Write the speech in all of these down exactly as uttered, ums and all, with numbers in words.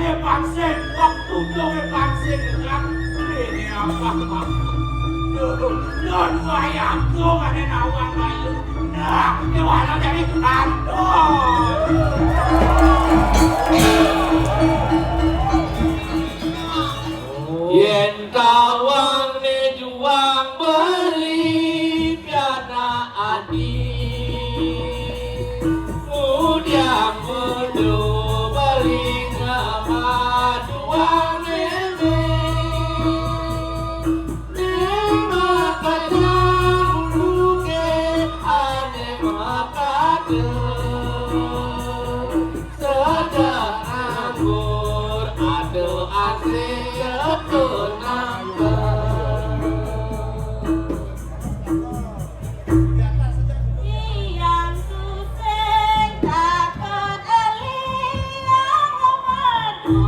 Pangsing, waktu dong pangsing kan. Ini apa? Tuh, tuh, dua yang tuh ada nawang lalu. Nah, ini mana jadi hantu? Yen tawang ne juang beli piana adi, mudiang mudu beli ngama juang neme. Ne makata uluke ane makata. Sedang anggur, aduh, asik, betul nambah. Yang suseng takon eli yang madu.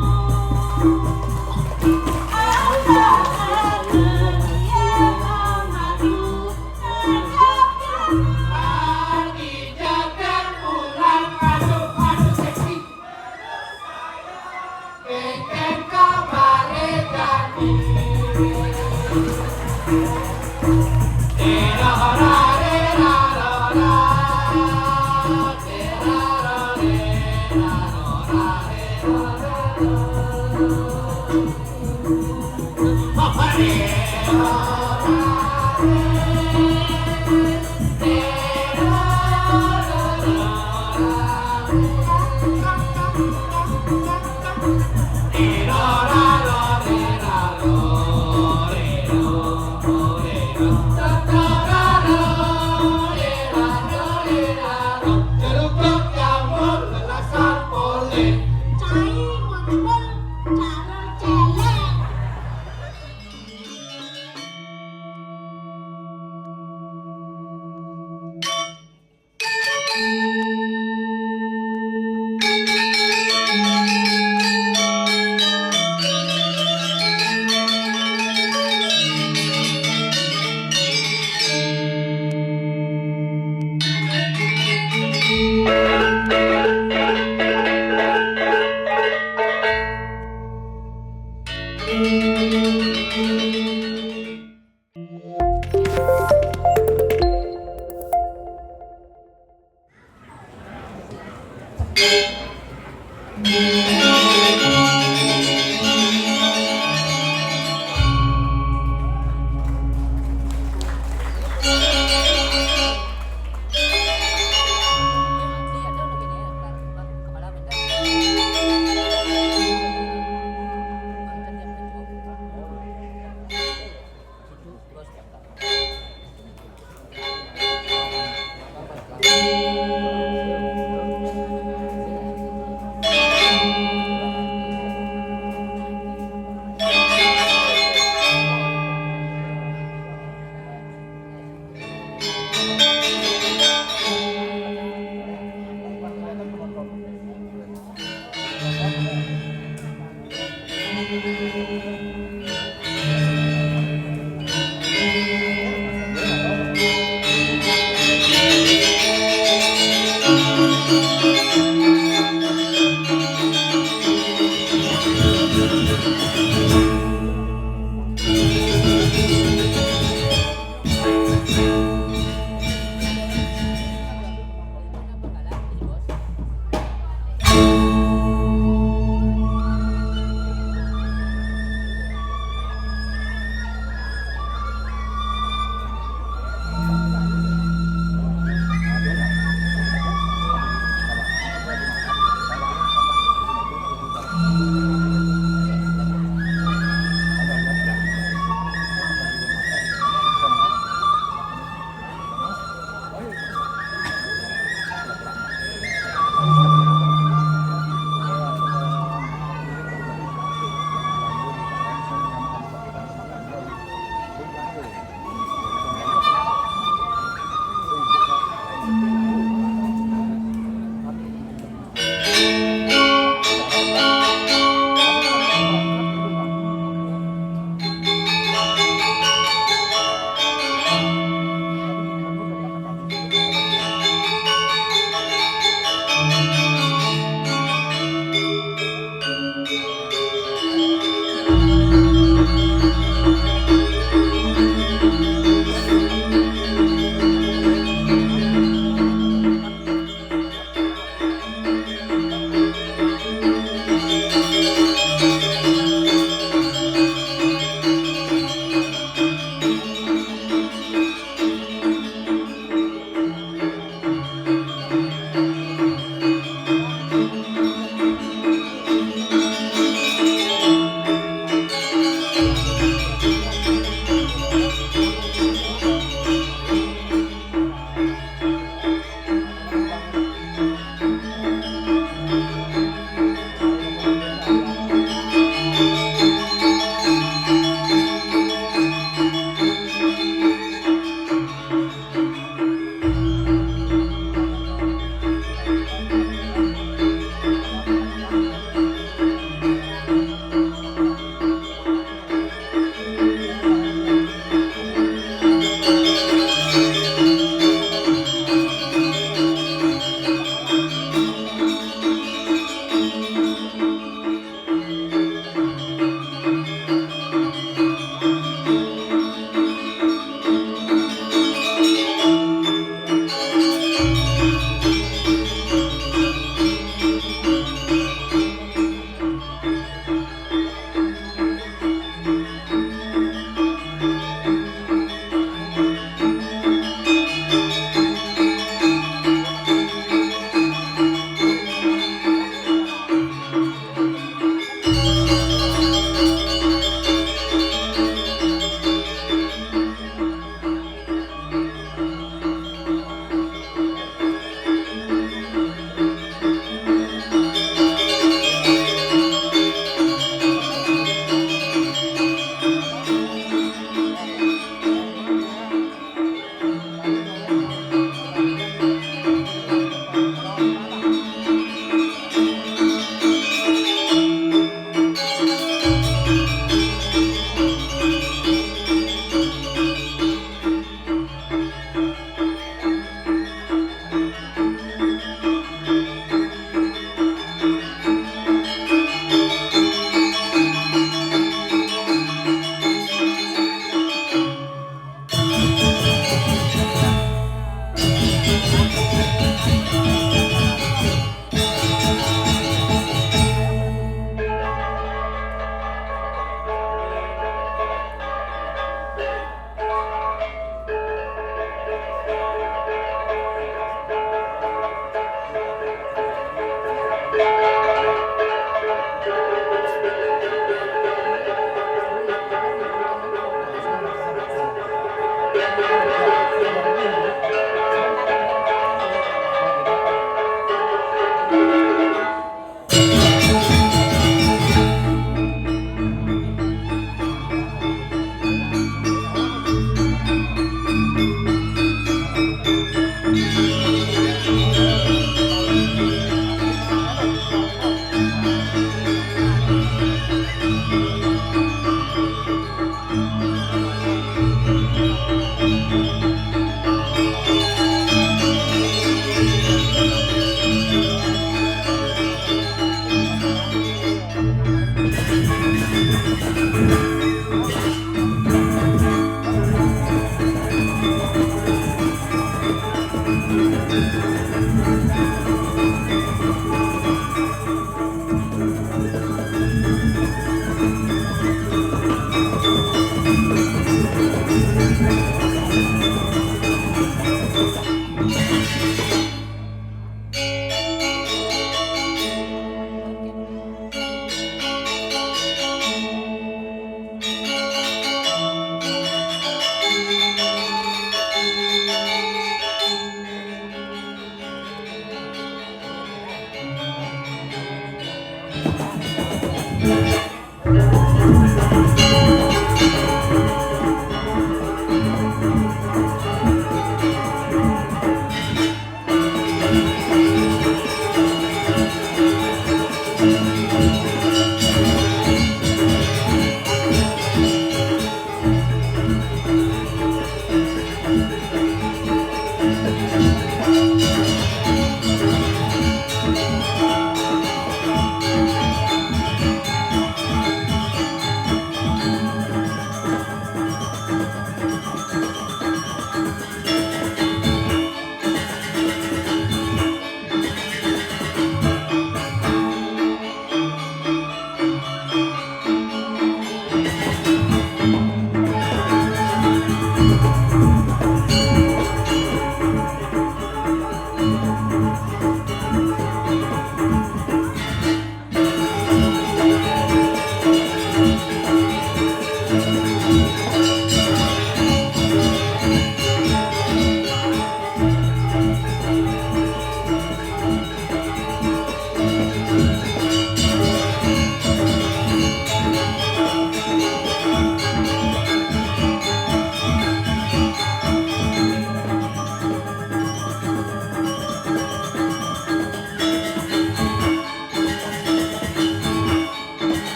Apa ada yang madu?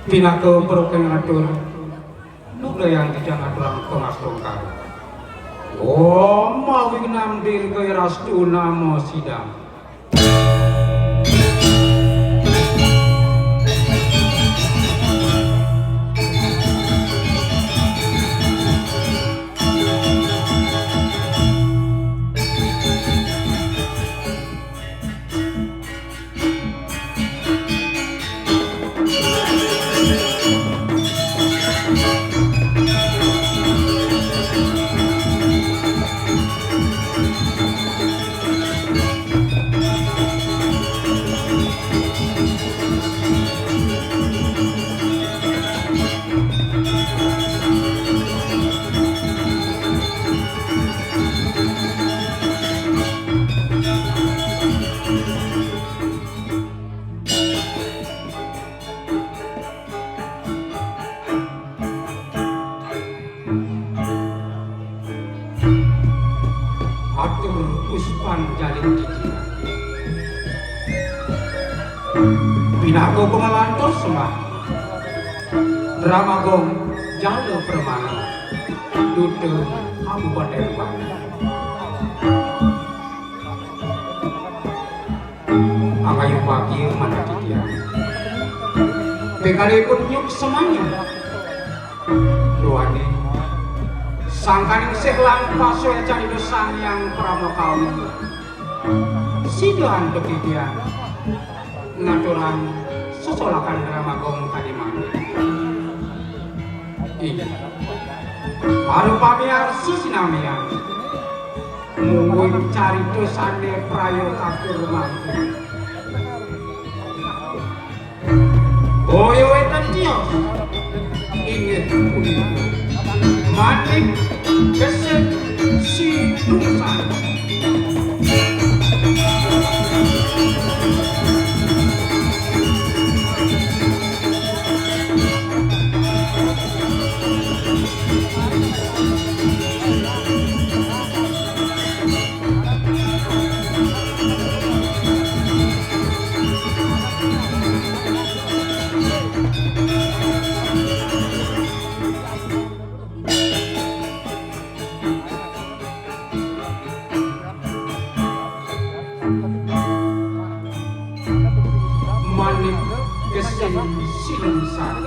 Pinaka perukeng atur, nugayang titiang aturang pangastungkara. Om Awignam Dirgayarastu Namo Sidam. Atur puspan jalin titiang. Pinaka pangalantur sembah. Drama Gong Jala Permana, Duta Kabupaten Bali. Angayubagia manah titiang. Pinggalipun nyuk semanya. Duaning sangkaning sih langkasa carita Sang Hyang Parama Kawi. Sida antuk titiang ngaturang sesolakan Drama Gong kadi mangkin. Inggih. Para pamiarsa sinamian. Mungguing carita sané praya katur mangkin. Boya wénten tios. Inggih punika. Manik Gesit Sinungsan. Manik Gesit Sinungsari.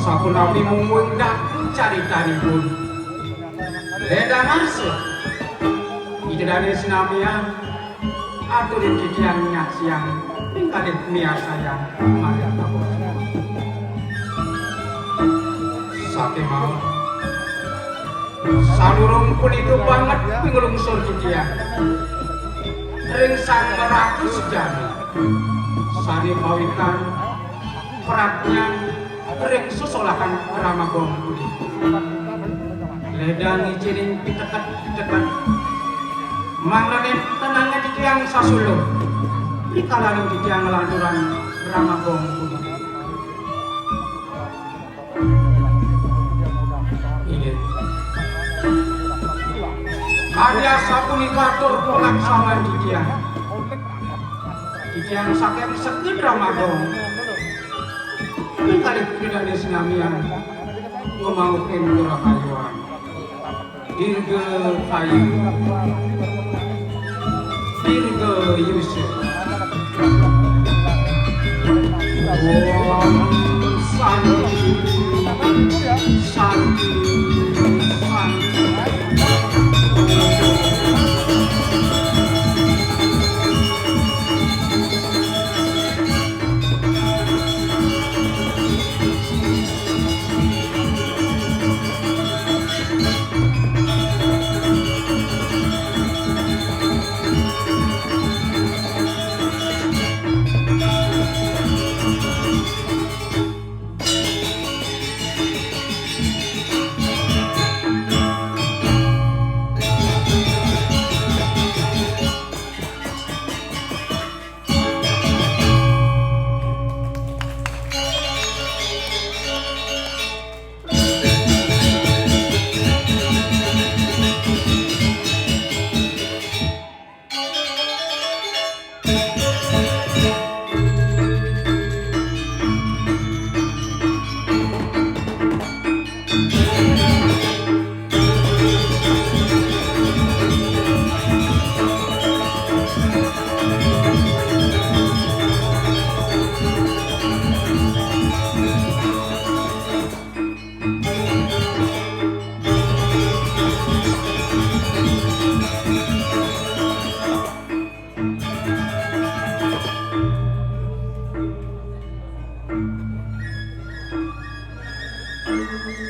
Sapunapi mungguing daku caritanipun. Lédang arsa. Ida dané sinamian. Aturin titiang nyaksiang, pingkalih miarsayang malih kabos. Sakémaon, sadurung punika banget pinglungsur titiang ring Sang Maraga Sejana, sané pawikan pradnyan ring sesolakan Drama Gong punika. Lédang ijining piteket-piteket mangdané tenangé titiang sasuluh rikalaning titiang nglanturang Drama Gong punika. Inggih. Kadi asapunika atur pelaksanaan titiang. Titiang saking seked Drama Gong. Ing kalih pidange sinamian ngemangguhin kerahayuan. Dirgakayu. Yusuf. Om Santi, Santi, Santi.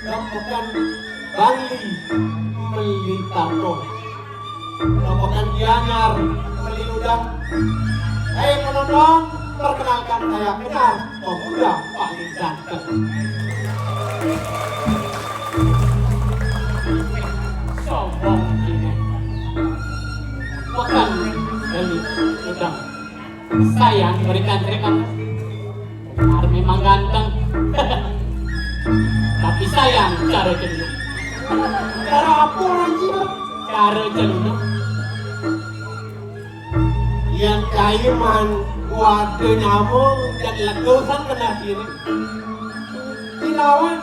Rombongan Bali meli karton. Rombongan Gianyar meli udang. Hei penonton, perkenalkan saya Kenar, pemuda paling ganteng. Sombong ini. Bukan meli udang. Sayang berikan terima. Kenar memang ganteng. Tapi sayang cara celuk. Cara apa orang Cina? Cara celuk. Yang kayu man waduh nyamuk dan legusan kena kiri. Dilawan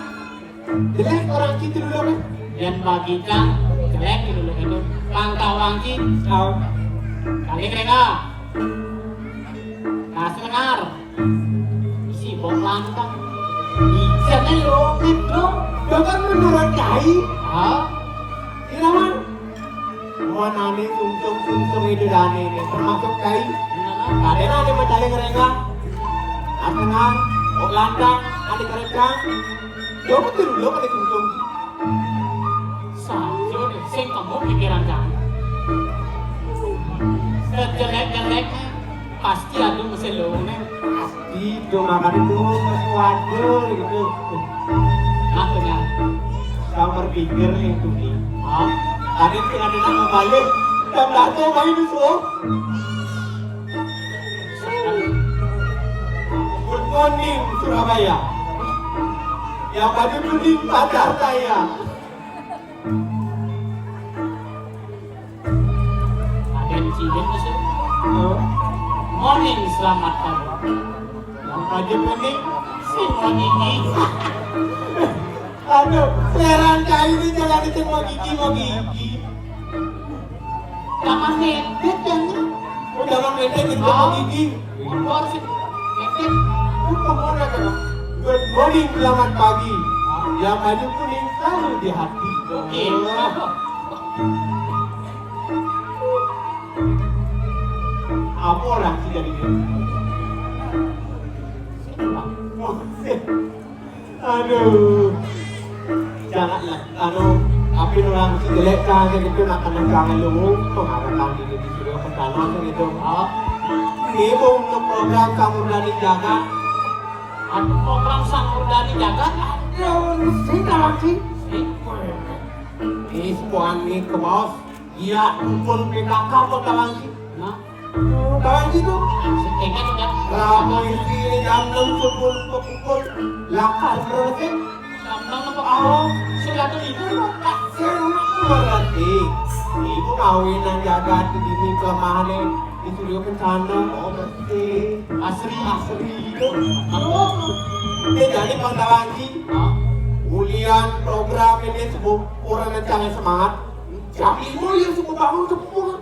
jelek orang Cina dulu kan? Yang bagikan jelek dulu itu. Pangkawang Cina. Tahu. Kali kena. Nah, sedengar. Isi bok lantang. Ijane longit dong. Bahkan menurut kai. Hah? Irawan. Mana nih sungsung-sungsung itu dane ini termasuk kai. Ada ada mencari mereka. Atengan, bok lantang, ada kereta. Coba tuh lo ada sungsung. Saja deh, sing kamu pikiran kamu. Sejelek-jeleknya pasti ada mesin lo nih. Pasti itu makanya itu sesuatu gitu. Makanya kamu berpikir nih tuh nih. Hah? Tadi tuh ada nama balik dan tahu main itu. Good morning Surabaya. Yang baju kuning pacar saya. Ada di sini masuk. Morning, selamat pagi. Yang baju kuning, si Moniki. Aduh, heran kali ini jalan itu mau gigi, mau gigi. Jangan ngedit kan? Oh, jangan ngedit gitu, mau gigi. Keluar sih. Ngedit. Lu kemana kan? Good morning, selamat pagi. Yang baju kuning selalu di hati. Oke. Apa orang sih jadi dia? Oh, sih. Aduh. Janganlah, anu, tapi orang si jelek kan gitu, nak kena jangan lu, pengharapan diri di studio pertama gitu. Oh. Ini bu untuk program kamu berani jaga. Anu program sang berani jaga. Aduh, sih kawan sih. Ini sebuah nih ke bos. Iya, kumpul P K K kok kawan sih. Nah. Kawan gitu. Setengah kan. Lama isi jam enam subuh pukul lakar berarti. Jam enam apa? Oh, sudah tuh itu. Senang berarti. Ibu kawinan jaga di dini kelemahannya di studio kencana. Oh, berarti. Asri. Asri itu. Dia jadi pangkalanji. Ulian program ini sebuah orang yang semangat. Jam lima ya subuh bangun semua.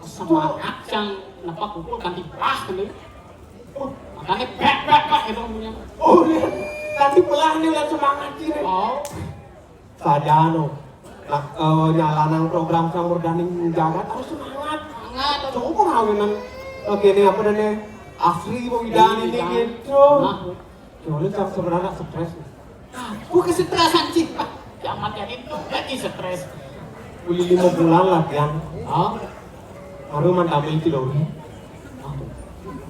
Semangat yang nepak pukul kanti belah gitu. Makanya bek bek bek gitu punya. Oh iya, kanti belah nih lihat semangat sih nih. Oh. Saja anu. Nah, eh, nyala nang program sang murdaning jagat harus semangat. Semangat. Coba kawinan. Oke nih apa nih? Asli mau ini gitu. Nah. Cuman cang sebenarnya stres. Aku kesetresan sih. Zaman jadi itu lagi stres. Uli lima bulan latihan. Oh. Baru mantap itu dong.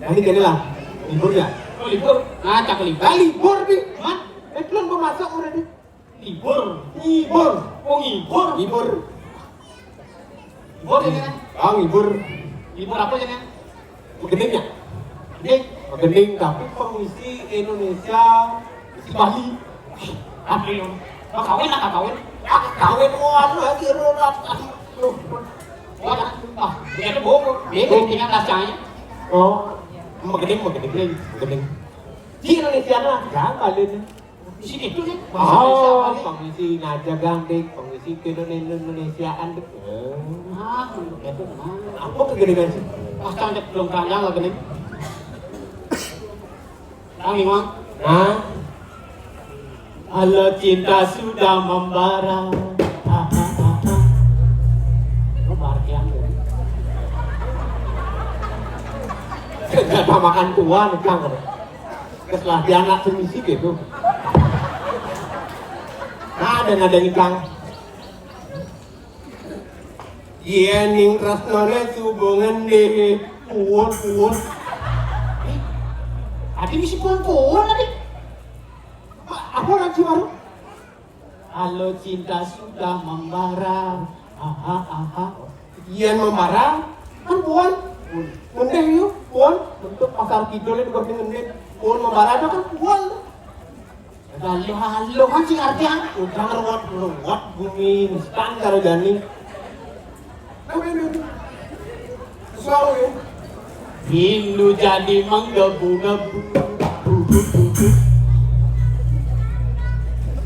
Jadi gini lah, libur ya? Oh, libur. Nah, cak libur. Ah, libur nih. Mat, eh, belum mau masuk udah nih. Libur. Libur. Oh, libur. Libur. Libur ya kan? Ah, libur. Libur apa ya kan? Gedenya. Gedeng. Gedeng, tapi pengisi Indonesia di Bali. Tapi lo, mau kawin lah, kawin. Ah, kawin, oh, anu lagi, rolat. Aduh. Wah, ah, dia tuh bohong. Dia tuh tinggal rasanya. Oh, mau gedeng, mau gedeng, mau gedeng. Di Indonesia lah, jangan Bali nih. Di sini tuh nih. Oh, pengisi ngajak gandeng, pengisi ke Indonesia deh. Ah, itu mah. Apa kegedean sih? Pas cantik belum panjang lagi nih. Kang Iwan. Nah. Kalau cinta sudah membara. Ah, ah, ah, ah. Lu markian tuh. Gak ada makan tua nih, Kang. Terus lah di anak sing misi gitu. Nah, ada ngadengin Kang. Yén ning tresnané suba ngendhé, puun, puun. Adi misi puun-puun adi. Apa lagi baru? Kalau cinta sudah membara. Aha, aha. Yén membara kan puun. Ngendhé yuk, puun. Bentuk pasar kidul itu ngendhé. Puun membara itu kan puun. Halo, halo, kan sing artian udah ruwet-ruwet bumi instan karo jani. Apa ini? Sesuatu ya? Rindu jadi menggebu-gebu.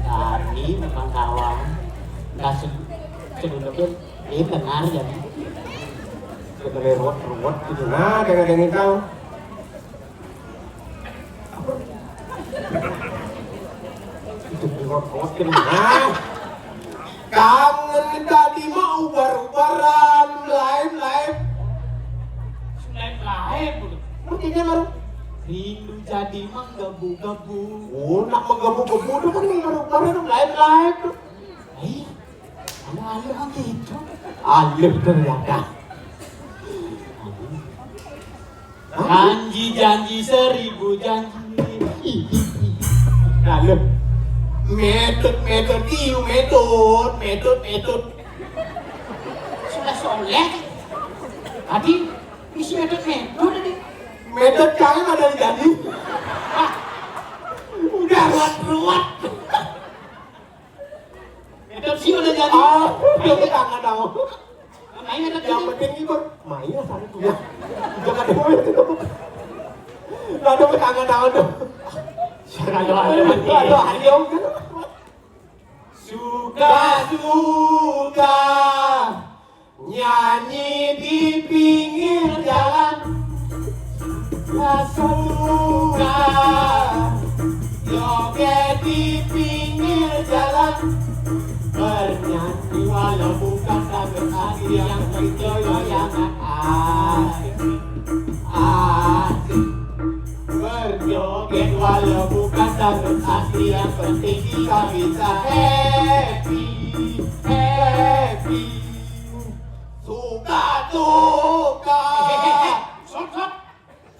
Tadi memang kawan. Enggak se-, sebenarnya ini benar jadi. Sebenarnya ruwet-ruwet gitu. Nah, dengan yang tahu. Itu buat oke. Nah. Kangen tadi mah ubar-ubaran, live, live. Live, live. Ngerti kan baru? Rindu jadi menggebu-gebu. Oh, nak menggebu-gebu tuh kan yang baru-baru tuh lain-lain tuh. Ih, kamu alih gitu. Alih ternyata. Janji-janji seribu janji. Lalu metode-metode, iu metode, metode-metode. Sudah soleh. Tadi isi metode-metode tadi. Metode kalian ada di jadi. Ah, udah ruwet-ruwet. Metode sih udah jadi. Ah, udah kangen tahu. Main ada yang penting ikut. Main lah sana tuh ya. Jangan ada main itu. Nggak ada kangen tahu tuh. Aduh, ayo, ayo. Suka-suka nyanyi di pinggir jalan. Suka joget di pinggir jalan. Bernyanyi walau bukan lagu asli, yang penting goyangan asik. Asik. Berjoget walau bukan lagu asli, yang penting kita bisa happy, happy. Suka-suka. Sot, sot.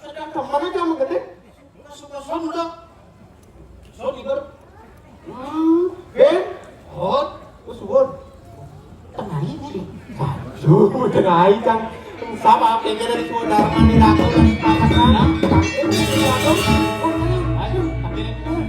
Sedang teman aja sama gede. Suka-suka udah. Sot, Igor. Hmm, Ben. Hot. Terus, Won. Tenang ini. Aduh, tenang, Kang. Sama, kayak gini, saudara mani ratu dari papasan. Ayo, akhirnya.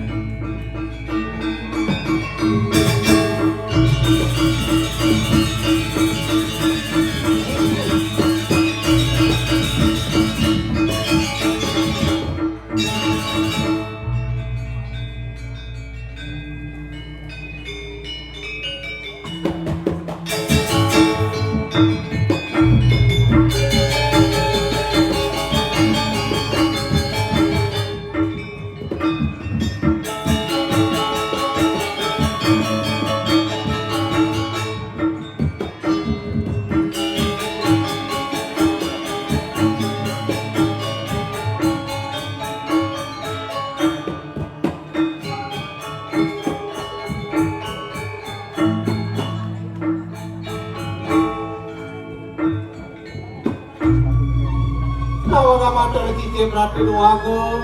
Nawa matur sisip Ratu Déwagung.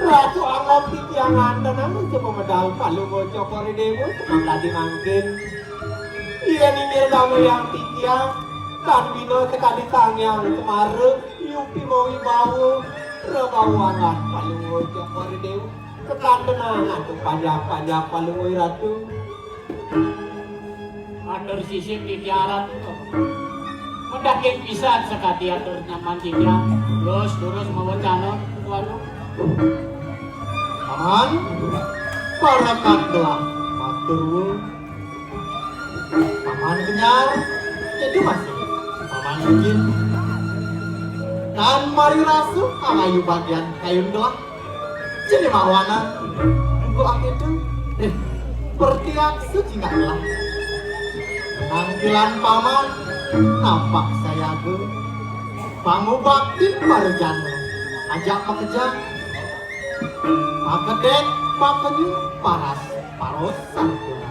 Ratu anggap titiang nganten anu coba medal Palungguh Cokor I Déwa semangkadi mangkin. Yén inggil damé yang titiang, tan bina sekadi Sang Hyang Semara, yupi mawibawa, prabawangan Palungguh Cokor I Déwa. Kekantenan antuk panjak-panjak Palungguh Ratu. Matur sisip titiang Ratu. Mendakin pisan sakadi atur nyaman titiang. Terus, terus mawacana, Tuan. Paman, parekan telah matur. Paman kenyar, itu masih Paman izin. Tan mari rasa alayu bagian kayun gelah. Jadi mawana, engko akitu, eh, pertiak sejingak gelah. Nangkilan Paman, nampak sayaga. Pangubaktin parejana, ajak makejang. Pakedek, pakenyu, paras, paros, sarpuna.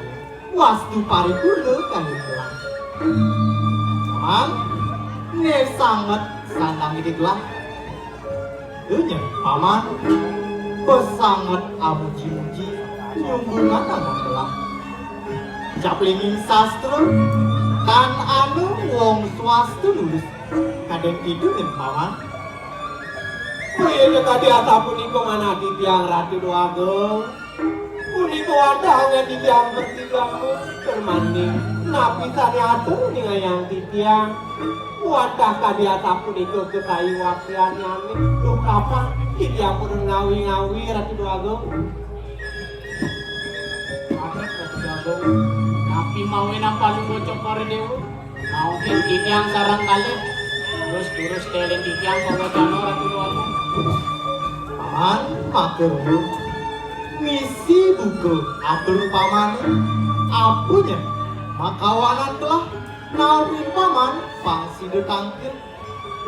Wastu paripurna kangge gelah. Paman, né sanget sandang idik gelah. Enya, Paman, pesanget amuji-muji, nyunggungan angon gelah. Japlinging sastra, tan anu wong swasta lulus. Kadén kitu nggih, Paman. Boya kadi asapunika manah titiang Ratu Déwagung. Punika wantah anggén titiang bertiga, tur mani napi sané atur ningayang titiang. Wantah kadi asapunika kesayi waktiyannyané. Duh, kapan titiang purun ngawi-ngawi, Ratu Déwagung. Aduh, Ratu Déwagung. Napi mawinan Palungguh Cokor I Déwa? Maukin titiang sareng kalih. Terus, terus keliling titiang pawacana Ratu Déwagung. Paman, matur nuwun. Misi buka atur Paman. Apa nyen? Makawanan telah nawi Paman pang sida tangkil.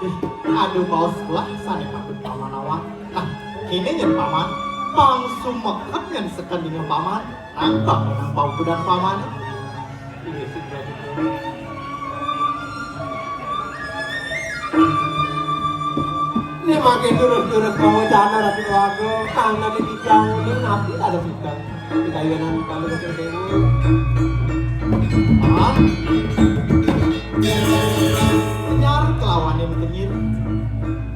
Ih, ada baos gelah sané patut Paman awak. Nah, kéné nyén Paman, pang sumekep nyén sekendinga Paman, nang bakalan paukudan Pamané. Né mangkin durus-durus mawacana Ratu Déwagung, tanah di tigang uling napi ada pikan. Di kayunan kalu Ratu Déwa. Paman. Nyar kelawané mengkenyir.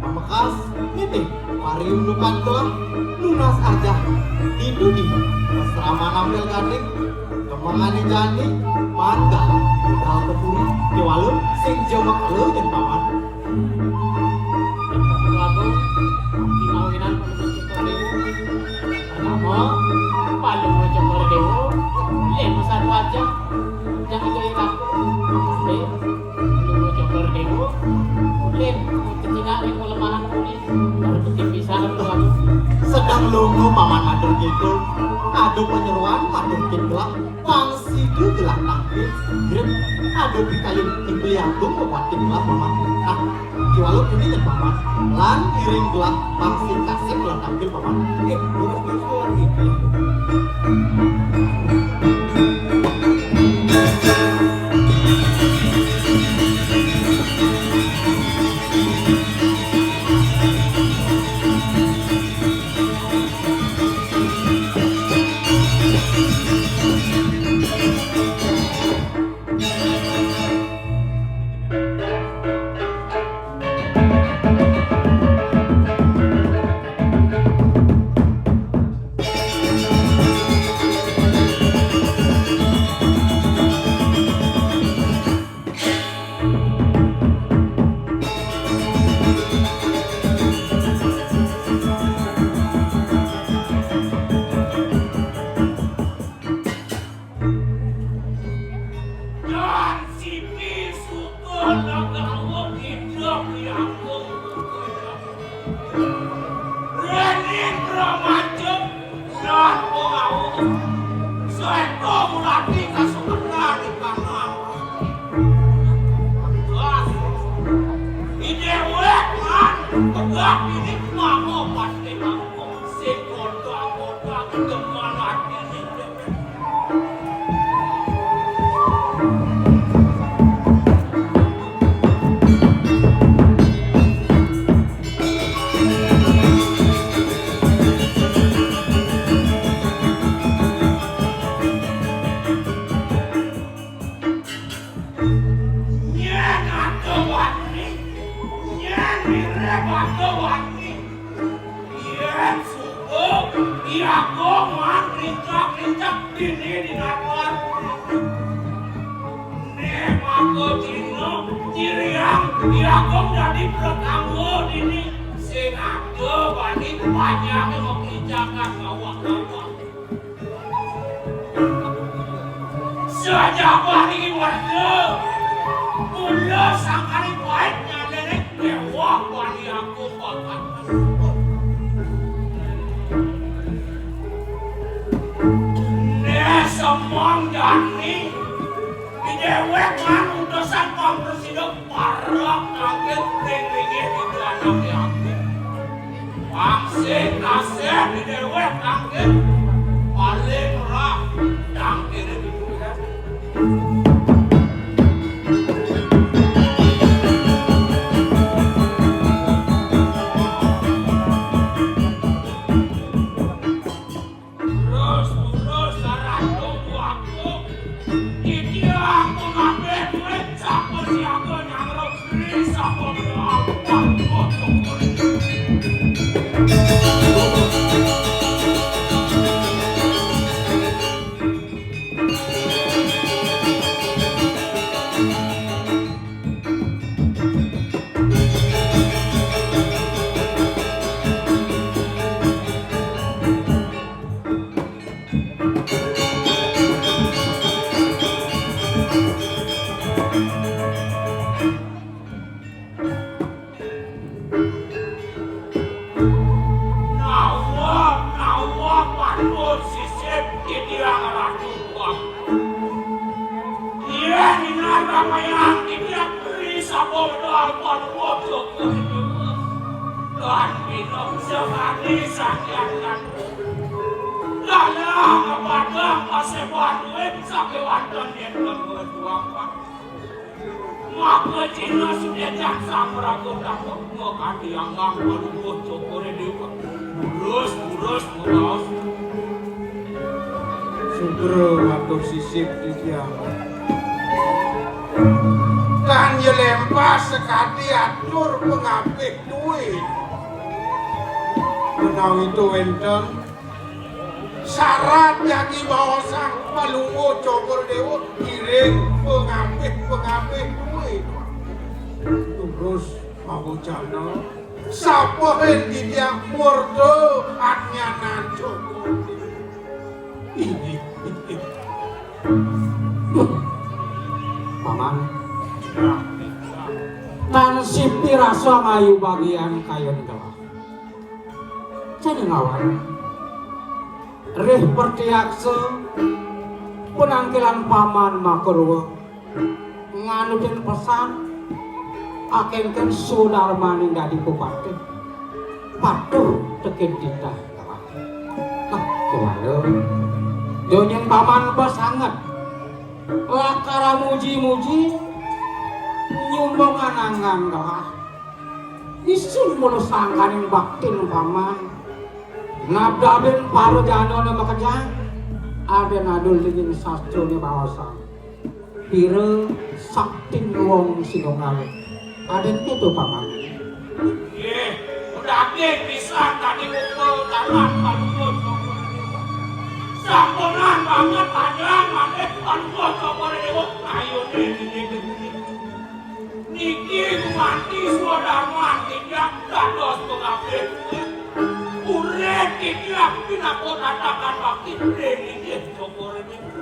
Pamekas, nitih, pariundukan gelah, nunas ajah. Ditu di, mesra manampil gandéng. Kemangané jani, mangga budal ka puri, kéwala sing jemek lu nyén Paman. Ratu Agung, pinawinan Palungguh Cokor Déwa. Pertama, Palungguh Cokor Déwa, lén satu aja, jang ijo iraku. Kabéh, Palungguh Cokor Déwa, lén cecingak ring palemahan puri. Baru kecil pisan, Ratu Agung. Sedeng lunga Paman matur kéto, ada panyeroan matur ké gelah. Pang sida gelah tangkil, grep, ada pikayun Ida Hyang Agung mabatin gelah Paman. Nah, kéwala kéné nyén Paman, lan ngiring gelah pang sing kasép gelah tangkil Paman. Eh, durus-durus, Ida Hyang Agung. Dan sini suka nagawa hidup yang Reni Brahmanja dan pengawa. Saya kau mulati kasuketan di kamar. Gas. Di dewek kan, tegak ini mama pasti kamu. Sing kotak-kotak demen hati ini. Nyén ada wani, nyén mirip ada wani. Yén suba, I Agung maan rincak-rincak dini di natar. Né maka dina nyiriang I Agung dadi pratangga dini. Sing ada bani panjangé makricakan ngawak-ngawak. Sajaba ring warga, mula sangkari pait nyadéné déwa Bali Agung bakal. Né semeng jani, di déwék lan utusan Pang Presida parek kaget ring linggih itu anaké agung. Pang sing kasép di déwék tangkil, paling rah tangkilé di dunia. Terus, terus, sarana waktu. Iki aku ngabéh duit, sapa siaga nyangrup diri, sapa menang, aku cukup. Nawa, nawa, patut sisip titiang ratu. Yén inai ramayang titiang beri sapa medal patut syukur. Lan minum Sakadi sakian kan. Lalah kapadang paseban duit sakewanten yen kon berjuang. Maka Cina sudah jaksa meragut-ragut, maka tiang ngang palubuh cokore dewa. Burus, burus, meraos. Sugra matur sisip titiang. Tan ya lempas sakadi atur pangabih duwe. Menawi to wenten syarat jagi baosang palungguh Cokor Dewa, iring pangabih-pangabih duwe. Terus mawacana, sapahin titiang murda adnyanan Cokor Dewa. Inggih, inggih. Paman. Tan sipi rasa ngayu bagian kayun gelah. Jani ngawal. Rih pertiaksa penangkilan paman makarwa nganutin pesan akengken sudarmaning dadi pepatih. Patuh tekin titah. Nah, kewala. Donyen paman pesanget. Lakar muji-muji nyumbungan angan gelah. Isun mula sangkaning baktin paman. Nabdabin para janane makejang. Ada nadul dingin sastrane baosang. Pira saktin wong sinunggal. Aden pitu paman. Nggih, daging pisan tadi kumpul tanah paluput. Sampunan banget panjang maneh paluput Cokor Dewa. Ayo, nggih, nggih, nggih, nggih. Niki gumanti swadarman titiang dados pengabdi. Urip titiang pinaka tatakan bakti ring inggih Cokor Dewa.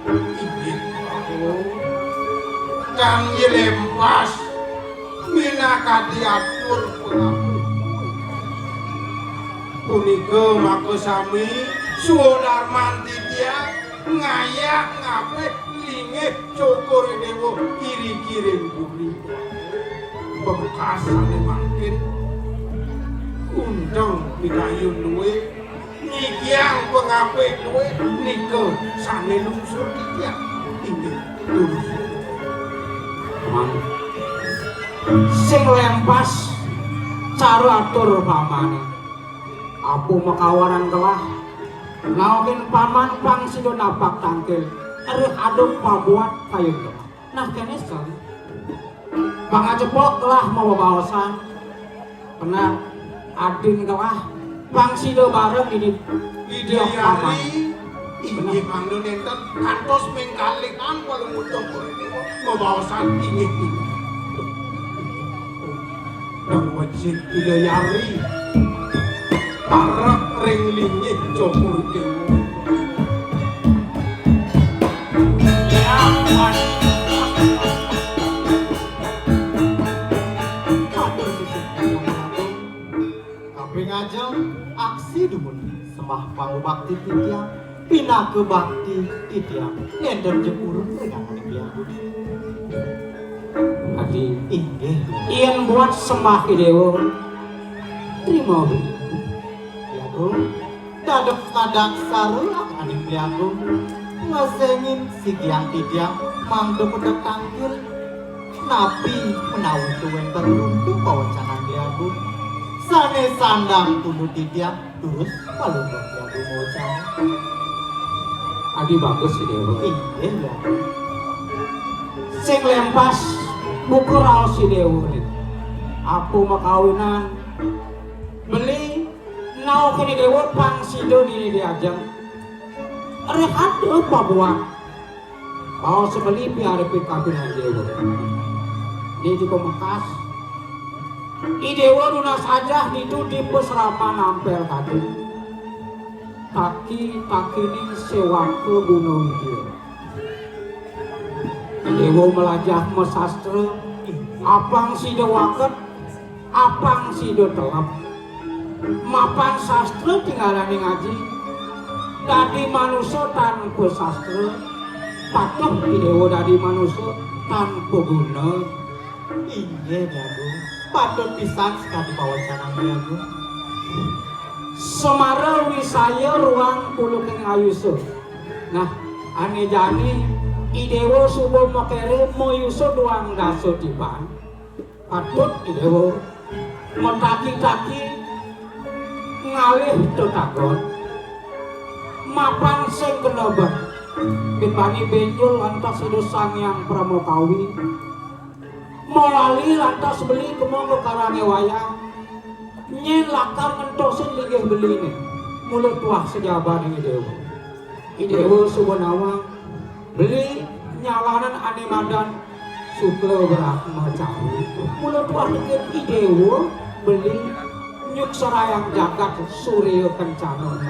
Inggih, Prabu. Kang Yelempas minakadi atur pengabdi. Punika maka sami swadarman titiang ngayah ngabih linggih Cokor Dewa iri kiring bumi. Bekas sane mangkin undang pidayun duwe ngigiang pangapik duwe nika sane lungsur titiang. Inggih, durus. Paman. Sing lempas cara atur pamane. Apa makawanan gelah? Naokin paman pang sida napak tangkil. Eruh aduk pabuat kayun gelah. Nah, kene sekali. Pangajepok gelah mawa baosan. Benar. Adin gelah. Pang sida bareng ini. Ida Yari, inggih mangda nenten kantos mingkalihan walu mutung kuring mabaosan inggih, inggih. Nang becik Ida Yari. Parek ring linggih Cokor Dewa. Atur sisip titiang. Kaping ajeng, aksi dumun sembah pangubakti titiang, pinaka bakti titiang, nenten jepurun ring anganing Beli Agung. Adi. Inggih. Yen buat sembah Idewa, trima. Beli Agung. Dadep kadaksara anganing Beli Agung, ngesengin sikian titiang mangda pedek tangkil. Napi menawi wenten runtung pawecanan Beli Agung, sane sandang tunduk titiang, durus palungguh Beli Agung mawecana. Adi bagus, Idewa. Inggih, Beli Agung. Sing lempas buka raos Idewa, Lin. Apa makawinan beli Naokin Idewa pang sida nini di ajeng. Rehat pabuat. Baos beli piarepin kapining Idewa. Niki pamekas. Idewa nunas ajah ditu dipasrama nampel kadi. Kaki-kakining sewaka guna widya. Idewa melajah masastra, apang sida waket, apang sida telep. Mapan sastra tinggalaning aji, dadi manusa tanpa sastra, patuh Idewa dadi manusa tanpa guna. Inggih, Bli Agung. Patut pisan sakadi pawecanan Ida Agung. Semara wisaya ruang puluking ayusa. Nah, ané jani I Déwa suba makéra mayusa duang dasa tiban. Patut I Déwa mataki-taki ngalih tetagon. Mapan sing kena ben. Bani benjul lantas Ida Sang Hyang Pramakawi. Mawali lantas beli kema ka karangé wayang. Nyén lakar ngentosin linggih beliné. Mula tuah sajabaning I Déwa. I Déwa suba nawang beli nyalanan ané madan Sukla Brahmacari. Mula tuah tekén I Déwa beli nyukserayang jagat Surya Kencana.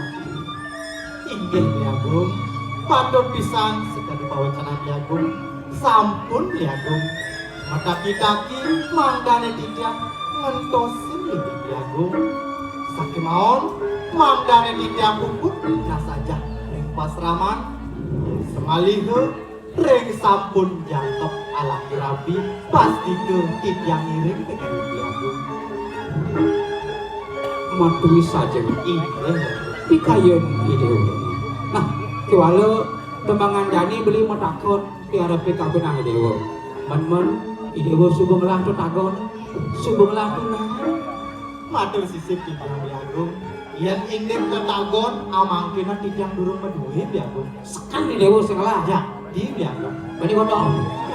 Inggih, Ida Agung. Patut pisan sakadi pawecanan Ida Agung. Sampun, Ida Agung. Mataki-taki mangdané titiang ngentosin Ida Agung. Sakémaon mangdané titiang puput nasajah ring pasraman. Samaliha ring sampun jangkep alaki rabi, pastika titiang ngiring tekén Ida Agung. Matur saja. Inggih. Pikayun I Déwa. Nah, kéwala tembangan jani beli matakon. Tiarepé kabinang I Déwa. Men-men, I Déwa suba ngelah tetagon, suba ngelah tunangan. Matur sisip titiang Ida Agung. Yén indik tetagon, amangkina titiang durung madué Ida Agung. Seken I Déwa sing ngelah. Jadi Ida Agung. Bani kono.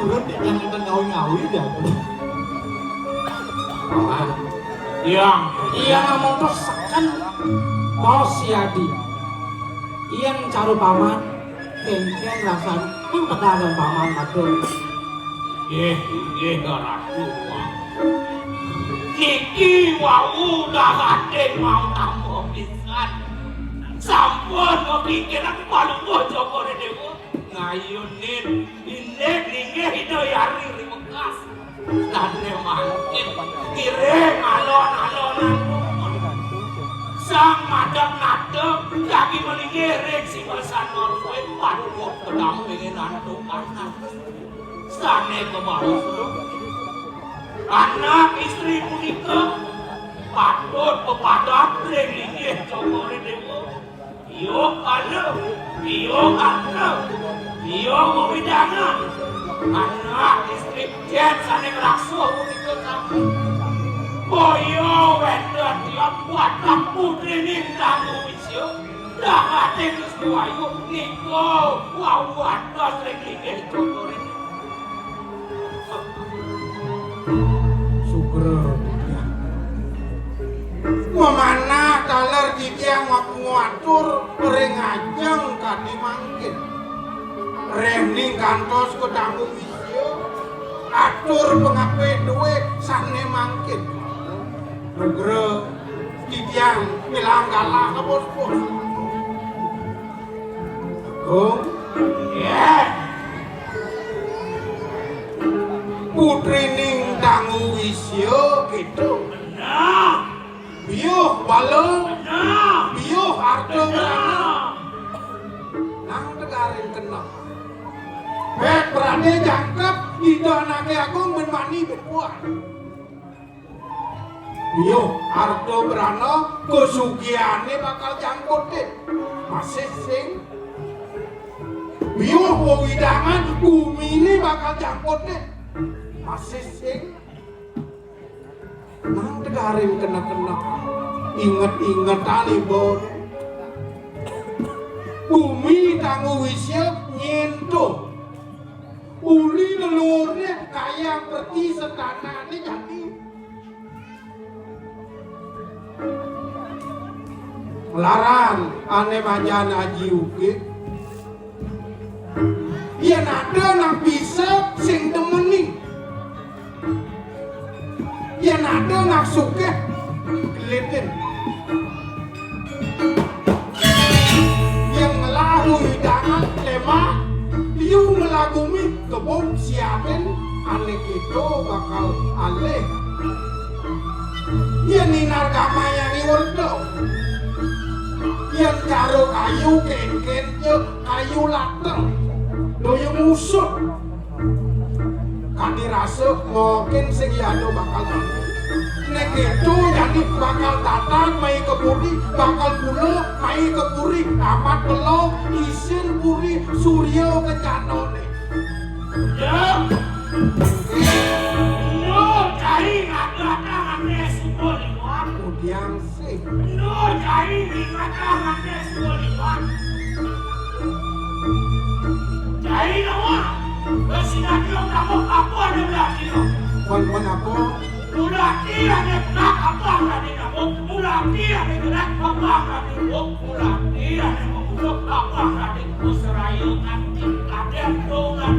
Durung titiang nénten ngawi-ngawi Ida Agung. Paman. Iya. Iya, ngomong terus seken. Mau si Adi. Iya, cara paman. Kénkén rasané, mung tedalan paman matur. Nggih, nggih, Ratu. Niki wau dahating mau tambah pisan. Sampun mapikiran palungguh Cokor I Déwa. Ngayunin indik linggih Ida Hyang Riwekas. Sané mangkin ngiring alon-alonan. Sang madep nadep dadi malinggih ring singgasana luwih patut kedampingin antuk anak. Sané kebaos anak istri punika patut pepadat ring linggih Cokor I Déwa. Biuh pala, biuh arta, biuh wewidangan. Anak istri jén sané ngraksa punika sami. Boya wénten tiang watak putrining Tanggu Wisya, dahating Wisnu Ayu nika wau atos ring linggih Cokor I Déwa. Sugra titiang. Mamanah taler titiang mapungu atur ring ajeng kadi mangkin. Réning kantos ka Tanggu Wisya, atur pangapih duwé sané mangkin. Sugra titiang ilang galah ka bos-bos. Agung. Yéh. Putrining Tanggu Wisya kéto. Benar. Biuh bala. Benar. Biuh arta. Benar. Nang tegaring keneh. Pét pradé jangkep Ida Anaké Agung bén mani bén puan. Biuh arta brana kasugihané bakal jangkutin. Masih sing. Biuh wewidangan guminé bakal jangkutin. Masih sing. Nang tegaring keneh-keneh. Inget-ingetan iba. Gumi Tanggu Wisya nyén to. Uli leluhurné kayang preti setanané jani. Larang ané majan aji ukit. Yén ada nak bisa sing demenin. Yén ada nak sugih, gelitin. Yén ngelah wewidangan lemak, liu ngelah gumi kebon siatin, ané kéto bakal alih. Yén ninar gamayang iwerda. Yén cara kayu kénkén ja kayu lateng. Daya ngusut. Kadi rasa mungkin sing yado bakal mati. Nek kéto jani bakal tatat mai ka puri, bakal kula mai ka puri, amat teluk, isin puri, surya kecanané. Ya. Yo, cai ngata-ngata suka liwat. Kudiang sih. Yo, cai ngata-ngata suka liwat. Cai nawa. Besi nadiong kamu apa ada berarti? Kon, kon apa? Mulati ane benak abang tadi nyamuk, mulati ane benak abang tadi nyamuk, mulati ane mengusuk abang tadi kuserayu kanti kadek dongan.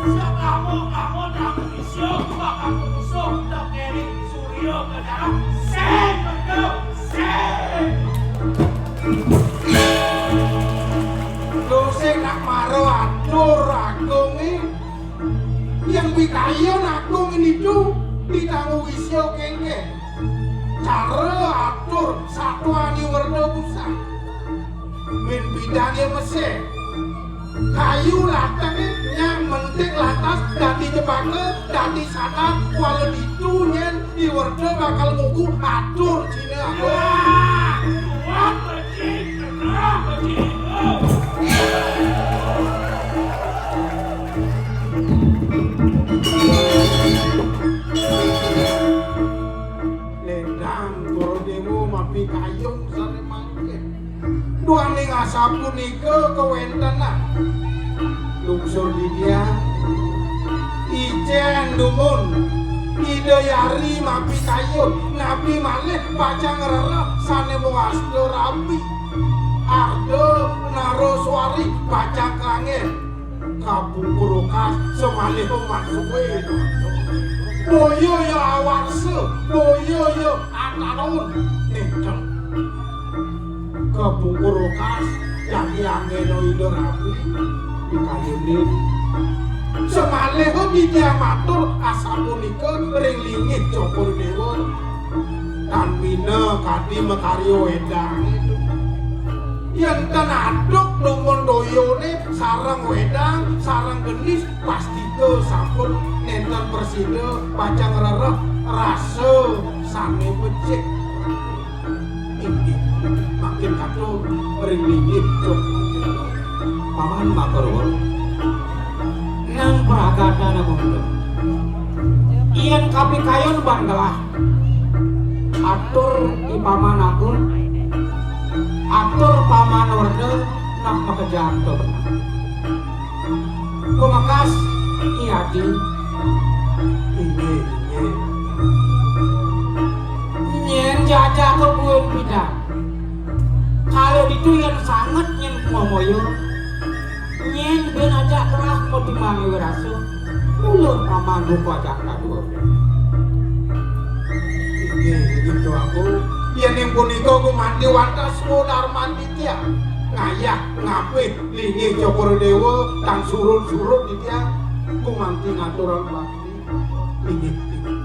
Sekamu-kamu tamu isyo, bakal mengusuk, tak keri, suryo ke dalam, seng, betul. Lho sing nak maro atur agung iki. Yang pikayun agung niku ditanggung isya kengkeng. Cara atur satuani werna pusat. Min bidangé mesih. Kayu latengé nyang mentik lantas dadi jebaka, dadi sanad, kuala ditu nyén di werda bakal ngugu atur Cina agung. Lendang Gorodéwa mapikayun sané mangkin. Duaning asapunika kawéntenan. Lungsur didian, icén dumun, Ida Yari mapikayun, napi malih pacang ngrereh sané mawasta rabi. Arda Naraswari pacang kanggén. Kapungkur okas semalih masuwe. Boya ya awarsa, boya ya atarun. Nénten. Kapungkur okas dadi anggéna Ida Rabi. Pikayuné. Semalih titiang matur asapunika ring linggih Cokor Déwa. Tan bina kadi makarya wédang. Yén tan aduk dumun toyané sareng wédang, sareng genis, pastika sampun nénten prasida pacang ngrereh rasa sané becik. Inggih, mangkin katur ring linggih, Cok. Paman matur nuwun. Nang pragatan agung. Yén kapikayun ban gelah, atur i Paman Agung, atur Paman Werda, nak makejang to benang. Kumekas i adi. Inggih, inggih. Nyén jajaka buin pidan. Kala ditu yén sanget nyén momoya. Nyén bén ajak gelah matimbangi wirasa. Ulun Paman buka ajak kadua. Inggih, inggih, Tuanku. Yéning punika gumanti wantah swadarman titiang. Ngayah ngapih linggih Cokor Déwa tan surut-surut titiang. Gumanti ngaturang bakti. Inggih, inggih.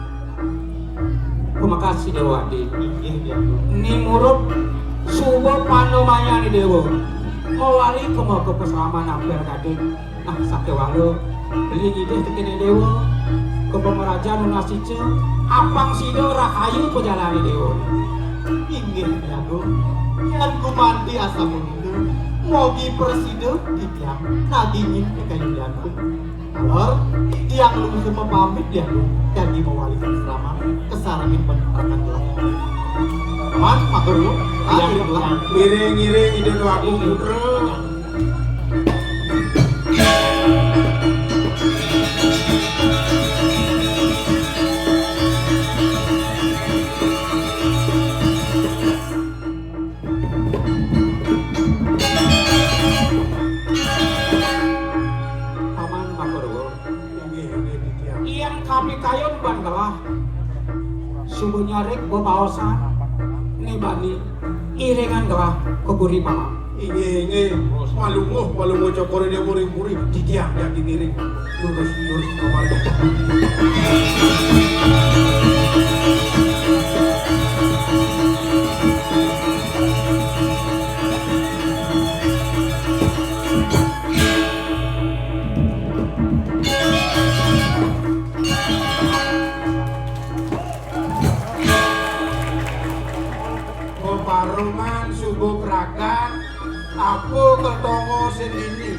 Pamekas Déwa Adi. Inggih, Déwa. Ni murup suba panamayané Déwa. Mawali kema ka paslaman ampir kadén. Nah, sakéwala beli ngidih tekéné Déwa. Ka pamrajan nunas ica, apang sida rahayu pajalané Déwa. Inggih, Déwa Agung. Yan gumanti asapunika, mogi prasida titiang nagingin kakayulianku. Alor, tiang lungsuh mapamit ya, jagi mawali ka asrama, kasarengin panataran gelah. Man, makuru, ah, ngiring gelah. Ngiring, ngiring, Ida Déwa Agung Putra. Paman Makarwa. Inggih, inggih, titiang. Yan kapikayun ban gelah. Suba nyarik bebaosan. Né bani iringan gelah ka puri, Paman. Inggih, inggih. Malungguh, malungguh Cokor Déwa ring puri. Titiang jagi ngiring. Lurus, lurus, kamari. Cuman subuh pragat, apa ketongo sendiri.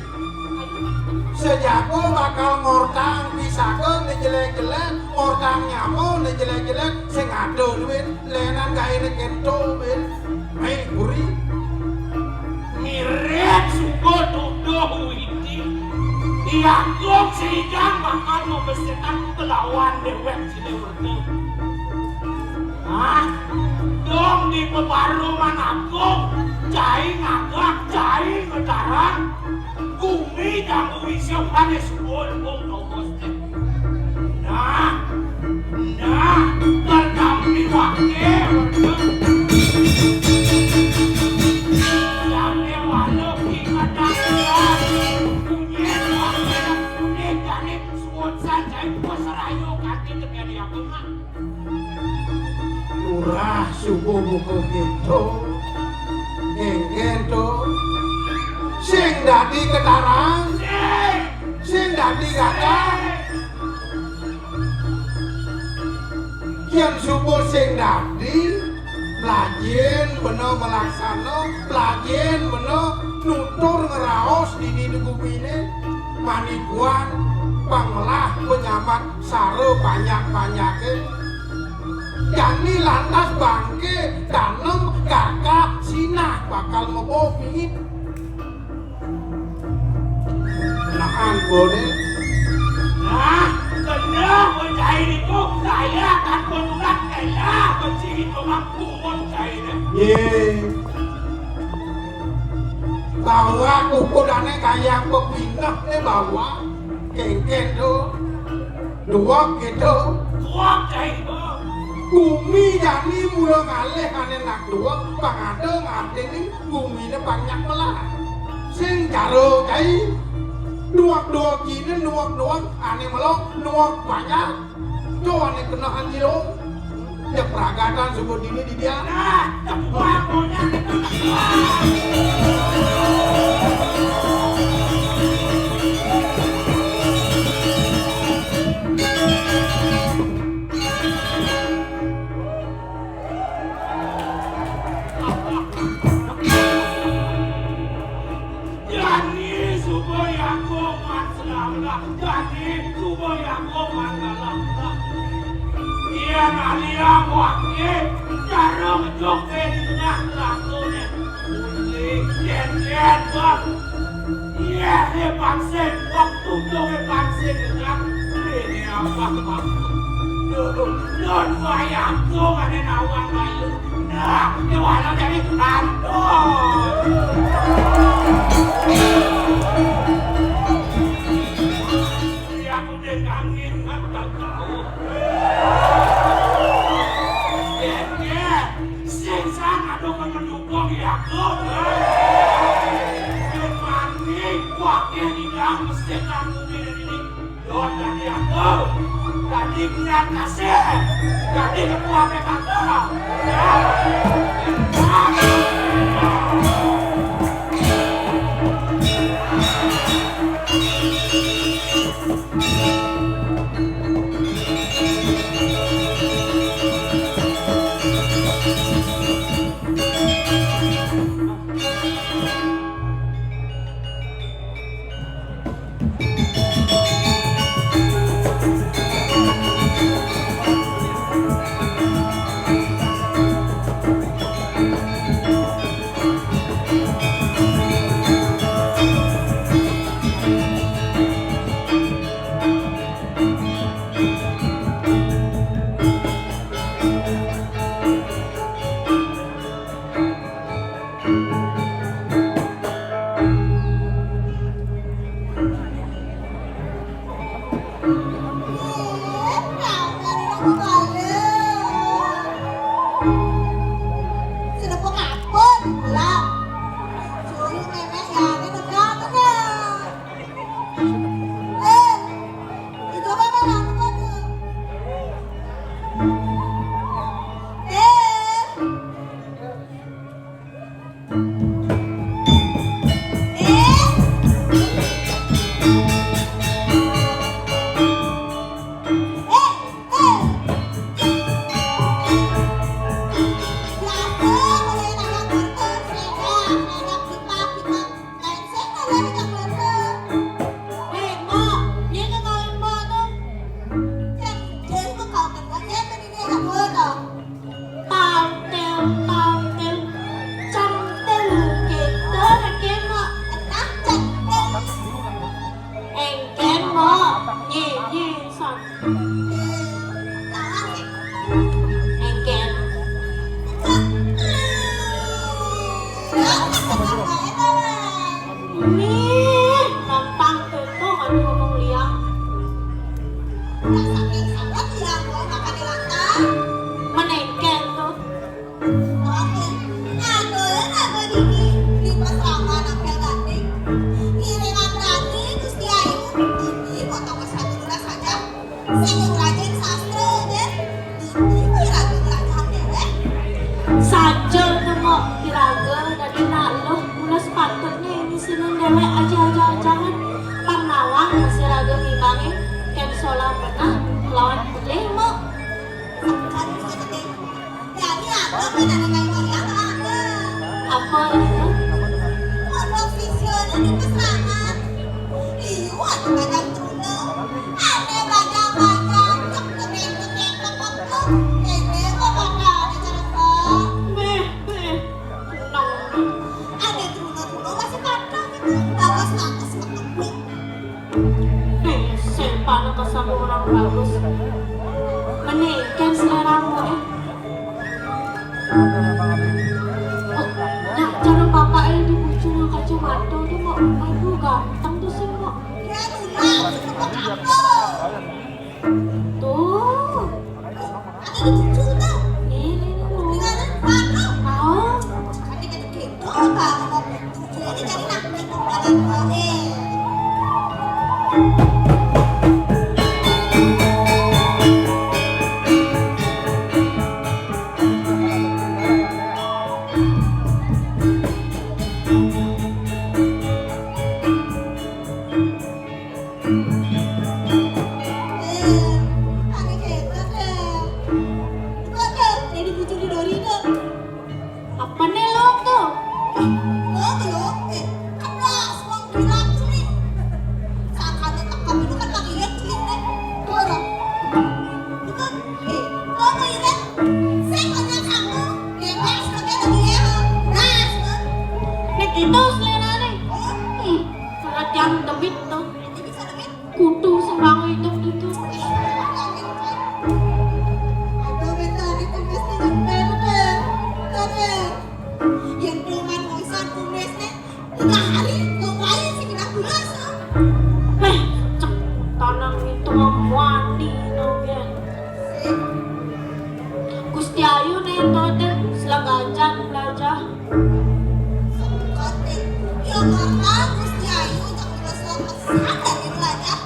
Sejago bakal ngortang pisaka ne jelek-jelek, ngortang nyama ne jelek-jelek, sing ada duit, lenan gaene kento, bin. Hei, buri. Mirip suka tuduh witi. Iya kok sijang bakal membesetan kelawan dewek sini werta. Hah? Dong di peparuman aku, cai ngagak, cai ngetarang. Bumi kanggo wisya panis ulung tongos. Nah, nah, tetampi wake, sampe waluh ingat aku. Bunyi wake, bunyi jane suwun sanjai pasrayo kanthi tegani aku, Mak. Lurah subuh muka gitu. Ngengken to. Sing dadi ketarang. Sing dadi gagah. Yen subuh sing dadi, plajen bena malaksana, plajen bena nutur ngraos dini di gumine, manikuan panglah penyambat sara banyak-banyake. Jani lantas bangke, danem, gagah, sinah bakal mebo pingit. Nahan bone. Nah, kena bocah ini kok saya tanpa tulang kena bocah itu mampu bocah ini. Ye. Bawa kuku dane kaya pepineh, eh, bawa. Kengken tu. Duwek gitu. Duwek, Cai. Bumi jani mula ngalih ane nak duwek, pang ada ngartine bumine banyak melah. Sing jaro, Cai. Duwek-duwek kine, duwek-duwek ane melok, duwek banyak. Tuh ane kena anjilong. Nyepragatan suku dini di dia. Nah, cepat monyet. Jani suba yaku man selalah, jani suba yaku man galah. Iya naliang wake, cara ngejok di tengah telakunya. Uli, yen, yen, bang. Iya, he pangsing, waktu tu he pangsing, kan? Ini apa, apa? Nun, nun, wayang tu, ada nawang kayu. Nah, ini walau jadi hantu. Iya, aku dia kangen, kan, tak tahu. Iya, iya. Sing sang ado kang mendukung ya aku. Mani wakil indah mesti kamu ini. Don dari aku. Tadi punya kasih. Tadi ketua P K K. Ya. Apa itu? Pondok siswane di Pesrangan. Liu ada bajang truna. Ane bajang-bajang, cek, cek, cek, cek, cek, cek. Kene kok bakal ada cerita. Beh, beh. Tenang. Ane truna-truna masih padang itu. Bagus, bagus, bagus. Nih, sepan ke sama orang bagus. Menikah seleramu, eh. Oh, nak cara bapak yang di bucu yang kacamata tu, Mak. Aduh, ganteng tu sih, Mak. Ya, Luna, cukup apa? Tuh. Ada di bucu tu. Nih, nih, nih, Mak. Tinggal, aduh. Tahu. Ada di bucu tu, Mak. Apa nih lo tuh? Eh, lo tuh, eh, kedas, Bang, gila, cuy. Sakane tekan itu kan lagi lihat, cuy, deh. Tuh, orang. Itu, eh, lo mau irit? Saya punya kamu. Bebas, pakai lagi ya. Gas, Bang. Nek itu selera nih. Oh. Hmm, kalau jam demit tuh. Ini bisa demit. Kudu sembangun hidup itu. Aduh, bentar, itu mesti nyampe, bentar. Bentar, ya. Yang doman wisan kumisnya, tiga hari, ngapain sih kena pulas, ah? Meh, cek tanang itu mah wani, no, Gen. Gusti Ayu nih, tuh, deh, selagajan belajar. Sebukatin, ya, marah, Gusti Ayu, jangan pulas-pulas, sadar, ya, belajar.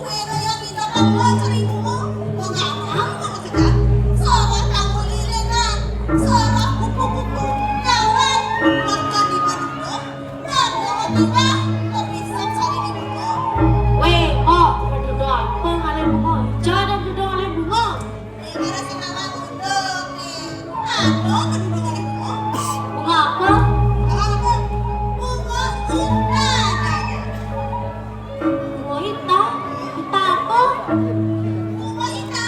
Kue raya minta kamu cari bunga, mau gak mau, mau kejar. Seorang kamu lilinan, seorang kupu-kupu, lawan, makan di Bandung, Weh, kok berduda apa ngalih bunga? Ijo ada duda ngalih bunga. Ini rasa nama unduk nih. Aduh, berduda ngalih bunga. Bunga apa? Bunga apa? Bunga cinta. Bunga ita? Ita apa? Bunga ita?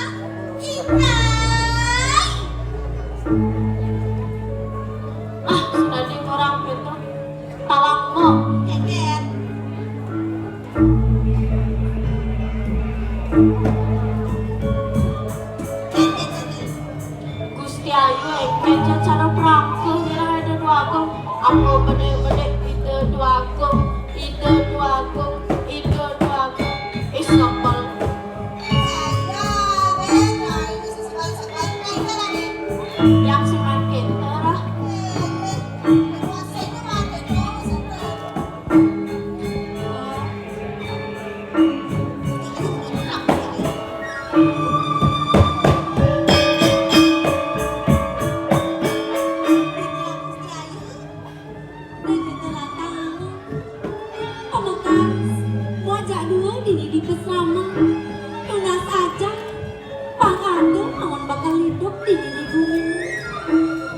Ita. Ah, sudah di orang itu. Tawang mo. Eker. Eker, eker. Gusti Ayu, eker, cara perangkul, kira ada dua aku. Aku bede-bede, ide dua aku, ide dua aku, ide dua aku. Ih, sebel. Yang semakin terah. Pamekkas, muajak dua dini di pesrama. Tunas aja, pangandung amun bakal hidup dini di bumi.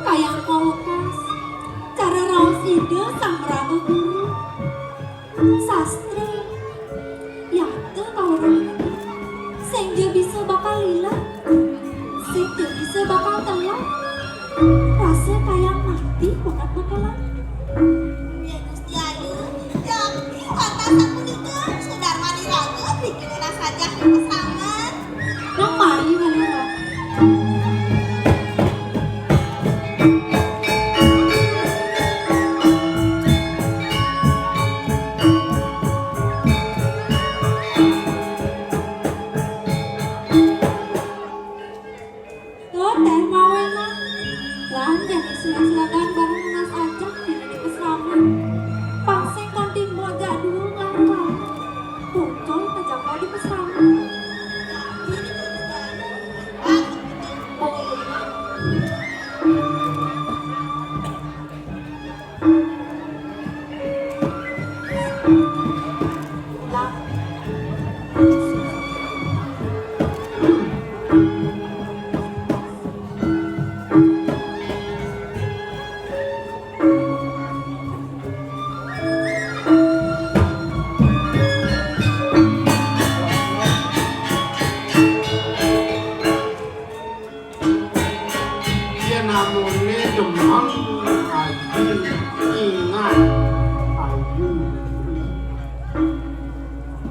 Kayang pamekkas, cara raos Ida Sang Maraga Guru. Sastra, yata kawarung ini. Sing ja bisa bakal lila, sing ja bisa bakal telat. Rasa kaya mati banget bakalan. Ya Gusti Ayu, jami watas sapunika, Sudarmani raga bikin ulah sajah kesangan. Nang mayu, halo, Mbak. Tuh, teh mawenan. Lan jani sila-silakan bareng nunas ajak dini di pesrama. Pang sing kanti mbok jak dua ngarang-ngarang. Pungcul kajangkau di pesrama. Namune demen Aji, ingat Ayu.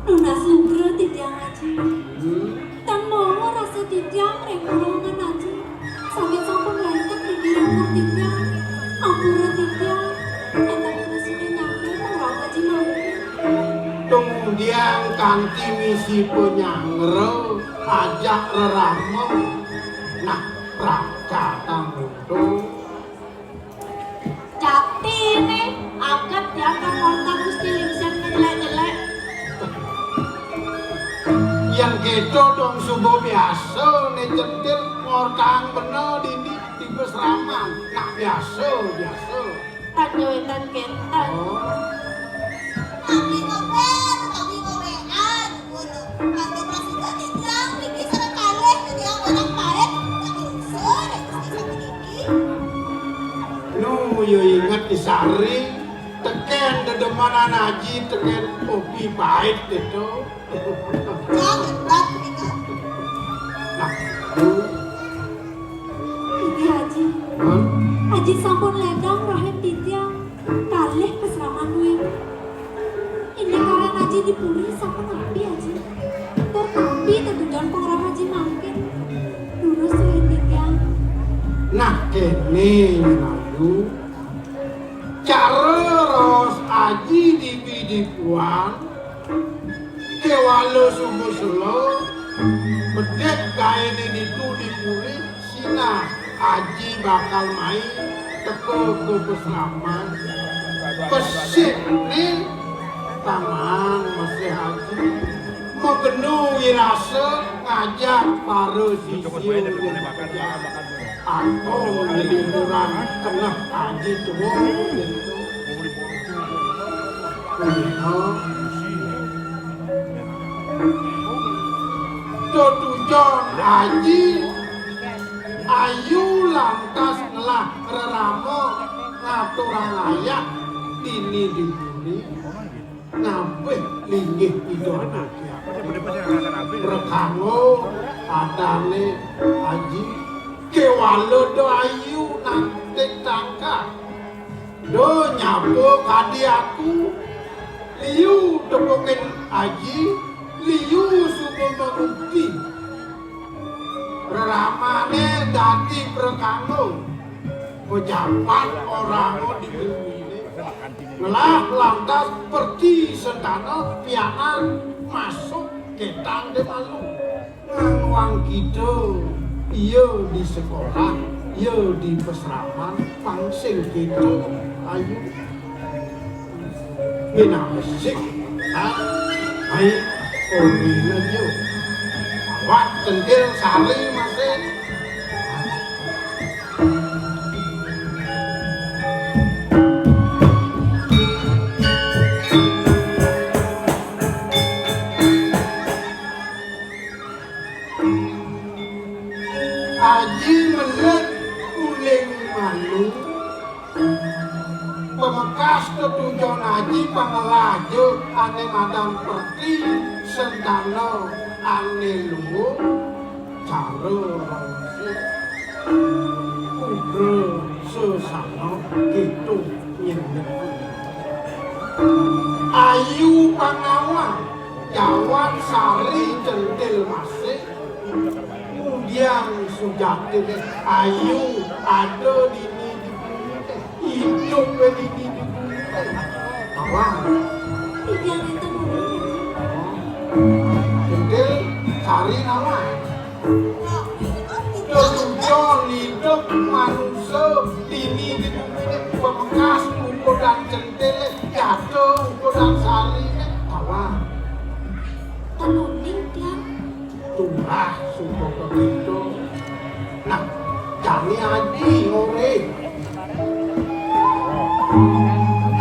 Nunas lugra titiang, Aji. Hmm? Tan mawa rasa titiang ring purungan, Aji. Saget sampun lengket titiang, titiang. Ampura titiang. Enten prasida nyanggra pangrauh Aji mangkin. Tunggiang kanti misi panyanggra ajak rerama. Nah, prakatang to. Jaktine, aget tiang kang wonten Gusti Lingsir nyelek-nyelek. Yen keto dong suba biasa, ne Centil ngortang bena dini di pasraman. Nak biasa, biasa. Tan wénten kénten. Oh. Kami ngobél, kami ngowéan, ngono. Kanto prasida titiang niki sareng kalih titiang orang parit, tak lungsur, Gusti sapuniki. Nu, yo inget di Sari, tekén dedemenan Aji, tekén kopi pait gitu. Jangan berat, Nika. Nah, nu. Inggih, Aji. Hah? Aji sampun ledang rahim titiang kalih pasraman nuwun. Indik karen Aji di puri sapunapi, Aji? Tur napi tetujon pangrauh Aji mangkin? Durus rahim titiang. Nah, kéné, Ayu. Cara raos Aji di bidipuan, kéwala suba sela, bedik gaéné ditu di puri, sinah Aji bakal mai teka ka pasraman. Besik né taman masih Aji. Magena wirasa ngajak para sisia. Aku ngliburan keneh Aji tua gitu. Punika tetujon Aji, Ayu lantas ngelah rerama ngaturang ayah dini di bumi. Nabih linggih Ida anaké. Prekanggo adané Aji, kéwala da Ayu nantik tangkah. Da nyapa kadi aku, liu tepukin Aji, liu suba mangukti. Reramané dadi prekanggo, pejabat orahanga di guminé. Ngelah lantas Perti Sentana pianak masuk kéto di malu. Ngangwang kita, ia di sekolah, ia di pasraman, pang sing kita, Ayu. Minasik. Hah? Hai, orina jo. Awak Centil Sari masih. Aji melet uling malu. Pamekas tetujon Aji pangelaja ané madan Perti Sentana ané luung, cara raosé, putra sesana gitu nyenyet. Ayu Pangawa, jawab Sari Centil Masih, ngudiang sujatiné Ayu ada dini di bumi. Idup dini di bumi. Nawang. Titiang nénten nuli, Aji. Centil, Sari nawang. Tetujon idup manusa dini di bumi, pamekas ukudan Centil, jatuh ukudan Sari, nawang. Ten uning tiang. Turah suba begitu. Nah, jani Aji ngoré.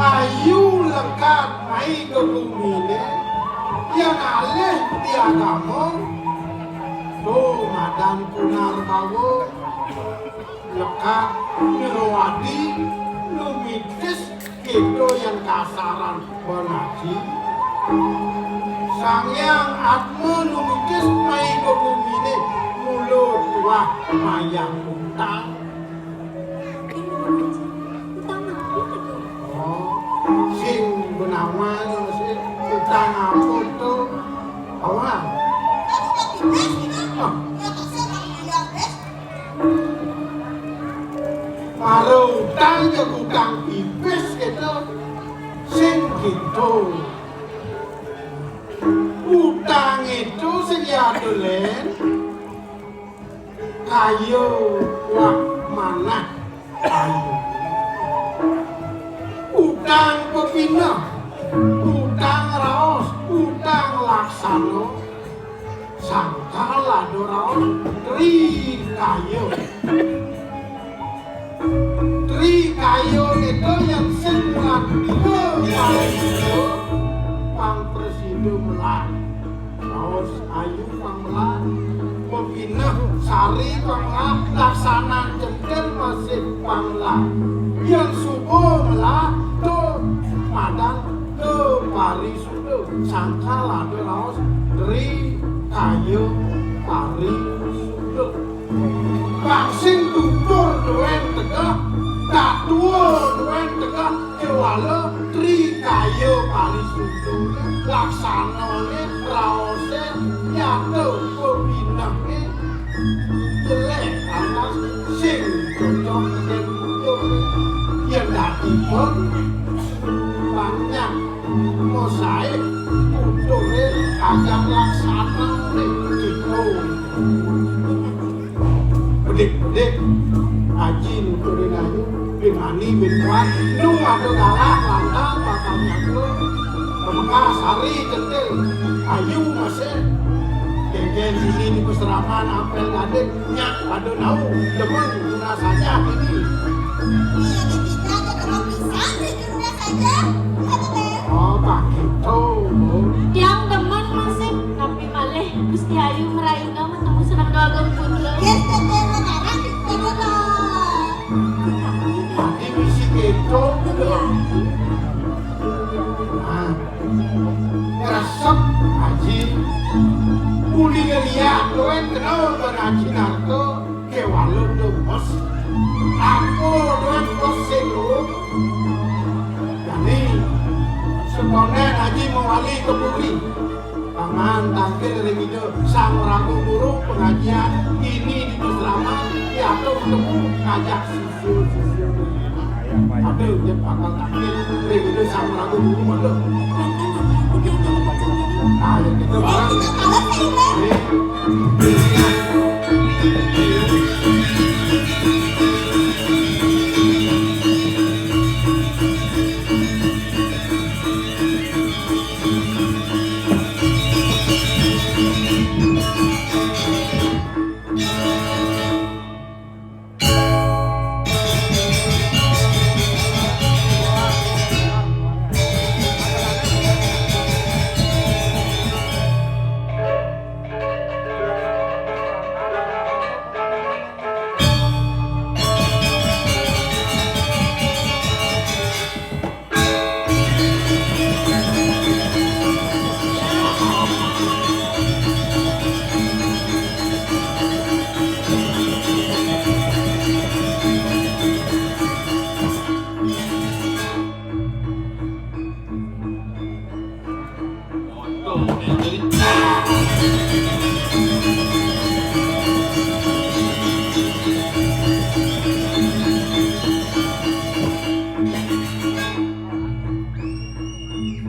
Ayu lekad mai ka guminé, yén alih di agama, to madan Punarbawa. Lekad nyruwadi numitis kita yén kasaran banaji. Sang Hyang Atma numitis mai ka guminé mula tuah mayah utang. Awan sing utang apa to? Awan. Para utang ya utang pipis gitu. Sing gitu. Utang itu sing ya dolen. Kayo wak manah. Ayo. Utang pepineh, utang raos, utang laksana, sangkal ada raos, tri kayo. Tri kayo itu yang sing mulang tiga kali itu pang prasida melah. Raos ayu pang melah, pepineh sari pang melah, laksana centil masih pang melah. Yang suba melah, to madan to parisuda. Sangkal ada raos, tri kayo parisuda. Bang sing tutur duwen tegeh, tak tua duwen tegeh, kewala tri kayo parisuda. Laksanane raose nyata pepinehne jelek lantas sing cocok dengan tutur. Yen dadi pun banyak mosaik tuture kagak laksanane gitu. Bedik-bedik, aji nuturin ayu, bin mani, bin kuat, nu ada galak, lantang, bakal nyangkul, pemekar, sari, centil, ayu, masih, kengken, sini di peseraman, apel, gading, nyak, pada nau, demen, guna saja, ini. Iya, kita ada teman pisang, di dunia saja, apa, Teh? Oh, Pak Kito. Yang demen masih, tapi malih Gusti Ayu meraina menemu senang doa gempun. Yes, Tete, sekarang kita dulu. Nanti misi Kito. Iya. Nah, ngeresep, Haji. Uli ngeliat, doen kenal, Bang Haji Narto. Kewala dong, Bos. Aku dong, Bos, sing lu. Jani, setonden Haji mawali ke puri. Paman tangkil ring Ida Sang Prabu Guru pengajian ini di Masraman, diatur ketemu ngajak siswa-siswa. Aduh, dia bakal tangkil ring Ida Sang Prabu Guru, aduh. Nah, ya gitu, Bang.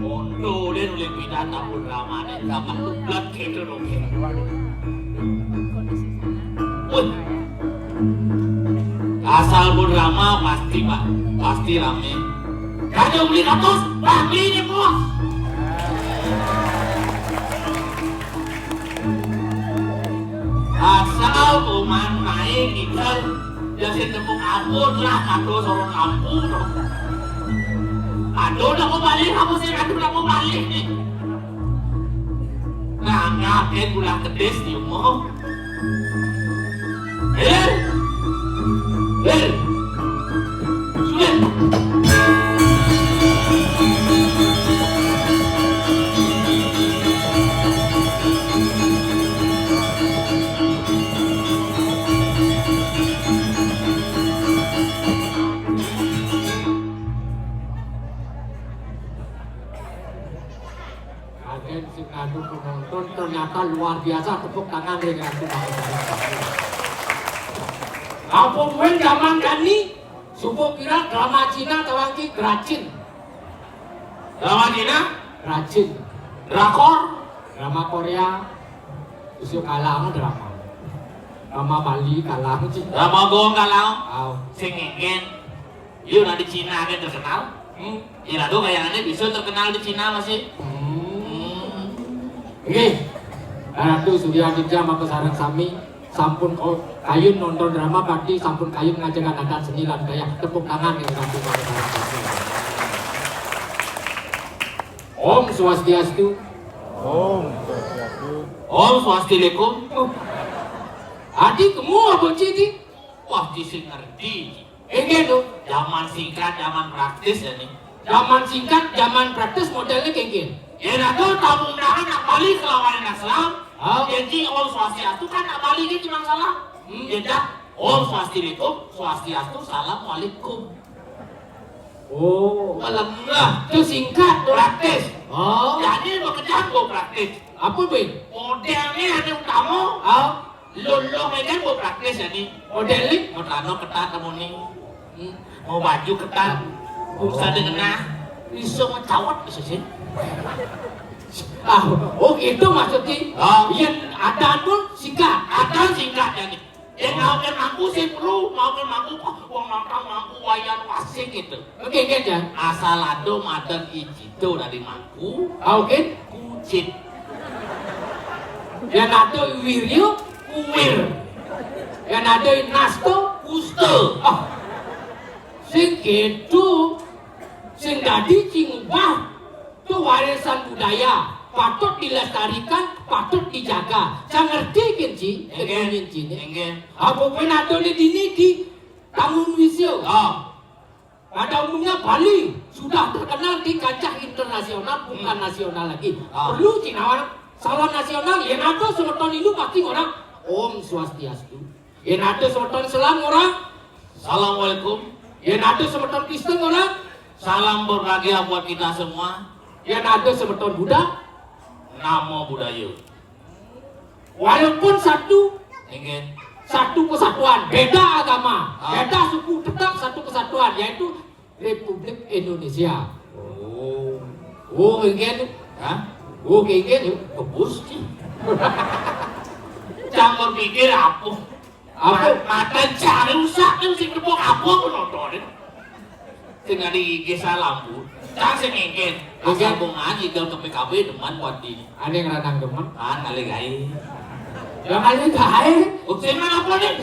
Kondo dia nulis pidan ampun ramane, gampang tublat gitu loh. Wih. Asal pun rama pasti, Pak, pasti rame. Kada beli katos, beli nih, Bos. Asal uman naik ikan, ya sing tepuk ampun lah, kados orang kampung. Aduh, udah mau balik, kamu sih, aduh, udah mau balik nih. Nah, ngapain gula kedis di umum? Eh? Eh? Sulit. Luar biasa, tepuk tangan ring Ratu Mangosari. Apa mungkin zaman kani, suba kira drama Cina tawang ki geracin. Drama Cina? Geracin. Drakor? Drama Korea. Isu kalang drama. Drama Bali kalang sih. Drama Gong kalang. Au. Sing ngengken. Yu, nah di Cina kan terkenal. Hmm. Ira tuh kayangannya bisa terkenal di Cina masih. Hmm. Hmm. Nggih. Ratu Surya Aditya maka sareng sami sampun ko-, kayun nonton drama, pati sampun kayun ngajengan adat seni lan budaya. Tepuk tangan ring Ratu maka sareng sami. Om Swastiastu. Om Swastiastu. Om Swastilekum. Adi kemu apa, Ci, di? Wah, Ci sing ngerti. Inggih, Tu. Zaman singkat, zaman praktis ya nih. Zaman singkat, zaman praktis modelnya kayak gini. Yen ada tamu undangan nak bali kelawan nak salam. Oh. Jadi Om Swastiastu kan nak bali gitu nang salam. Hmm. Yen dah, Om Swastiastu, Swastiastu, Assalamualaikum. Oh. Malam lah. Itu singkat, Tu. Praktis. Oh. Jadi bekerja gue praktis. Apa, Bing? Modelnya ada utama. Oh. Lho, lho, kan mau praktis ya nih. Model nih? Mau celana ketat kamu nih. Hmm. Mau baju ketat. Bisa dengar. Bisa mau cawat bisa sih. Ah, oh gitu maksudnya. Oh. Iya, adan pun singkat. Adan singkat ya nih. Yang mau kan mampu sih perlu, mau kan mampu, wah, wong nonton mampu wayan wasik gitu. Oke, oke, Jan. Asal ada madan iji. Itu dari mangku. Ah, oke. Kucit. Yang ada wiryo, kuwir. Yang ada nasto, kuste. Ah. Sing gitu. Sing dadi, sing ubah. Itu warisan budaya. Patut dilestarikan, patut dijaga. Saya ngerti kan, Ci? Enggak. Ngerti, Ci, nih. Enggak. Apa pun ada di dini di Taman Wisata. Oh. Pada umumnya Bali sudah terkenal di kancah internasional, bukan nasional lagi. Ah. Perlu Cina orang, salam nasional, yen ada semeton Hindu pasti orang Om Swastiastu. Yen ada semeton Islam orang, Assalamualaikum. Yen ada semeton Kristen orang, salam berbahagia buat kita semua. Yen ada semeton Buddha, Namo Buddhaya. Walaupun satu, inggih, satu kesatuan, beda agama, ah, beda suku, tetap satu kesatuan, yaitu Republik Indonesia. Oh. Oh, inggih. Hah? Oh, inggih. Kebus ki. Jangan berpikir apa. Apa? Ma-, mata cari rusak tu sing tepuk apa pun nonton. Sing ada I G salam, Bu. Cang sing ngengken. Asal bunga aja ke P K B demen buat di. Ada yang ranang demen? Ah, ngalih gae. Ya ngalih gae. Oh, sing mana apa nih?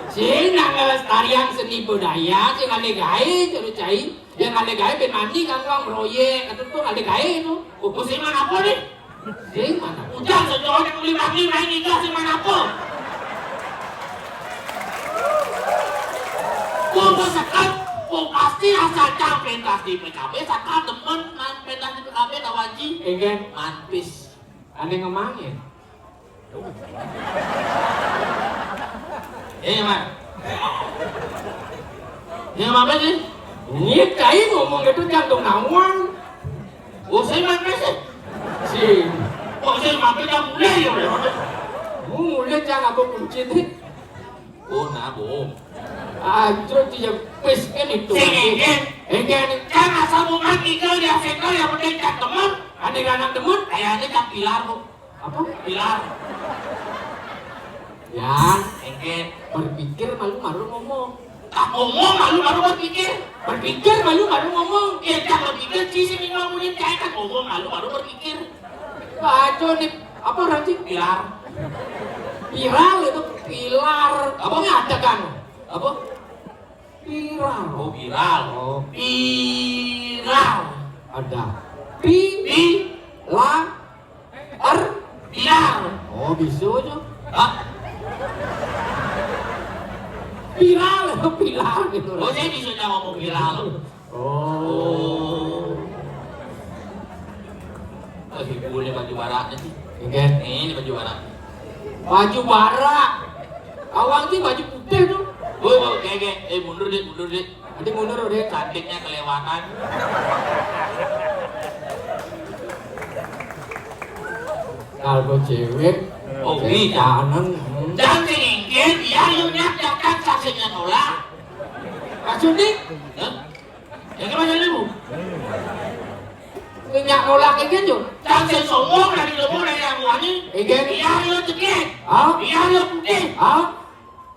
Sing nak ngelestarian seni budaya, sing ngalih gae, terus cai. Yang ngalih gae ben mandi kan orang meroyek, kata tu ngalih gae tu. Oh, sing mana apa nih? Sing mana? Ujang sejoran yang beli mandi main nikah sing mana apa? Kumpul sekat, kumpul pasti asal cang pentas di P K B, sekat demen main pentas di P K B, tahu Haji? Enggak. Manpis. Aneh ngemang ya? Eh, Mak. Ini apa sih? Ini kain ngomong gitu jantung nawang. Oh, saya mampir sih. Si. Oh, saya mampir yang mulai ya. Mulai jangan aku kunci nih. Oh, nah, bohong. Aduh, dia pes kan itu. Sing engken. Engken. Kan asal mau mati ke dia sektor yang penting cak temen. Ada anak temen. Kayaknya cak pilar kok. Apa? Pilar. Ya, engke berpikir malu-malu ngomong. Tak ngomong malu-malu berpikir. Berpikir malu-malu ngomong. Ya, jangan berpikir, sisi minggu ngomongin kayak kan ngomong malu-malu berpikir. Baca nih, apa nanti? Pilar. Viral itu pilar. Apa? Ini ada kan? Apa? Viral. Oh, viral. Oh. Viral. Ada. Pi. Pi. La. Er. Viral. Oh, bisa aja. Hah? Viral, viral gitu. Oh, saya bisa ngomong viral. Oh. Oh, ibu ini baju barak nih. Oke. Ini baju barak. Baju barak. Awang sih baju putih tuh. Oh, oke, oke. Eh, mundur deh, mundur deh. Nanti mundur deh. Cantiknya kelewatan. Kalau cewek, oh, iya. Kanan. Jangan sing ingkir, iya, lu nyak, nyak, nyak, saksinya nolak. Maksudnya? Hah? Ya, kan maksudnya, Bu? Nyak nolak ingkir, Jo. Jangan sing sombong, dari lu, dari yang wani. Ingkir. Iya, lu cekik. Hah? Iya, lu putih. Hah?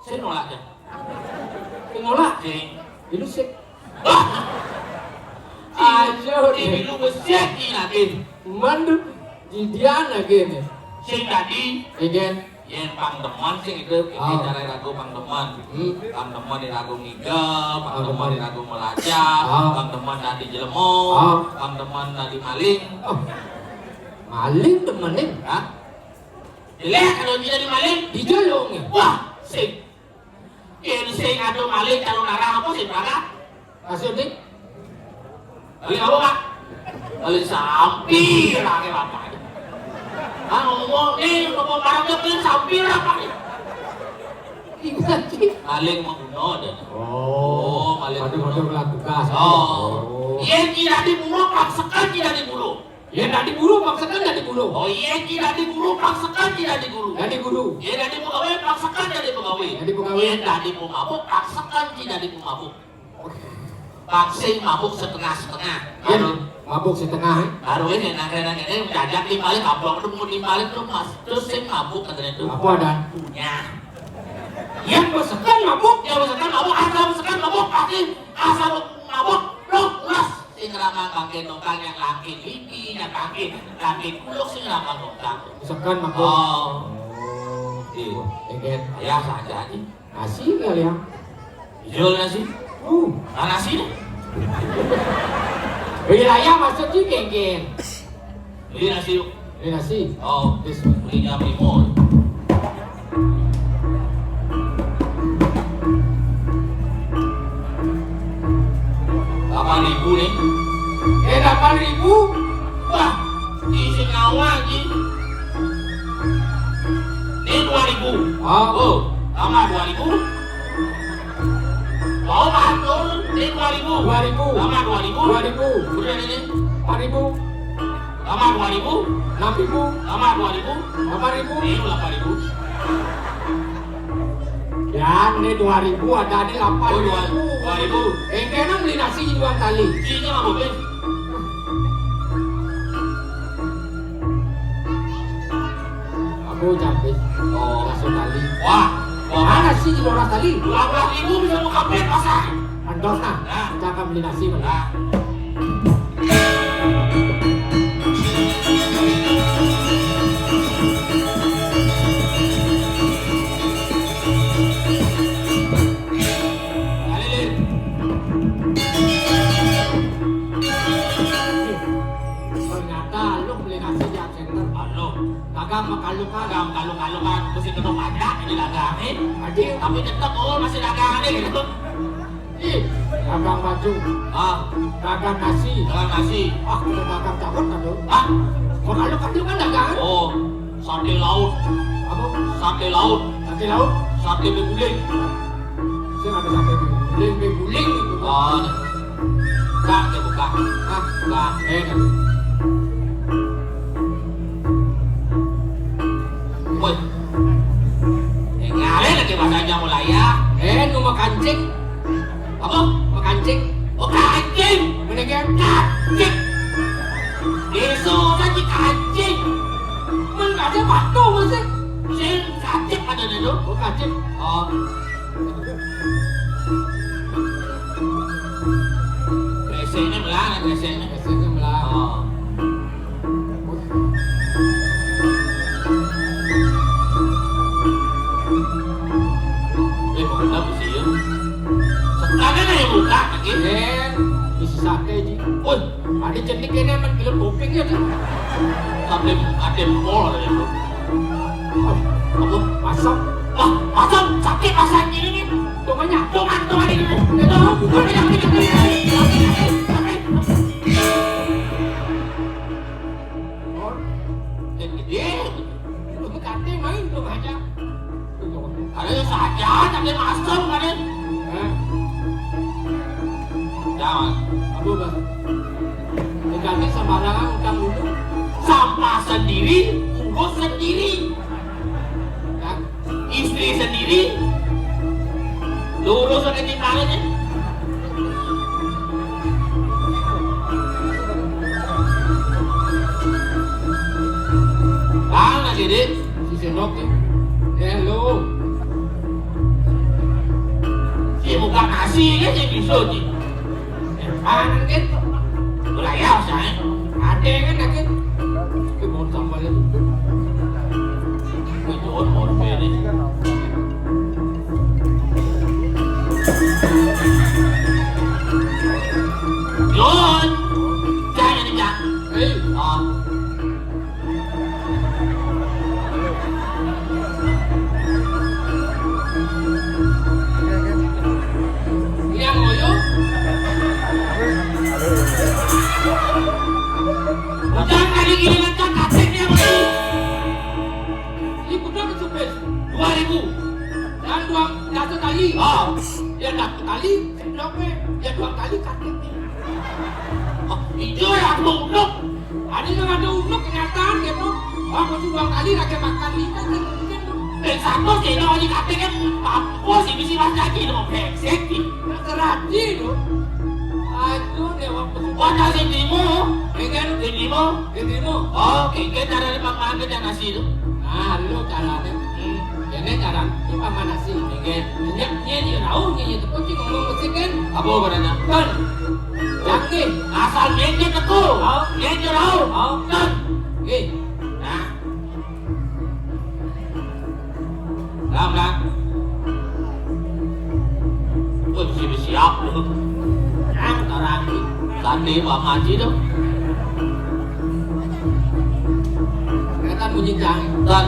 Saya nolak, ya. Saya nolak. Sing. Ini sih. Wah. Ayo, sing deh. Ini lu besar, ini lagi. Mandu, di dia lagi nih. Sing tadi. Iya. Yang pang demen sing itu, ini. Ah. Cara ragu pang demen. Hmm. Pang demen di ragu ngigel, pang demen di ragu melacak, ah, pang demen tadi jelemo, ah, pang demen tadi maling. Oh. Maling demenin? Hah? Jelek kalau dia di maling. Di jelong. Wah, sing. Yen sing ado maling kalau narang apa sih, Pak? Maksudnya? Maling apa, Pak? Maling sampir, lah, kayak apa? Ah, ngomong, eh, ngomong barangnya paling sampir apa nih? Iya, sih. Maling membunuh ada. Oh, maling membunuh. Aduh, aduh, tugas. Oh. Oh. Iya, tidak diburu, paksakan tidak diburu. Yen dadi guru, paksakan dadi guru. Oh, yen dadi guru, paksakan dadi guru. Dadi guru. Yen dadi pegawai, paksakan dadi pegawai. Dadi pegawai. Yen dadi pemabuk, paksakan dadi pemabuk. Paksa mabuk setengah-setengah. Yen mabuk setengah, eh? Baru ini, nang kena ini, mendadak timbalik, kaplok itu mau timbalik tuh, Mas. Terus sing mabuk katanya tuh. Apa ada? Punya. Yang besekan mabuk, yang besekan mabuk, asal besekan mabuk, pasti asal mabuk, lo pulas. Sing ramang bangke tongkang yang laki pipi, yang bangke, bangke kuluk sing ramang tongkang. Misalkan mabuk. Oh. Oh. Iya. Eget. Ya, saja aja. Nasi kali ya. Jual nasi. Uh. Nah, nasi nih. Wilayah masuk juga, geng. Beli nasi yuk. Beli nasi. Oh, belinya Primul. Delapan ribu nih. Eh, delapan ribu? Wah, isi nyawa lagi. Ini dua ribu. Oh. Oh, tambah dua ribu. Mau bantu, ini dua ribu. Dua ribu. Tambah dua ribu. Dua ribu. Udah ini. Empat ribu. Tambah dua ribu. Enam ribu. Tambah dua ribu. Delapan ribu. Ini delapan ribu. Ya, ini dua ribu, ada di delapan ribu. Oh, dua, dua ribu. Eh, kena beli nasi dua kali. Ini apa, Bes? Aku capek. Oh. Dua kali. Wah. Wah. Mana sih dua kali? Dua belas ribu bisa mau kampret pasar. Andos nah. Nah. Kita akan beli nasi, Bang. Nah. Ternyata lu beli nasi di Art Center. Anu, dagang makalukan. Dagang makalukan, mesti kena pajak ini dagang, eh. Tapi tetap, oh, masih dagang, eh, gitu. Ih, dagang baju. Ah. Dagang nasi. Dagang nasi. Ah, kita dagang cabut, aduh. Hah? Kalau lu kan, lu kan dagang. Oh, sate laut. Apa? Sate laut. Sate laut? Sate beguling. Sing ada sate beguling, beguling itu. Oh, nah. Buka, dia buka. Ah, buka. Eh, kan. Woi. Eh, ngare lagi bahasanya mulai ya. Eh, nu makancing. Apa? Makancing. Oh, kancing. Mana kan? Kancing. Desa saja kancing. Men ada batu masih. Sing kacip ada dulu. Oh, kacip. Oh. Kresene melah, kresene. Kresene melah. Oh. Eh, mana museum? Sekarang ada yang buka lagi. Eh, isi sate, Ji. Woi, ada jenik ini aman film kuping ya, Ji. Ada, ada mall ya, Bro. Apa? Masam. Wah, masam. Sakit masam ini nih. Tuh banyak. Tuh kan, tuh kan ini. Tuh, bukan ini, ini, ini, ini, ini, ini, ini. Oh, yang gede. Lu kate main tuh aja. Ada yang saja, tapi masam kan, ya? Eh. Jangan. Aduh, Bang. Dikasih sembarangan utang dulu. Sampah sendiri, Bos sendiri. Kan? Istri sendiri. Lurus aja di tangannya. Mana sih, Dik? Si Senok nih. Hello. Si muka kasih ya, si bisu, Dik. Apaan, Dik? Ulah ya, saya. Ada kan, Dik? Itu mau tambah lagi. Itu mau beri. John, jangan, Dik. Hei. Ah. Yang ngoyo. Ujang tadi gini macam kasetnya, Bang. Ini kuda kecupis. Dua ribu. Dan dua, satu tali. Oh. Ya, satu tali, sendoknya. Ya, dua kali kasetnya. Oh, itu ya, aku mau unuk. Ada yang ada unuk kenyataan gitu. Wah, aku sudah kali lagi makan ikan kan mungkin tuh. Eh, satu sih, no, di kate kan apa sih bisa masak gitu, mau brengsek sih. Nah, terhati tuh. Aduh, dia waktu sudah. Wah, tak sih, dirimu. Pengen dirimu. Dirimu. Oh, kayak cara dia makan aja nasi tuh. Nah, lu caranya. Hmm. Kene cara itu paman nasi. Nggih. Nyenyek nyenye rauh nyenye tepuk ki ngomong mesti kan. Apa barangnya? Kan. Jangan. Asal nyenye tepuk. Oh. Nyenye rauh. Oh. Kan. Nggih. Nah. Lam, lam. Wah, besi-besi apa? Yang tarang. Tadi Pak Haji tuh. Kelihatan bunyi jang. Dan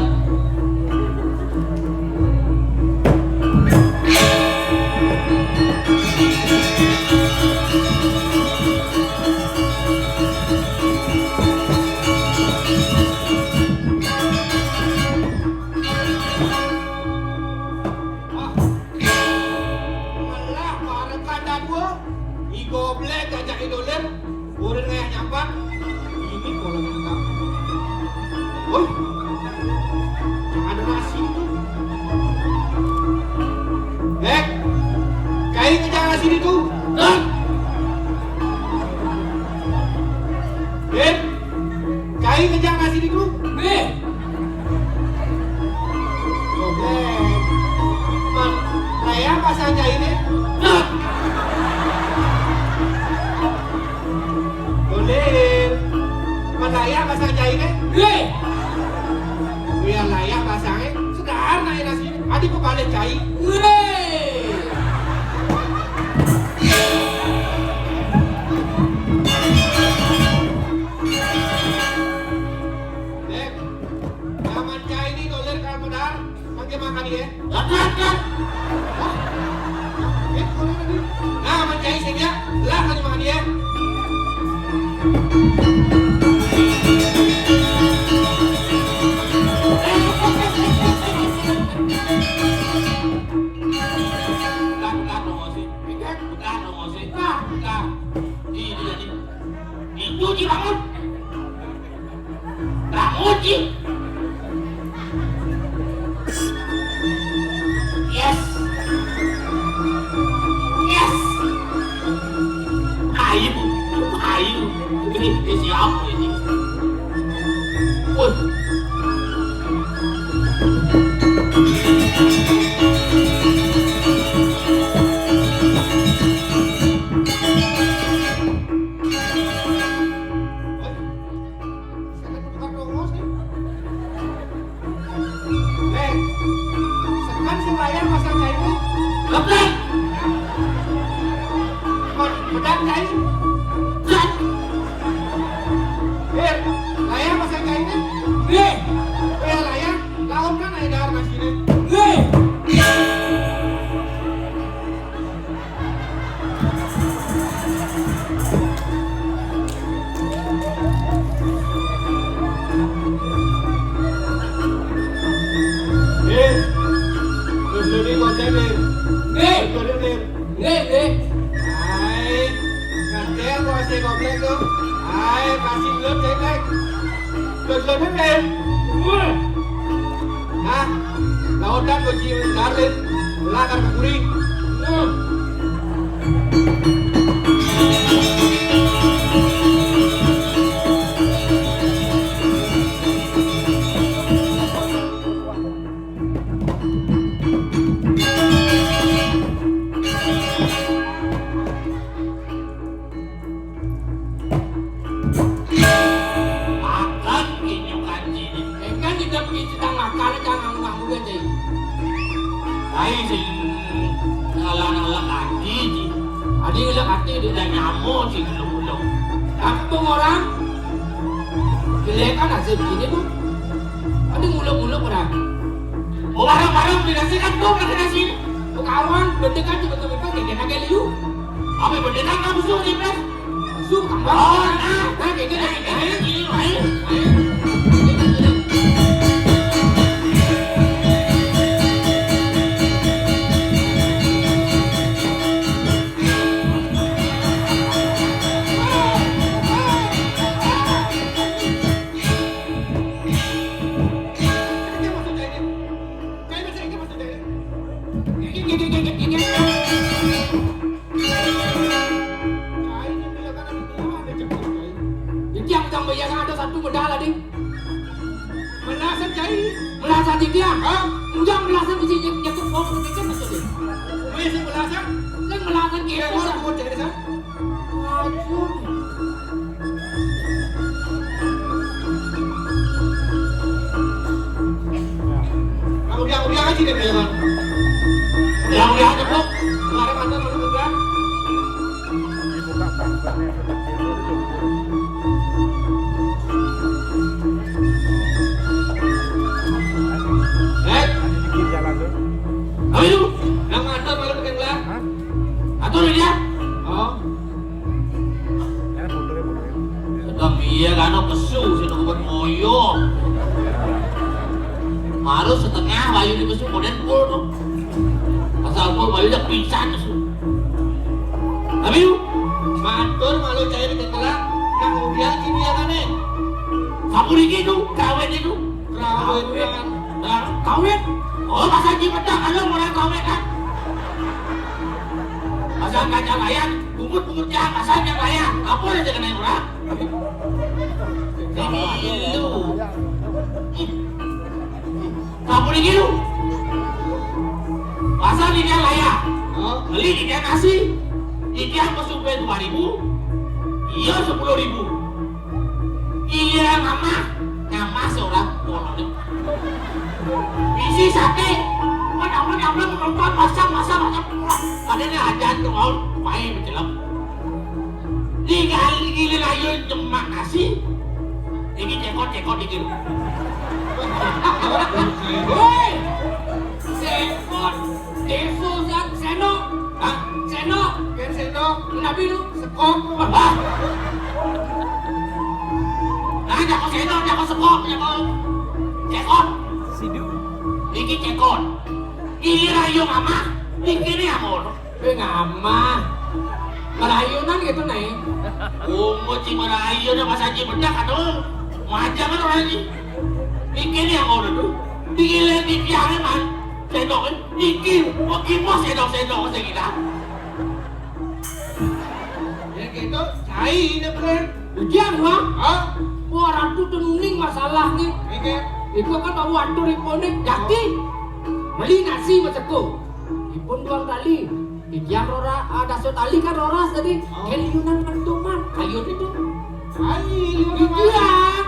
Malah para kata dua, i goblek ajak i doler, urut kayak nyampan. Ini kalau nyampan. Woi, jangan ada nasi itu. Eh, kayak ngejar nasi itu. Dah. Eh, kayak ngejar nasi itu. Nih. Oke. Man, raya pasang jahitnya. Nah. Boleh. Man, raya pasang jahitnya. Boleh. Biar raya pasangnya. Sederhana ya nasi. Adi kebalik jahit. Boleh. Dek, zaman jahit ini dolar kalau modal. Pakai makan ya? Lah, kan, kan. Hah? Eh, boleh tadi. Nah, mancai saja. Lah, pakai makan ya? Bukan, bukan, dong, sih. Bukan, bukan, dong, sih. Bukan, bukan. Di, di, di. Itu dibangun. Bangun, Ji. Yes. Yes. Ayo. Ayo. Ini, ini siapa ini? Woi. Sekarang tukang tongos nih. Eh, sekarang si Raya pasang jahitnya. Lepas. Mat, bedak jahit. Cat. Eh, Raya pasang jahitnya. Nih. Eh, Raya, lawan kan ada darah sini. Nih. Nih, Gus Doni konten nih. Nih. Gus Doni nih. Nih, nih. Hai, ngerti aku masih komplek tuh. Hai, masih belum cetek. Gus Doni nih. Hah? Laodan goji Darlin, lakar ka kuring. Makan inyo kanji ni. Eh, kan kita pergi sedang makan, jangan nganggu-nganggu kan, Cai. Ai, sing ngalah-ngalah kanji, Ci. Adi ngalah kanji, dia dah nyamo, Ci, dulu-dulu. Tapi orang jelek kan nasib ini tu. Adi nguluk-nguluk orang. Oh, barang-barang beli nasi kan tu, pakai nasi. Kawan, benda kan cuma tu, dia nak liu. Apa benda kan kamu suruh dia, Bang? Cai, ni biar kan ada dua, ada cepet, Cai. Jadi yang tambah yang ada satu medal tadi. Melasan, Cai. Melasan di dia. Hah? Ujang melasan di sini, dia tuh bawa ke sini, maksudnya. Weh, si melasan? Kan melasan dia. Dia mau buat jadi sana. Aduh. Udah, udah aja deh, Bang. Udah, udah aja, Bang. Kemarin mata malu udah. Eh? Ayo, yang mata malu pegang lah. Atur dia. Oh. Sedang iya kan, kesu, sing buat moyo. Harus setengah bayu di kesu, kemudian full tu. Asal full bayu dah pingsan kesu. Tapi tu, matur malu cair ketelah, nak udian kini ya kan, eh? Sapu lagi tu, kawin itu. Kawin. Nah, kawin. Oh, masa di petang, kalau orang kawin kan? Masa kacang ayam, bungut-bungut ya, masa yang kaya. Apa aja kena orang? Ini lu. Kamu ni gitu. Pasal ni dia layak. Beli ni dia nasi. Ni dia aku sumpah dua ribu. Iya sepuluh ribu. Iya mama. Nama seorang orang. Bisi sate. Mana mana mana menonton masak masak masak. Ada ni ajar tu kau. Main macam Tinggal giliran ayo jemak nasi. Ini cekot-cekot dikit. Woi, cekot. Deso san seno. Hah? Seno. Ken seno. Nabi lu sekop. Wah. Nah, jago seno, jago sekop, jago cekot. Sidu. Ini cekot. Giliran ayo mama, ini amor. Weh, ngamah. Merayunan gitu, Nai. Umur si merayu dah masa haji bedak, aduh. Macam mana orang ni? Bikin yang orang tu. Bikin lagi biar man. Sendok ni. Bikin. Bikin bos sendok-sendok masa kita. Ya gitu, cai ni, Bren. Ujian, ha? Ha? Wah, ratu tu nuning masalah ni. Iku kan bawa atur ipo ni. Jati. Beli nasi masako. Ipun duang tali. Ikian rora, ah, daso tali kan roras tadi. Oh. Ken liunan kantongan. Kayu itu. Cai, liunan. Ikian.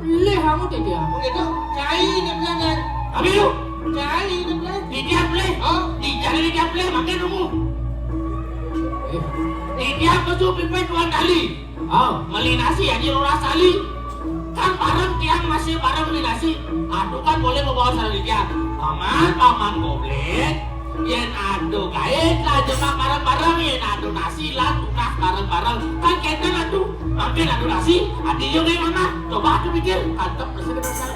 Leh kamu tadi ya. Oh, gitu. Cai, dia bilang, kan? Tapi lu. Cai, dia bilang. Ikian leh. Oh. Ikian, ikian leh, makan kamu. Eh. Ikian betul pimpin duang tali. Ah, meli nasi aja roras tali. Kan bareng tiang masih bareng meli nasi. Aduh kan boleh membawa sarang tiang. Paman, paman goblek. Yen ado gaet lah jemak bareng-bareng, yen ado nasi lah tunas bareng-bareng. Kan kenten atuh, makin ado nasi, adi yo gaet mama. Coba atuh pikir, mantep mesti dengan saya.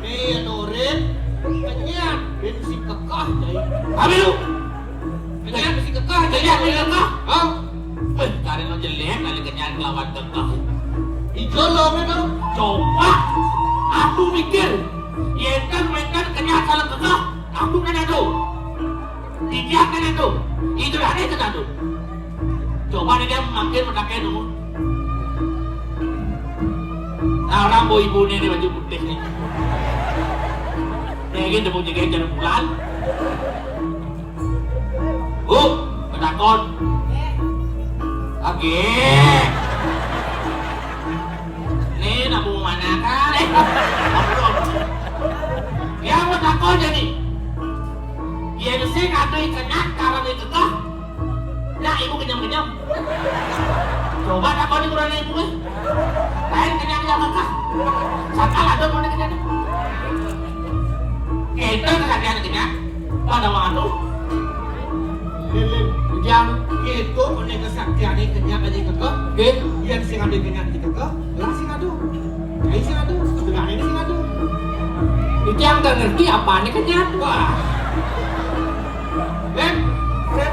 Nih, Nurin, kenyang, bensin kekah, Cai. Habis lu. Kenyang bisi kekeh, kenyang bisi kekeh. Hah? Weh, karena jelek kali kenyang kelawan kekeh. Ih, Lolo ngono. Coba aku mikir, yén kan wénten kenyat salengkekeh, aku kan ado. Titiang kan ado. Itu ane kan ado. Coba nih dia makin mendake dulu. Nah, orang bawa ibu nih, nih baju putih nih. Nih, ini tepung jagung jangan bulan. Bu, betakon. Oke. Nih, nabung mana kan? Eh, ngobrol. Ya, mau takon jadi. Yén sing ado kenyat karena itu toh. Nah, ibu kenyang-kenyang. Coba takoni kurang ibu, eh. Lain kenyang ya kakak. Sakal ada mau kenyang. Kita kesaktian kenyang. Pada waktu. Lilin, ujang. Itu punya kesaktian kenyang aja kekeh. Oke. Yang sing ada kenyang aja kekeh. Lah sing ada. Ayo sing ada. Sebenarnya sing ada. Itu yang gak ngerti apa nih kenyang. Wah. Ben, Ben.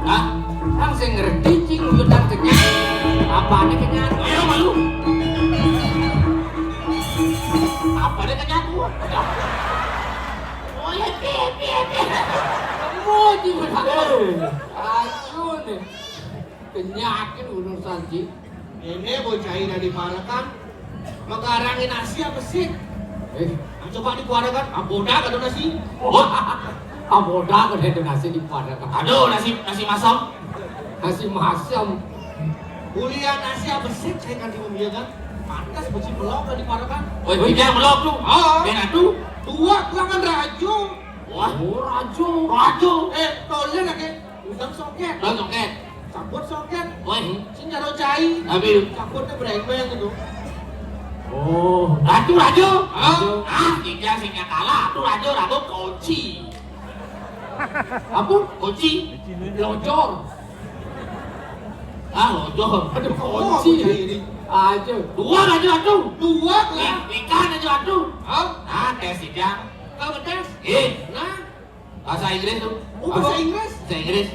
Hah? Kan sing ngerti cing udah kenyang. Apa nih kenyang? Ayo malu. Apa nih kenyang? Oh ya, piye, piye, piye. Muji benar. Ayo nih. Penyakit urusan cing. Ini bocah ini diparekan. Mengarangin nasi apa sih? Eh, nah, coba diparekan. Aboda kado nasi. Oh, aboda kado nasi diparekan. Aduh, nasi, nasi masam. Nasi masam. Kuliah nasi apa sih? Saya kan di kan. Pantas bocah melok kan diparekan. Oh, iya melok tuh. Oh. Ben atuh. Dua kurangan rajo. Wah. Oh, rajo. Rajo. Eh, tolnya lagi. Udang soket. Udang soket. Cabut soket. Woi. Sing nyaro cai. Tapi cabutnya berembeng gitu. Oh, raju raju. Ah, ah, tiga sing kalah. Tuh raju raju kunci. Apa? Kunci. Lojor. Ah, lojor. Ada kunci. Aja. Dua raju atuh. Dua lah. Ikan aja atuh. Ah, tes sidang. Kau ngetes? Eh. Nah, bahasa Inggris tuh. Oh, bahasa Inggris? Bahasa Inggris.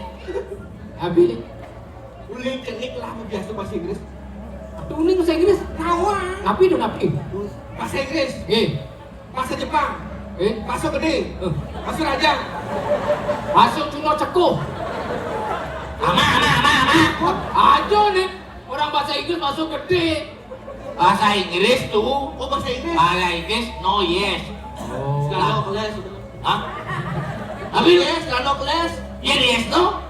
Abi. Uling kenik lah biasa bahasa Inggris. Tuh uling bahasa Inggris. Nawa. Napi tuh napi? Bahasa Inggris. Eh. Bahasa Jepang. Eh. Bahasa gede. Eh. Bahasa raja. Bahasa Cina cekuh. Ama, ama, ama, ama. Aja nih. Orang bahasa Inggris masuk gede. Bahasa Inggris tuh. Oh, bahasa Inggris. Bahasa Inggris no yes. Oh. Nah. Hah? Tapi yes, kalau kelas. Iya, yes no.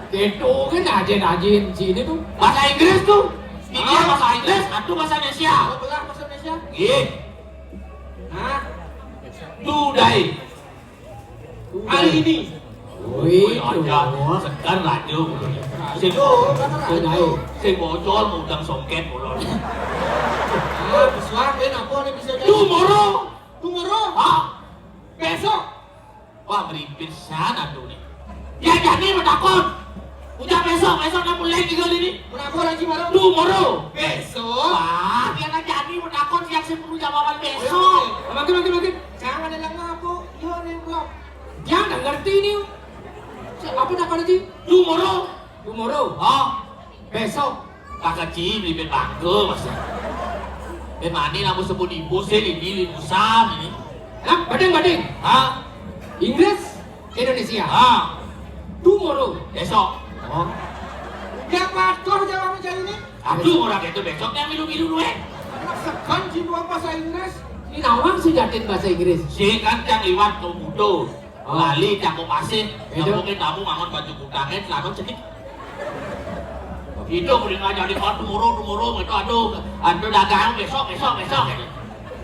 Gitu kan aja-aja sini tuh. Bahasa Inggris tuh. Ini bahasa Inggris, atuh bahasa Indonesia. Oh, belah bahasa Indonesia. Iya. Nah. Today. Hari ini. Wih, aja segar rajo. Sing, sing bocor mau udang songket ulun. Ah, pesuang, eh, apa nih bisa jadi? Tomorrow. Tomorrow? Hah? Besok. Wah, meripit sana tuh nih. Ya jadi mau takon. Udah besok, besok nak mulai tiga ini. Kenapa lagi baru? Tomorrow. Besok. Wah, dia nggak jadi mau takon siang sepuluh jawaban besok. Makin, makin, makin. Jangan ada lama aku. Iya, nih, belum. Dia nggak ngerti nih. Apa nak ngerti? Tomorrow. Tomorrow. Oh, besok. Pak Haji beli bangke, Mas. Bemani namu sebut ibu sih, ini, ini, Musam ini. Hah? Bading, bading. Hah? Inggris, Indonesia. Ah. Tomorrow. Besok. Oh. Dia pakoh jawab macam ini. Aduh, orang itu besoknya milu-milu duit. Sekan jiwa bahasa Inggris. Ini nawang sih jadiin bahasa Inggris. Si kan yang liwat tuh butuh. Oh. Lali cangkup pasir, itu. Yang mungkin kamu ngangon baju kutangnya, celana cedik. Itu udah nggak jadi kau tomorrow, tomorrow, itu aduh, aduh dagang besok, besok, besok gitu.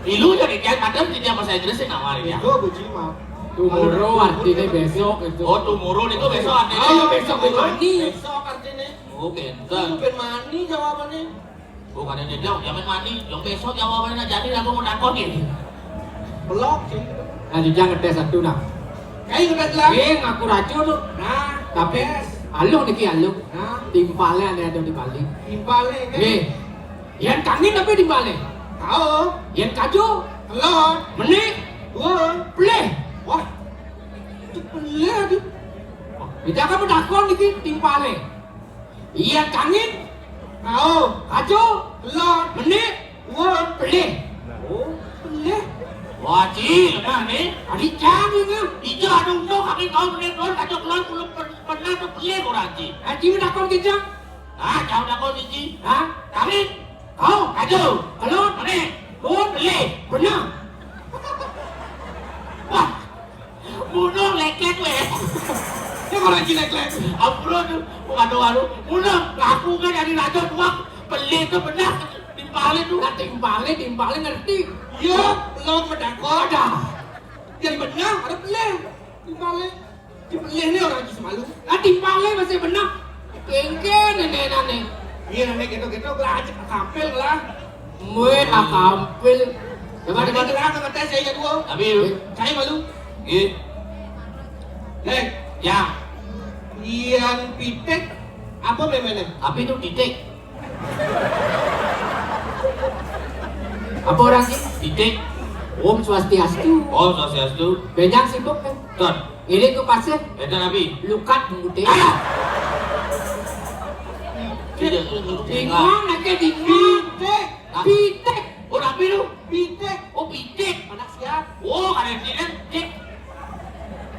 Ilu jadi kian kadang di dia bahasa Inggris sih nawarin ya. Itu buci mah. Tomorrow artinya besok itu. Oh, tomorrow itu besok artinya. Ayo besok, besok ini. Besok artinya. Oh, benten. Itu ben mani jawabannya. Bukan yang jawab, jangan mani. Yang besok jawabannya jadi lagu mau takut ini. Belok sih. Nah, jangan tes satu nah. Kayak udah jelas. Eh, ngaku racu tuh. Nah, tapi aluh niki aluh. Nah, timpalnya ada, ada di Bali. Timpalnya kan? Eh, yang kangin apa timpalnya? Tahu. Yang kaju? Telur. Menik? Dua. Pelih. Wah, itu pelih tuh. Kita kan udah kon niki timpalnya. Iya, kangin. Kau, kacu, telur, benih, dua, pelih. Oh, pelih. Wah, Ji, lemah ni. Adi cang ni. Ija ada undang kami kau benih telur, kacu telur, puluh per-, pernah tu pelih orang, Ji. Haji ni takut kita. Ah, jauh takut, Ji. Ha? Kami, kau, kacu, telur, benih, dua, pelih. Benar. Wah, bunuh leket weh. Ya kalau lagi leket. Ampun tu, waduh, waduh. Bunuh, ngaku kan dari raja tuang. Pelih tu benar. Timpalnya tu. Nah, timpalnya, timpalnya ngerti. Ya, belum benar kau dah. Jadi benar, ada pelih. Timpalnya. Di pelih ni orang Haji semalu. Lah timpalnya masih benar. Kengke nenek nane. Iya, nenek gitu-gitu, lah aja kampil lah. Mue, ah, kampil. Coba, nanti coba. Kelar sama tes saya dua. Tapi lu. Saya malu. Iya. Hei. Ya. Ian pitik apa memene? Tapi itu titik. Apa orang sih? Titik. Om Swastiastu. Om Swastiastu. Benjang sibuk kan? Ton. Ini ke pasir. Eta nabi. Lukat putih. Ah! Tidak, tidak, tidak. Bingung aja, bingung. Pitik. Ah. Pitik. Oh, nabi lu? Pitik. Oh, pitik. Anak siap. Oh, ada pitik.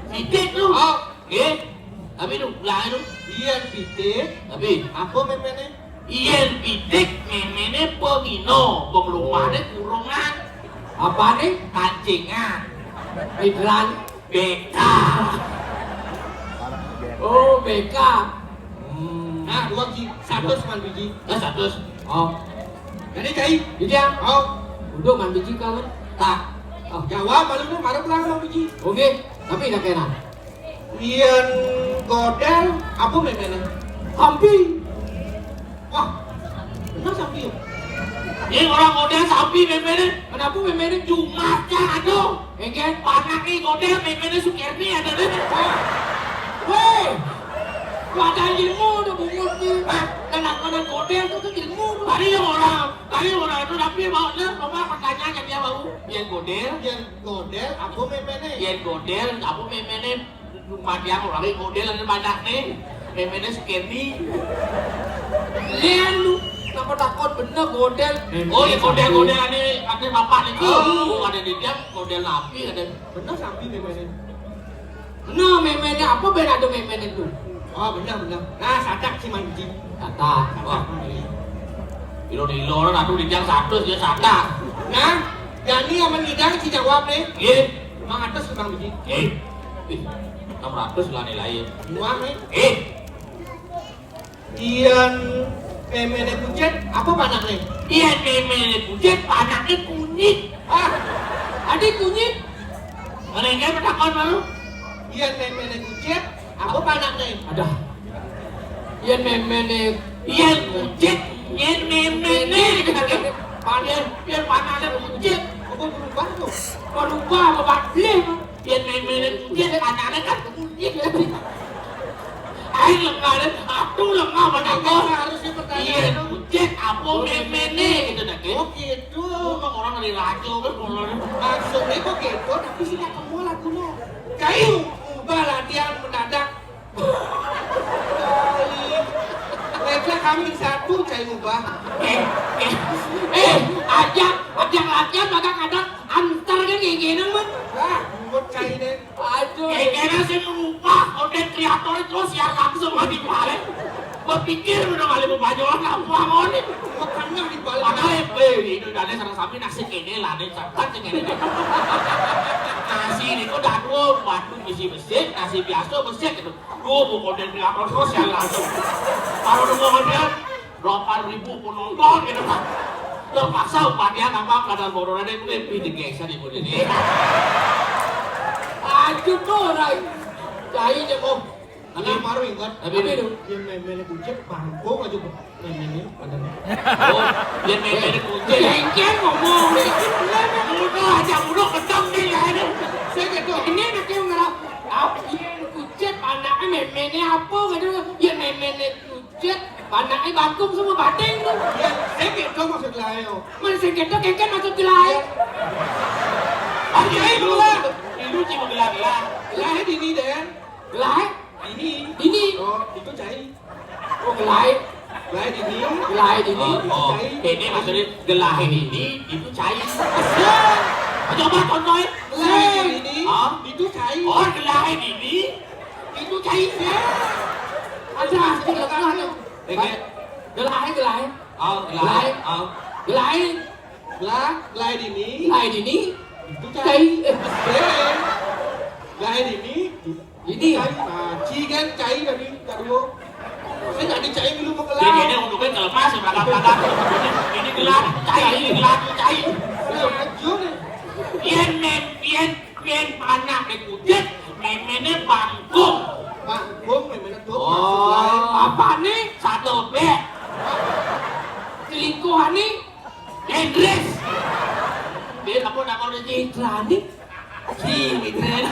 Pitik lu. Oh. Eh, tapi lu, lah lu. Iya, pitik. Tapi apa memene? Yen pitik memene pemino, pemerumahnya kurungan. Apa nih? Pancingan. Iklan. B K. Oh, B K. Hmm. Nah, dua biji. Satu seman biji. Nah, satu. Oh. Jadi, cai. Biji ya? Oh. Udah man biji kalau. Tak. Oh. Jawab, malu nih, marah pulang man biji. Oke, tapi nggak kena. Ian godel, apa memene? Hampi. Wah, benar sampi ya? Ini orang godel sampi memene. Kenapa memene? Jumat ya, aduh. Engke panak nih godel memene Sukerni ada deh. Weh, wadah ilmu udah bungut nih. Hah? Anak-anak godel tuh tuh ilmu tuh. Tadi yang orang, tadi orang itu tapi mau nih, apa pertanyaannya dia mau? Ian godel. Ian godel, apa memene? Ian godel, apa memene? Mati aku lagi godel ada banyak nih. Memene Sukerni. Lian lu, kenapa takut bener godel? Oh, ya godel-godel ada, ada bapak itu. Oh. Oh, ada di dia godel napi ada. Bener sampi memene. Nah, memene apa ben ada memene tuh? Oh, bener, bener. Nah, sadak si manci. Sadak. Sadak. Wah. Ilo-ilo orang aku di dia satu dia sadak. Nah, Jani sama Nidang si jawab nih. Iya. Lima ratus kurang biji. Eh, ih, enam ratus lah nilai. Muah nih. Eh, Ian memene kucet, apa panaknya? Ian memene kucet, panaknya kunyit. Ah, ada kunyit? Mereka bertakon malu. Ian memene kucet, apa panaknya? Ada. Ian memene. Ian kucet, ian memene. Panen, ian panaknya kucet. Apa berubah tuh? Berubah apa batlih? Yen memene kucit, anaknya kan kucit. Aing lengah deh, aduh lengah mana kok. Harusnya pertanyaan iya, itu. Kucit, apa memene gitu dah, Ki. Oh, gitu. Untung orang dari rajo kan, kalau maksudnya kok gitu, tapi sih nggak ketemu lagunya. Kayu, ubah latihan mendadak. Level kami satu, cai ubah. Eh, eh, eh, aja, aja latihan, maka kadang antar kan kayak gini, man. Wah, buat cai deh. Aduh. Kayak gini sih lupa, konten kreator terus ya langsung mati balik. Berpikir udah balik mau banyolan, apa mau nih? Makanya dibalik. Padahal, eh, ini udah ada sarang sami nasi kene lah, ada catat sih kene. Nasi ini kok dah dua, batu besi besik, nasi biasa besik gitu. Duh, pokoknya ini apa terus ya langsung. Kalau nunggu dia, delapan ribu penonton gitu, Pak. Terpaksa upahnya tambah kadang borong ada yang lebih digeser ibu ini. Aduh, tuh, Rai. Cai aja, kok. Anak baru ingat. Tapi apa itu? Yang main-main kucing, bangkong aja, kok. Main-main, ada. Oh, yang main-main kucing. Jengkel ngomong. Udah aja, udah kencang nih, ya, ini. Saya gitu, ini anak yang ngerap. Apa yang kucing, anaknya main-mainnya apa, gitu. Ya, main-mainnya kucing, anaknya bangkong sama bating tuh. Ya, saya gitu maksud lain. Mana saya gitu, kengken maksud lain. Oke, itu lah. Itu cuma gelar-gelar. Lahir ini, Den. Gelai? Ini. Ini. Oh, itu cai. Oh, gelai. Gelahé dini. Gelahé dini. Oh, oh. Cai. Ini maksudnya gelahé dini, itu cai. Coba contohnya. Gelahé dini, itu cai. Oh, gelahé dini, itu cai. Aja, asli gelahé. Oke. Gelahé, gelahé. Oh, gelahé. Gelahé. Oh. Gelahé. Gelah, gelahé dini. Gelahé dini. Itu cai. Cai. Eh. Gelahé dini. Ini. Cai, nah, ci kan cai tadi, tak dulu. Saya tadi cai dulu mau kelar. Jadi ini untuknya kelepas, belakang-belakang. Ini gelap, cai, ini gelap, cai. Nah, aja nih. Pian men, pian, pian anak dikujit, memennya bangkung. Bangkung, memennya tuh, oh, maksud lain. Apa nih? Satu B. Selingkuhan nih. Inggris. Dia apa nama dia? Citrani. Si Citrani.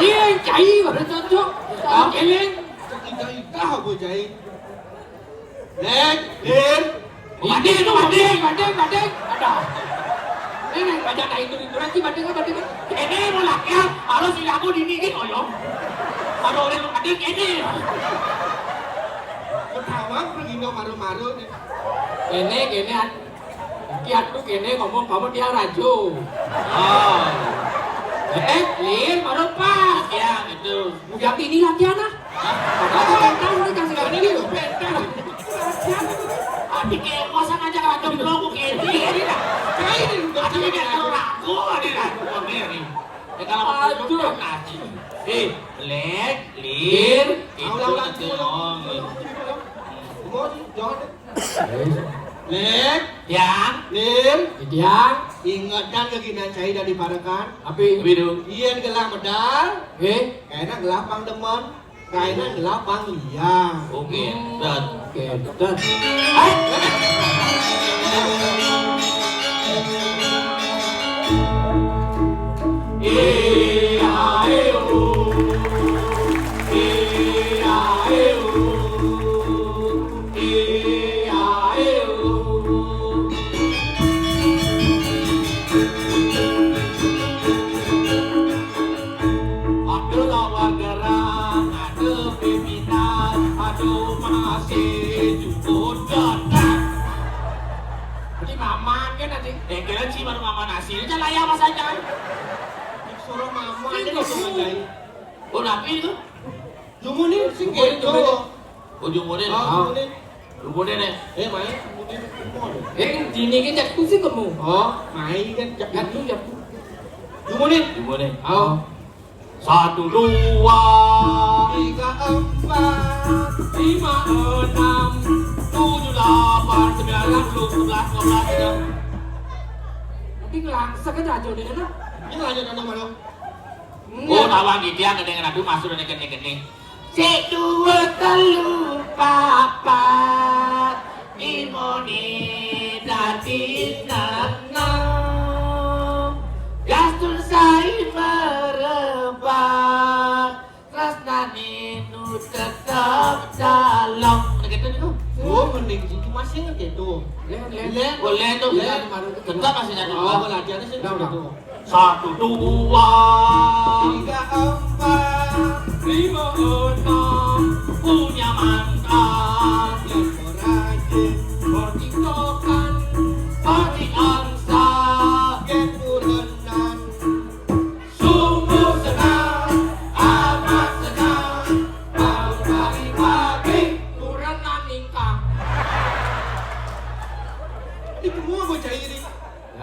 Iya, cai baru cocok. Hah? Cai. Cai, cai, apa cai? Lek, Lek. Bading, bading, bading, bading. Ada. Ini baca kayak itu, itu lagi bading, bading. Ini mau laki, harus dilaku dini, gitu, loh. Kalau orang bading, ini. Ketawa, pergi nggak maru-maru nih. Kéné, kéné, At-, iki atuh kéné ngomong kamu dia rajo. Oh. Eh, Lin, baru pas. Ya, gitu. Udah ini latihan ah. Hah? Ada pentas nih, kasih latihan. Ini pentas. Latihan. Adi kayak masa ngajak rajo dulu aku kayak ini. Kayak ini. Adi kayak kalau ragu, ada ragu, ada nih. Ya kalau mau aduh. Pentas. Eh, Lek, Lin, itu ulang, ulang, nanti ulang, ngomong. Ulang, ulang. Mau sih, jangan deh. Lek. Yang. Lin. Yang. Ingetan ke gina cai dari parekan. Api. Api dong. Iya, gelah medal. Eh. Kayaknya gelah pang demen. Kayaknya gelah pang liang. Oke, dan. Oke, dan. Hai. Iya, ayo. Iya, ayo. Iya, ayo. Ada lawan gerang, ada pimpinan, ada masih cukup datang. Jadi maman kan nanti. Eh, kira sih baru maman nasi, ini kan layar apa saja. Suruh maman ini. Ini tuh, Jai. Oh, tapi itu. Jumunin sing gitu. Ujung murid. Oh, jumunin. Jumunin. Eh, main jumunin. Eh, dini ki cek kusi kemu. Oh, main kan cek. Jatuh, jatuh. Jumunin. Jumunin. Oh. Satu, dua, tiga, empat, lima, enam, tujuh, delapan, sembilan, sepuluh, sebelas, dua belas, tiga. Tapi ngelangsak aja aja deh, nah. Ini lanjut anak mana? Oh, tawang gitu ya, kadang-kadang masuk ada gini-gini. Sik dua telu papat, imone dadi enam. Gastur sai merebak, tresnane nu tetep dalam. Ngene gitu niku. Oh, mending gitu masih ngerti tuh. Boleh, boleh. Boleh tuh, boleh. Tetep masih nyatu. Oh, latihannya sih gitu. Satu, dua, tiga, empat, lima, enam, punya mantan. Rajin, bertiktokan, bertik angsa, kurenan. Sungguh senang, amat senang, baru pagi-pagi, kurenan ningkang. Ini semua bocah ini.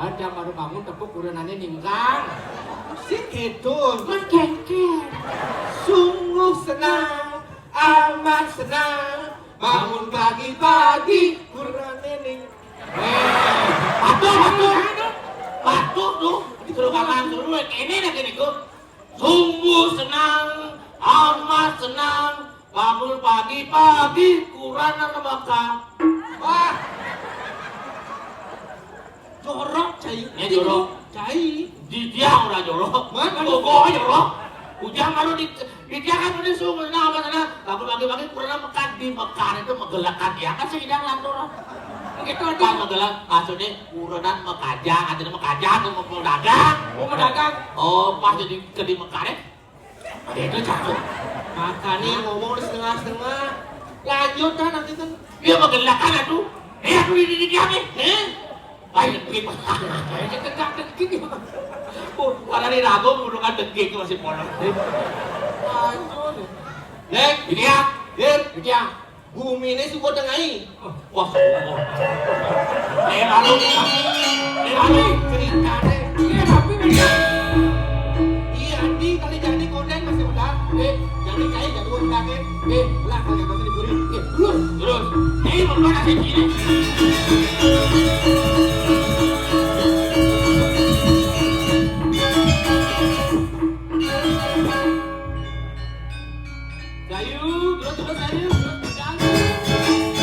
Ya, jam baru bangun, tepuk kurenane ningkang. Sing gitu. Mas kengker. Sungguh senang, amat senang. Bangun pagi-pagi, kurenane ning. Eh, batuk, batuk. Batuk tuh. Disuruh makan dulu, ini lagi nih, Gus. Sungguh senang, amat senang. Bangun pagi-pagi, kurenan makan. Wah. Jorok, cai. Ya, jorok. Cai. Di dia ora jorok. Mana? Bogo jorok. Ujang baru di, di dia kan udah sungguh senang, amat senang. Bangun pagi-pagi, kurenan makan di Mekar itu megelekan dia. Kan sing idang lantur. Gitu aja. Kan megelek, maksudnya kurenan mekajang, artinya mekajang tuh mau dagang. Oh, mau dagang. Oh, pas jadi ke di Mekar ya. Ada itu cakep. Makanya ngomong di setengah-setengah. Lanjut kan nanti kan. Dia magelak kan atuh. Eh, aku ini dia nih. Eh? Ayo, gini. Ayo, tegak, tegak, gini. Oh, karena di rago mulukan degik itu masih polos. Lanjut. Nek, ini ya. Dir, ini ya. Gumine suka tengai. Wah, sombong. Eh, lalu, eh, lalu, ceritane. Iya, tapi beda. Iya, di kali jadi konden masih muda. Eh, jadi cai jadi urang kaget. Eh, lah, kalau masih diberi. Eh, terus, terus. Eh, mau mana sih ini? Sayu, terus, terus, Sayu, terus, terus.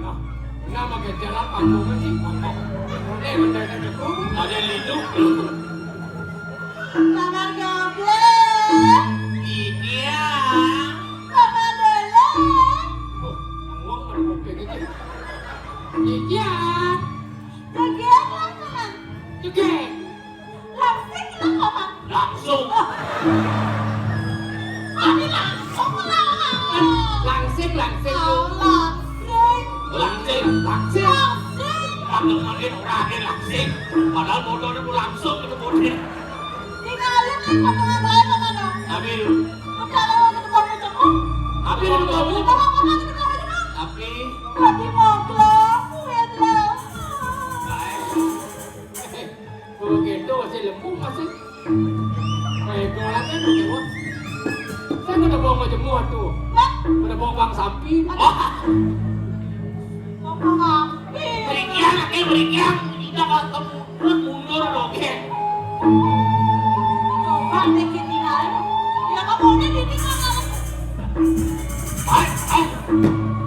Nah, nama gejala panggung sih, panggung. Eh, bener, bener, bener. Ada lindung. Kamar goblok. Iya. Kamar bolong. Oh, panggung pada kopi gitu. Iya. Joget lah, teman. Joget. Langsing lah, Paman. Langsung. Kami langsung lah. Langsing, langsing. Oh, langsing. Langsing, langsing. Langsing. Aku makin ora ada langsing. Padahal motornya mau langsung ketemu dia. Tinggalin nih potongan lain, Paman, dong. Tapi, Udah lah, mau ketemu, ketemu. Tapi lu ketemu. Ketemu, Paman, ketemu, ketemu. Tapi, Lagi ngobrol, ngobrol. Baik. Kalau gitu masih lembung masih. Kayak gua kan udah gua. Saya udah bawa mau jemur tuh. Hah? Udah bawa bang sapi. Wah. Ngomong apa? Berikian, eh, berikian. Kita kalau ketemu, terus mundur dong, ya. Coba dikit tinggalin. Ya, kamu udah ditinggal. Hai, hai.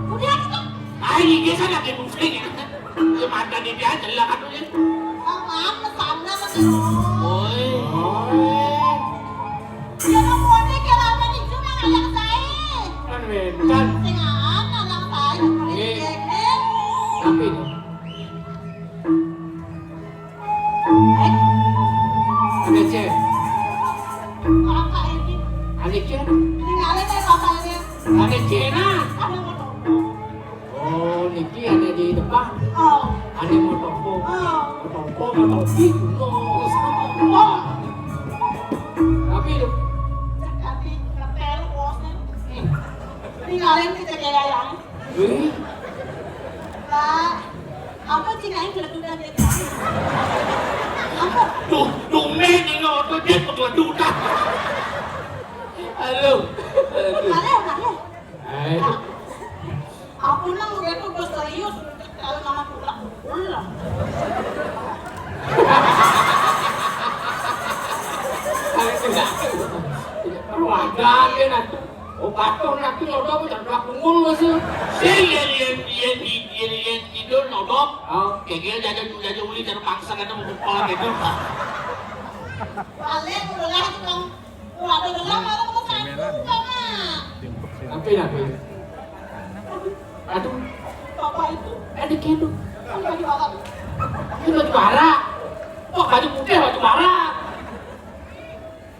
Udah, tuh. Hai, ini saya lagi pusing, ya. Lu mata dia biasa lah, kan, ya. Apaan pesannya, Mas? Woi. Woi. Ya, kamu ini kayak lama nih, cuma ngajak saya. Kan beda. Sing aja ngajak saya, boleh Iya. digegek. Tapi itu. Eh? Ada cewek. Apa ini? Ada cewek. Tinggalin deh, Bapak, ini. Ada cewek, nah. Ada mau Oh, niki ada di depan. Oh. Ada mau toko. Oh. Mau toko, mau topi, mau semua. Oh. Tapi itu. Tapi ngetel, bosnya. Hmm. Tinggalin kita kayak yang. Wih. Pak, apa sih kayak geledukan gitu? Apa? Tuh, tumben ini otot dia pegeledukan. Halo. Halo, halo. Eh, itu. Aku nang udah tuh gue serius, kalau mama pulang, pulang. Kalau tidak, perlu ada dia nanti. Oh, batur nanti lo udah punya dua punggung lo sih. Sih, iya, iya, iya, iya, iya, iya, tidur nodok. Oh. Kegel jajan, jajan uli, jajan pangsa, kata mau kepala gitu. Balik, udah lah, Bang. Waduh, gelap malam ke satu, Mama. Tapi, tapi. Aduh. Bapak itu. Ada gitu. Ini baju barat. Ini baju barat. Kok baju putih, baju barat?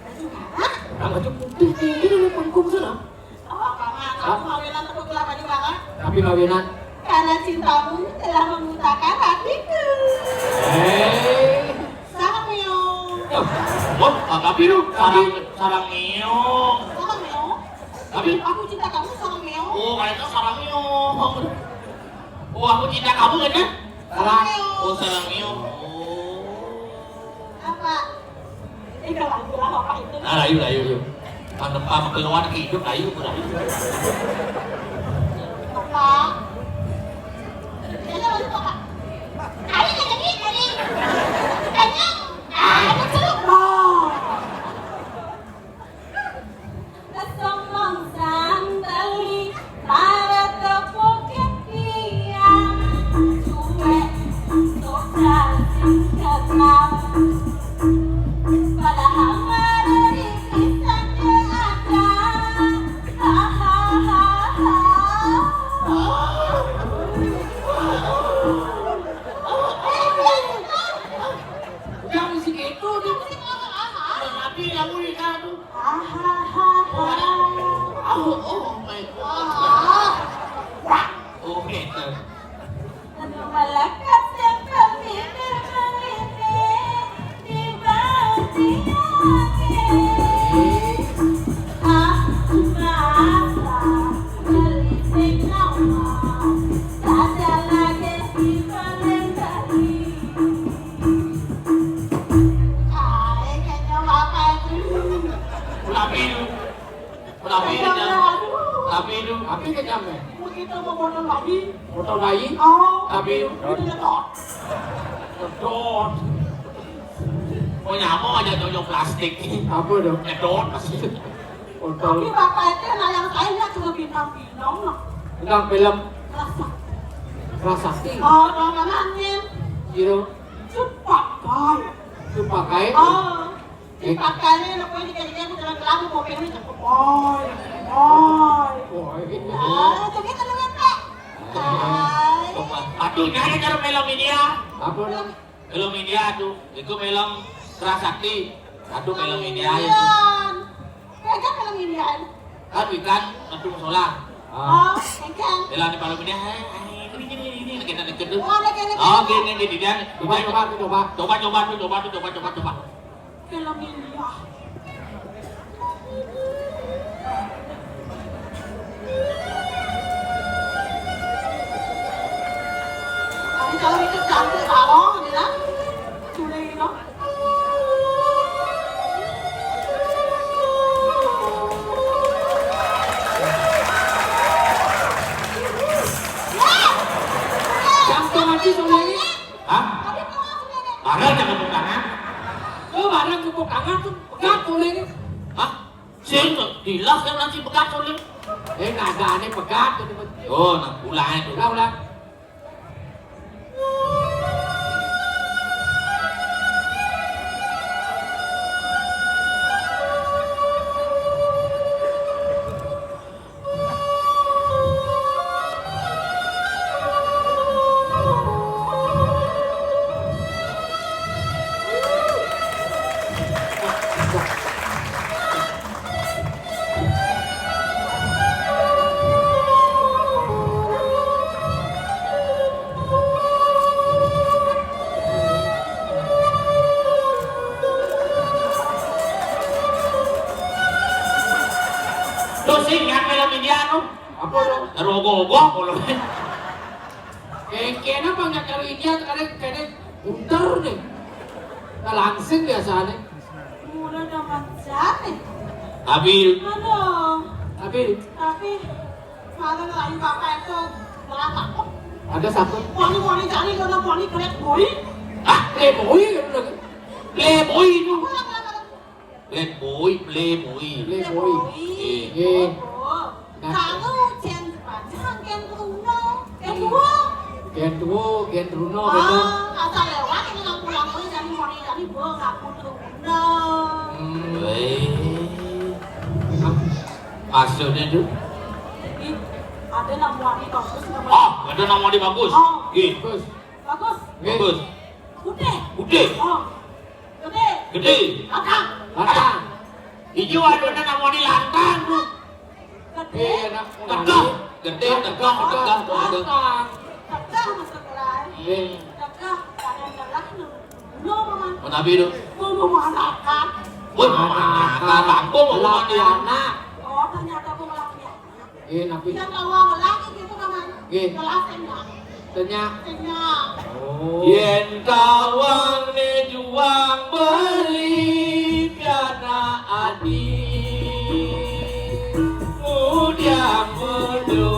Baju barat? Nah, baju putih tinggi di punggung sana. Oh, Paman, aku mawinan aku gelap baju barat. Tapi mawinan. Karena cintamu telah membutakan hatiku. Eh. Sama, Mio. Oh, oh, agak Sarang, sarang méong. Sarang méong? Tapi aku cinta kamu sarang méong. Oh, kalau itu sarang méong. Oh, aku cinta kamu kan ya? Sarang. Oh, sarang méong. Oh. Apa? Ini kalau aku lah apa itu? Ah, layu, layu, layu. Pang nempa keluar hidup, layu, layu. Apa? Ini lalu apa? Tadi kan tadi, tadi. Tanya. Ah, aku celup. Kesombong sambeli, para tepuk kepian. Cuek, sok sing kenal. Padahal mah dari pisan teu ada. Hahaha. Jangan segitu, dia mesti ngomong apa? Tapi yang unik, aduh. Hahaha. Oh, oh my God. Oh, gitu. Anu melekat yang kami dengar ini di batin hati. Ah, masa beli sing nama, tak ada lagi di paling tadi. Ai, kayaknya apa itu? Tapi itu, tapi itu, tapi itu, tapi kenyang, eh. Begitu mau botol bayi. Botol bayi? Oh. Tapi itu, itu nyedot. Nyedot. Mau nyamuk aja cocok plastik. Apa dong? Nyedot pasti. Botol. Tapi bapak itu yang saya lihat cuma bintang film, loh. Bintang film. Kerasa. Kerasa sih. Oh, dong, mana angin? Gitu. Cepat, Kai. Cepat, Kai. Oh. Pakainya nak pergi kerja, aku jalan-jalan, mau pengen cakep. Boy, boy. Boy. Ah, jadi kalau apa? Hai. Aduh, jangan cara film India. Apa dong? Film India tuh, itu film Kerasakti. Aduh, film India ya. Indian. Kayak film Indian. Kan ikan, aduh, musola. Ah. Oh, ikan. Film di film India, eh, eh, ini, ini, ini, ini, kita deket tuh. Oh, ada kayak gitu. Oh, gini, gini, gini, dia. Coba, coba, coba. Coba, coba, coba, coba, coba, coba, coba. Film India. Tapi kalau itu cantik, kalau dia sudah itu. Jantung aja sudah ini. Hah? Bareng jangan tepuk tangan. Lu bareng tepuk tangan tuh pegat suling. Hah? Sing dilah kan nanti pegat suling. Eh, nada aneh pegat tuh. Oh, nah, ulang itu. Ulang, ulang. Tuh sing, nggak film India tuh. Apa lo? Taruh ogoh-ogoh, kalau. Eh, kenapa nggak kalau India, kadang, kadang bunter nih. Nah, langsing biasanya. Udah dapat siapa? Abil. Aduh. Abil. Tapi, malah lagi bapak itu malah takut. Ada satu. Wani, wani, cari, kena wani, kelek boy. Ah, playboy, kan lagi. Playboy itu. Apa, apa, apa? Playboy, playboy. Playboy. Iya. Iya. Oh, oh. Nah. Kalau Jen Jepang, Jen Truno, Jen Truno. Jen Truno, Jen Truno, betul. Ah, asal lewat ini lampu-lampu jadi mori jadi bol lampu Truno. Hmm. Weh. Maksudnya tuh? Jadi, ada nama wani bagus, nama. Oh, ada nama wani bagus. Oh. Iya. Bagus. Bagus. Bagus. Putih. Putih. Oh. Gedé. Gedé. Lantang. Lantang. Ijo adonan namanya lantang tuh. Gedé. Iya, nak. Tegeh. Gedé, tegeh, tegeh, tegeh. Lantang. Tegeh masuk lain. Iya. Tegeh, kadang telah nu. Nu, Mama. Menawi tuh. Mau memanakan. Pun, anak kampung, Lapiana. Oh, ternyata aku Lapiana. Eh, napi? Yang lawang lagi gitu namanya. Nggih. Kelas enggak? Tanya. Tanya. Oh. Yén tawang né juang beli piana adi. Mudiang mudu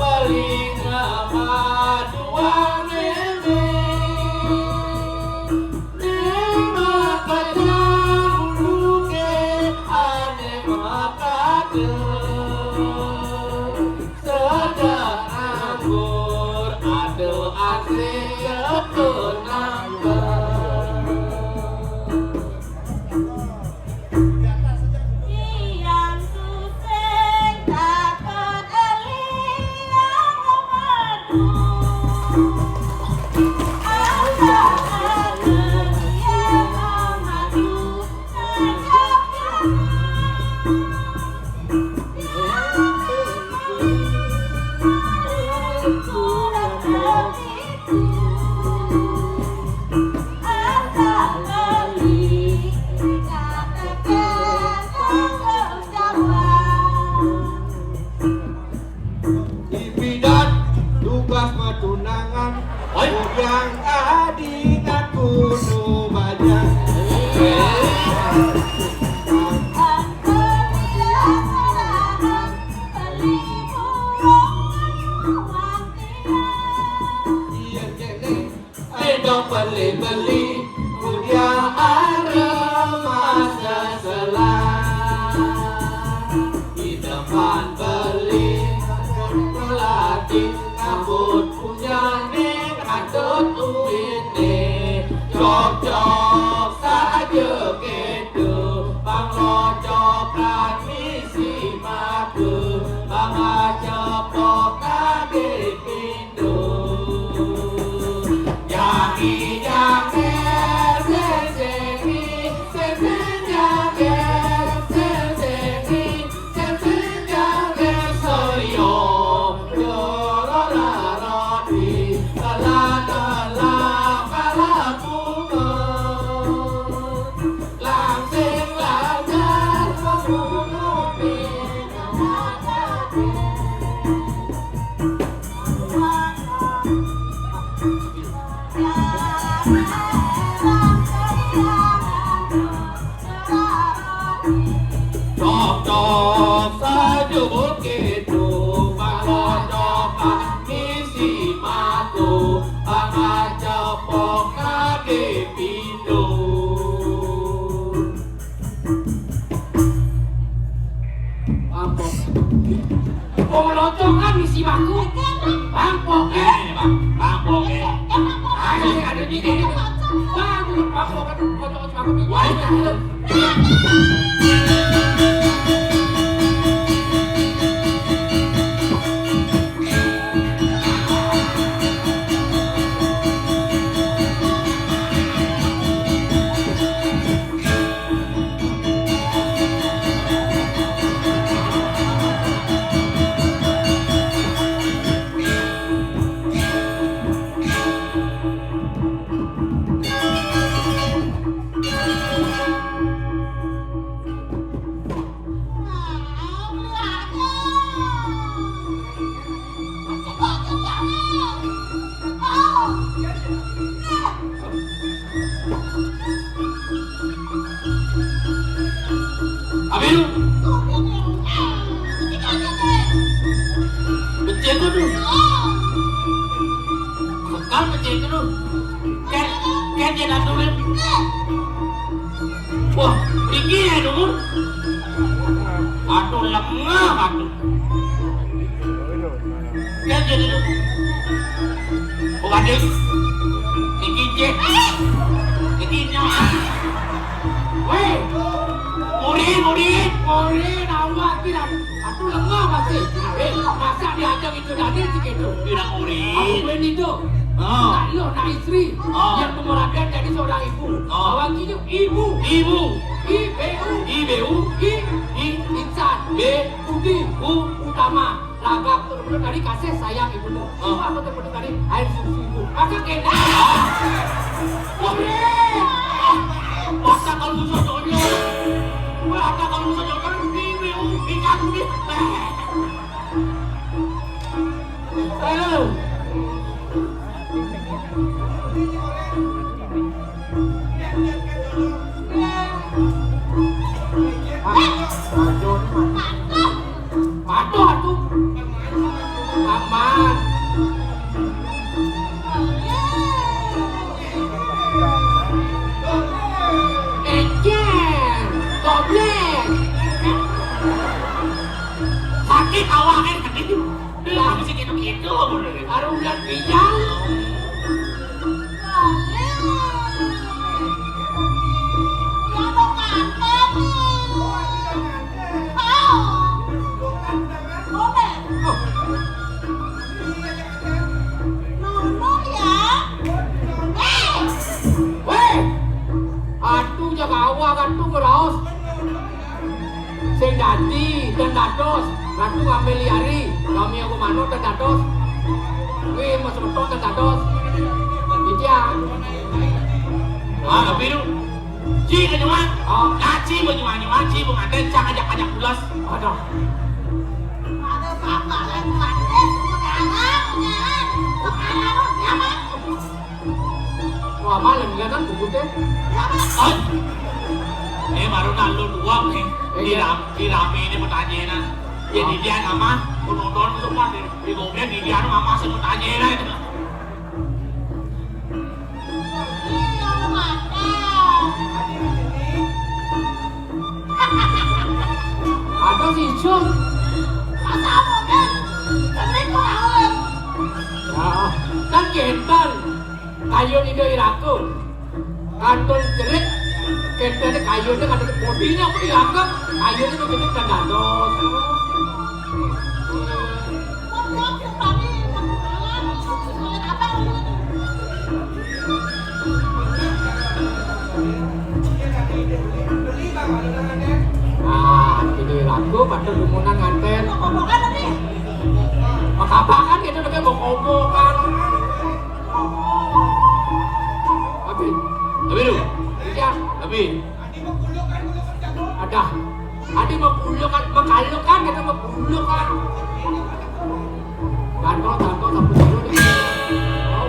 beli nama juang né. Né makada uluké ané makada. Sedang anggur adu asik ketunangan. Yang susah dapat eli yang madu. Ada ada yang madu. Ipidan tugas patunangan. Oi. Yang adi ngaku nu banyak. Iya, kéné. Ayo dong beli-beli, mudiang arep masa selang. Di depan beli, lagi ngabut punya nih, ngadut duit nih. Cocok saja gitu, Bang Locok kami si madu, Bang Aja Pok lagi Tok-tok saja bukit tu, palocokan misi matu, pangacepok kaki pintu. Ampok. Wong locongan isi bangku. Bangkok, eh, bang, bangkok, eh. Ayo, ada di sini. Bangkok, bangkok, bangkok, bangkok. Wah, itu. Abiru. Becek tu tu. Sekal becek tu tu. Ken, ken dia dah turun. Wah, tinggi ya tu. Aduh, lengah aduh. Ken dia tu. Oh, adik. Tinggi je. Tinggi nyawa. Weh. Murid, murid. Murid, awak tidak. Aduh, lengah masih. Eh, masa diajak itu tadi sikit tu. Tidak murid. Aku main itu. Ah. Nak lo, nak isteri. Ah. Yang memerankan jadi seorang ibu. Ah. Awak itu ibu. Ibu. I B U. I B U. I. I. Insan. B. Budi. U. Utama. Lagak tu betul tadi kasih sayang ibu tu. Ah. Ibu apa tu betul tadi? Air susu ibu. Masa kena. Wah, masa kalau susah soalnya. Kalau bisa jodoh, ini, ini, ini, ini. Aduh. Ah, aduh, aduh, aduh. Aman. Ejen, goblok. Sakit awaknya, sakit. Lah, masih gitu-gitu, baru udah pinjam. Weh, atu jaga awak, atu ngeraos. Sing dadi ten dados, ratu ngambil liari, kami aku manut ten dados. Kuwi mas beton ten dados. Iki ya. Ah, tapi lu. Ci kenyuan. Oh, kaci menyuan-nyuan, ci pengantin cang ajak-ajak pulas. Aduh. Ada bapak lagi mati, sekarang, sekarang, sekarang. Wah, malam kan, kan, bubutnya. Ay! Eh, baru nak lu dua nih. Di ram-, di rame ini pertanyaan. Ya, di dia nama, penonton semua di, di goblok, di dia nama sih pertanyaan itu. Ada si Jun. Masa mungkin? Kami kurang. Ya, kan genteng. Kayu ni dia iraku. Kantun cerit, kentene kayune kadang bodinya apa dianggap, kayune kok gede kan dados. Ah, ini lagu pada lumunan nganten. Apa kan itu namanya bok-bokan. Tapi, tapi lu. Iya. Tapi. Ada. Ada mau puluh kan, mau kalu kan, kita mau puluh kan. Tangkal, tangkal, satu dulu nih. Wow.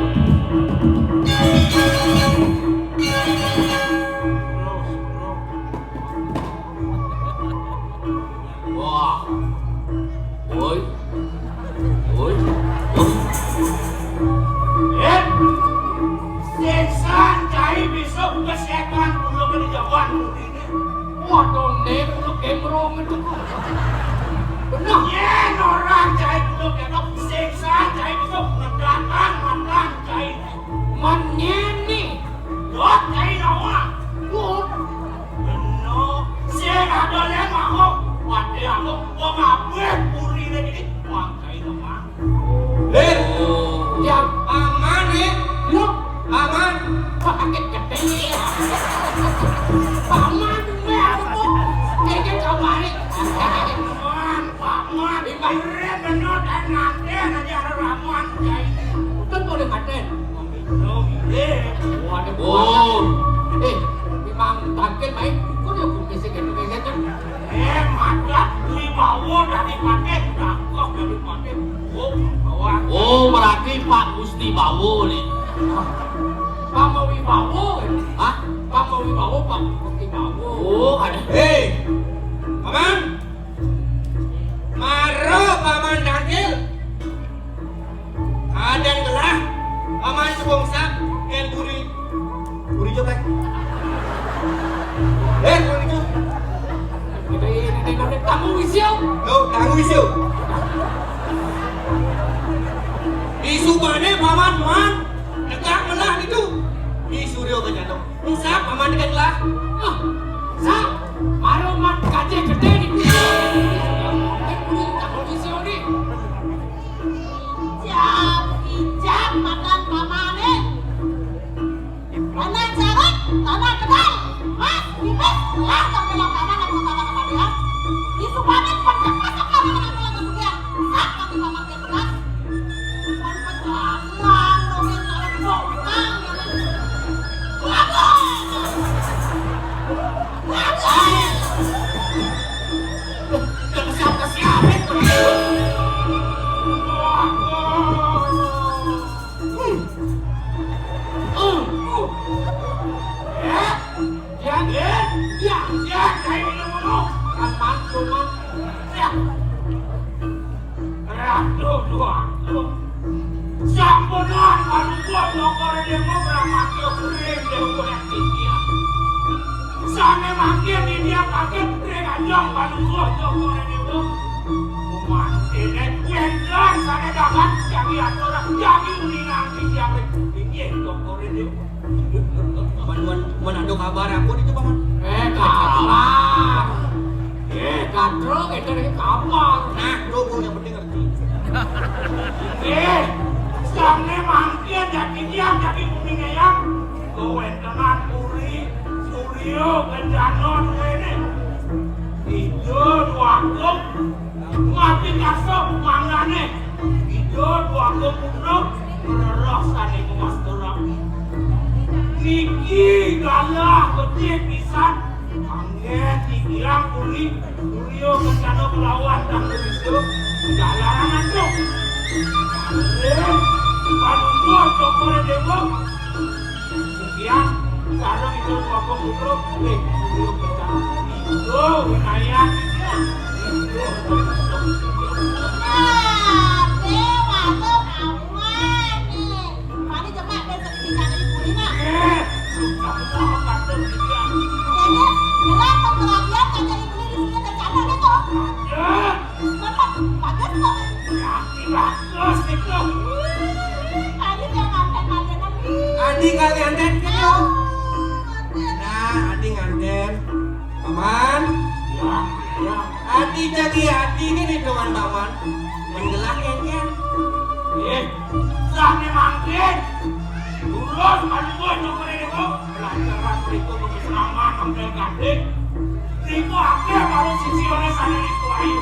Wah. Woi. Woi. Woi. Eh. Siksa cai bisa buka setan dulu ke di Jawa. Wah, dong, nek lu kemrong itu. Bener. Yen orang cai kudu kena siksa, cai bisa ngedakan mantan cai. Manyeni. Dot cai lawan. Bener. Sing ada lian mau. Waduh, aku mau ngabeh puri lagi. Wah, cai lemah. Lin. Ya, aman, Lin. Lu? Aman. Sakit gede. Aman, gue apa tuh? Kayak kembali. Aman, aman. Ibaratnya bener dan nanti nanti ada ramuan. Kan boleh ngaten. Waduh. Oh. Eh, memang tangkil main. Kok dia belum bisa gitu, kayaknya? Eh, madat wibawa dari mati, dagok dari mati. Oh, bawa. Oh, berarti Pak Gusti Bawo nih. Pak mau wibawa. Hah? Pak mau wibawa, Pak Gusti Bawo. Oh, ada. Hei, Paman. Maro Paman Dangkil. Kadang gelah, Paman sebongsak, ken buri. Buri jo, Pak. Eh, buri jo. Kita ini, ini, ini, tamu isio. Yo, tamu isio. Isu bane Paman, Man. Negak melah gitu. Isu rio ke jatuh. Usap, Paman dekat lah. Ah, sap. Maro mat kaje gede ni. Eh, buri, tamu isio ni. Ijab, ijab, matan pamane. Tanah jarak, tanah kedal. Mas, bibis, lah, tapi lah, paman, aku kata kata dia. Di Supaning, pecah, pecah, pecah, pecah, pecah, pecah, pecah. Sak, tapi paman dia keras. Paman pejalan, dongeng, kalau bongkang, ya, kan? Waduh! Cokor I Déwa pramatya ring déwa ing titiang. Sané mangkin titiang kaget ring ajeng palungguh Cokor I Déwa. Manténé wénten sané dahat jagi aturang, jagi uningang titiang ring inggih Cokor I Déwa. Paman, Paman, Paman, ada kabar apa itu, Paman? Eh, kabar. Eh, katro, itu adalah kabar. Nah, tuh, gua yang penting ngerti. Eh, sané mangkin jagi dia, jagi bumi ngeyang. Kawéntenan Puri, Surya, Kencana, kéné. Ida Dwagung, mati kasep manggané. Ida Dwagung Putra, ngrereh sané ngwasta rabi. Niki galah becik pisan. Anggén titiang Puri, Surya, Kencana kelawan Dangda Wisnu, jalaran antuk. Eh, Palungguh Cokor I Déwa, titiang sareng Ida Dwagung Putra, eh, Surya, Kencana, Ida Winayah, Ida. Nah, déwa tuh kamu nih. Mari jemak besok kita cari Puri, nah. Eh, susah banget, Tante, titiang. Jadi, jelas tuh perhatian ngajak Puri di sini, bercanda gitu. Ya. Bapak, bagus kok. Ya, bagus itu. Tadi dia nganten kalian lagi. Adi kalian teh gitu. Nah, Adi nganten. Paman. Ya, ya. Adi jadi Adi ini dengan Paman. Menggelah kengken. Eh, sané mangkin. Lurus, Palungguh Cokor I Déwa. Pelajaran berikut untuk selamat, ambil ganti. Iku akéh para sisiané sané iku ayu.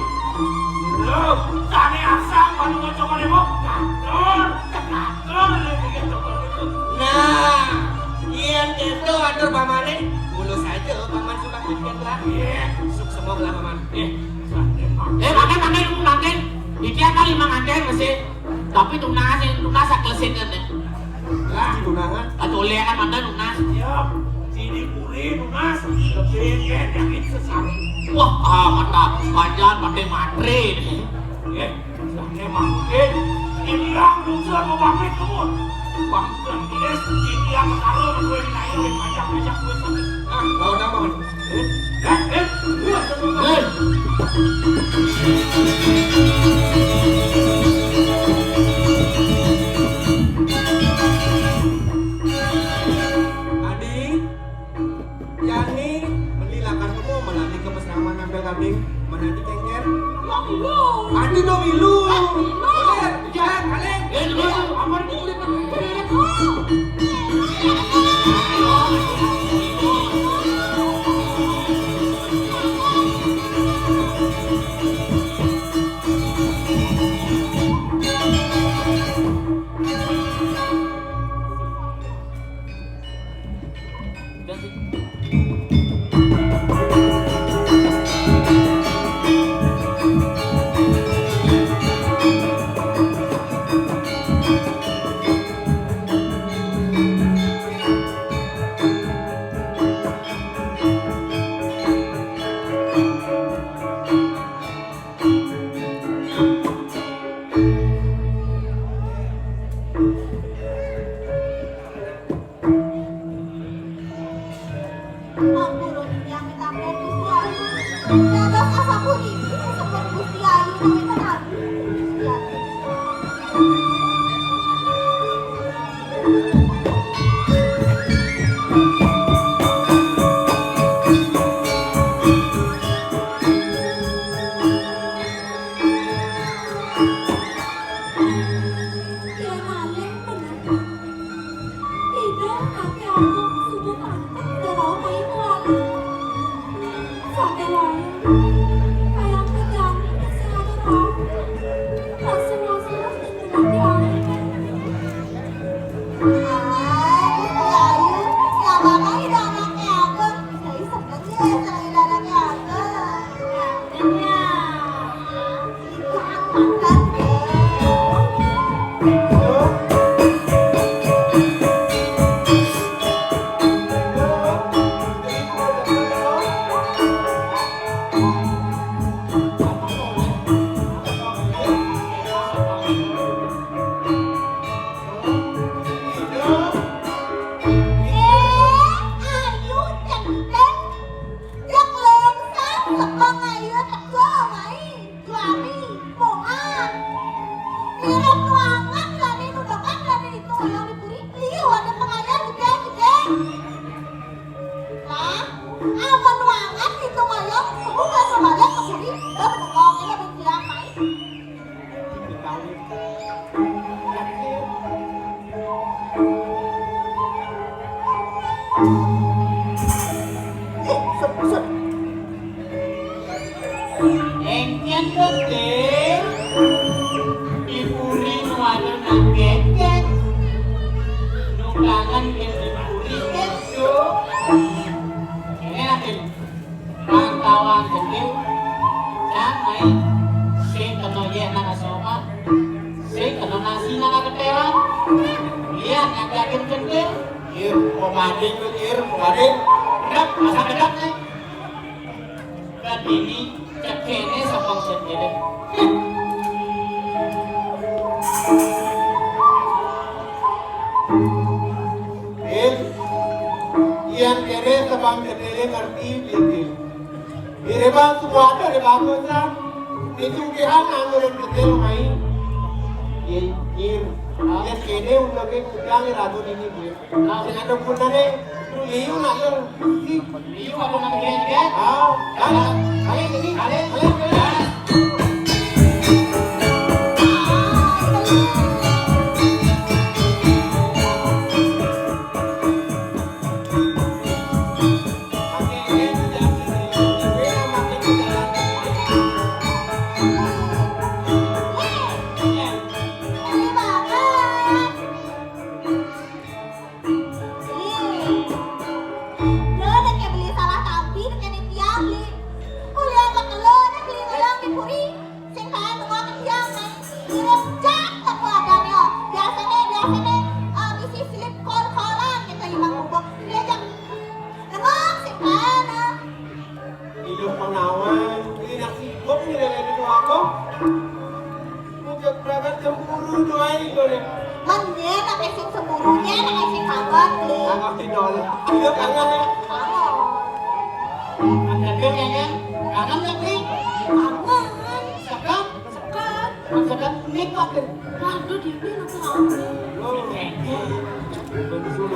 Lho, sané asang Palungguh Cokor I Déwa, katur, katur, lho, iki Cokor I Déwa. Nah, yén kéto atur pamané, mulus aja, Paman suka pikir lah. Iya. Suksma lah, Paman. Eh, sané mangkin. Eh, mangkin, mangkin, mangkin. Iki kali manganten masih. Tapi tunas, tunas saklesin kan, ya? Lah, di tunangan. Atau oleh kan mantan tunas. Siap. Sini Puri tunas. Lebih yakin sesari. Wah, ah, mata panjang pakai matre. Ya, saya mangkin. Ini yang dungsul mau pamit tuh. Bang Tuan Kides, ini yang ketaruh, gue naik, gue ngajak, ngajak, gue sakit. Ah, mau apa, Mas? Adi, Yani, beli lakar kamu, melani ke pesraman ambil kambing, menanti kengker. Adi dong ilu. Adi dong ilu. Bener, jangan, kaleng. Eh, dulu, dulu. Apa ini? Ida, ati aku sudah mantep, ida rauh main wali. Sampai lain. Eh, sut, sut. Éngkén gedé, di puri nu ada nang gégét. Nu kangen kén di puri kéto. Kéné, Raden. Pantauan gedé. Cang, mai. Sing kena yéh nang asopan. Sing kena nasi nang ketélan. Liat nang daging gedé. Ir, pemade tuh, ir, pemade. Kedap, asal kedap, nih. Kedini, cekéné sapang sendiri. Bil, yén kéné sapang sendiri ngerti, Bil. Bil, bang semua ada di bagus, ah. Itu pihak nganggur sendiri, mai. Yén, yén. Yén kéné udah ke kudang, ratu ini, Bil. Nah, sing ada gunane, liu nak yo. Liu ada nang gégét. Ah, kali, kali ini, kali, kali, kali. Ih. Lo dék beli salah tampi, dék tiang beli. Kuliah bak lo dék beli ngelang di puri. Sing kaé tengok tiang, Mai. Ngirim jak teko adanya. Biasané, biasané, eh, bisi slip kol-kolan gitu, imang bubuk. Diajak tengok sing kaé, nah. Iduh pengawan, ini nak sibuk nih dari itu aku. Mujak berangkat cemburu doain gue deh. Manyén nak sing cemburu, nyén nak sing kangen, Bli. Aku tidol. Iduh kangen ya. Kangen. Ada dia kangen. Kangen nggak, Bli? Kangen. Sekarang Sekat, sekat, nikmat deh. Waduh, dia dia langsung ngomong.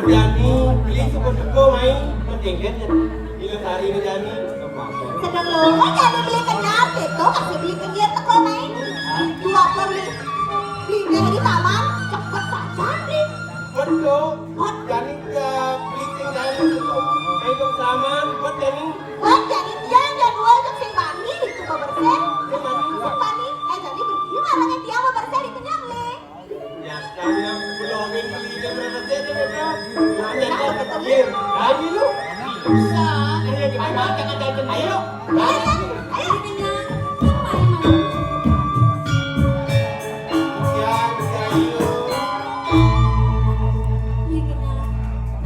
Jani, beli suka-suka main, pentingkan ya. Gila tari ini Jani. Sedang lo, kan Jani beli kenyar, itu kasih beli kenyar teko main. Dua apa beli? Beli teh di taman, cepet saja beli. Betul. Hot. Jani ke beli kenyar itu. Main ke taman, buat Jani. Wah, jadi tiang jadwal jeung sing Bani ditu bebersih. Sing Bani. Sing Bani. Eh, jadi beli ngarangnya tiang bebersih di kenyang, Li. Ya, kalian belum beli dia berapa dia dia dia. Nah, dia dia berpikir. Lagi lu. Bisa. Ayo, gimana? Jangan jajan. Ayo. Ayo, ayo. Ya, ya, ayo. Beli kenyang.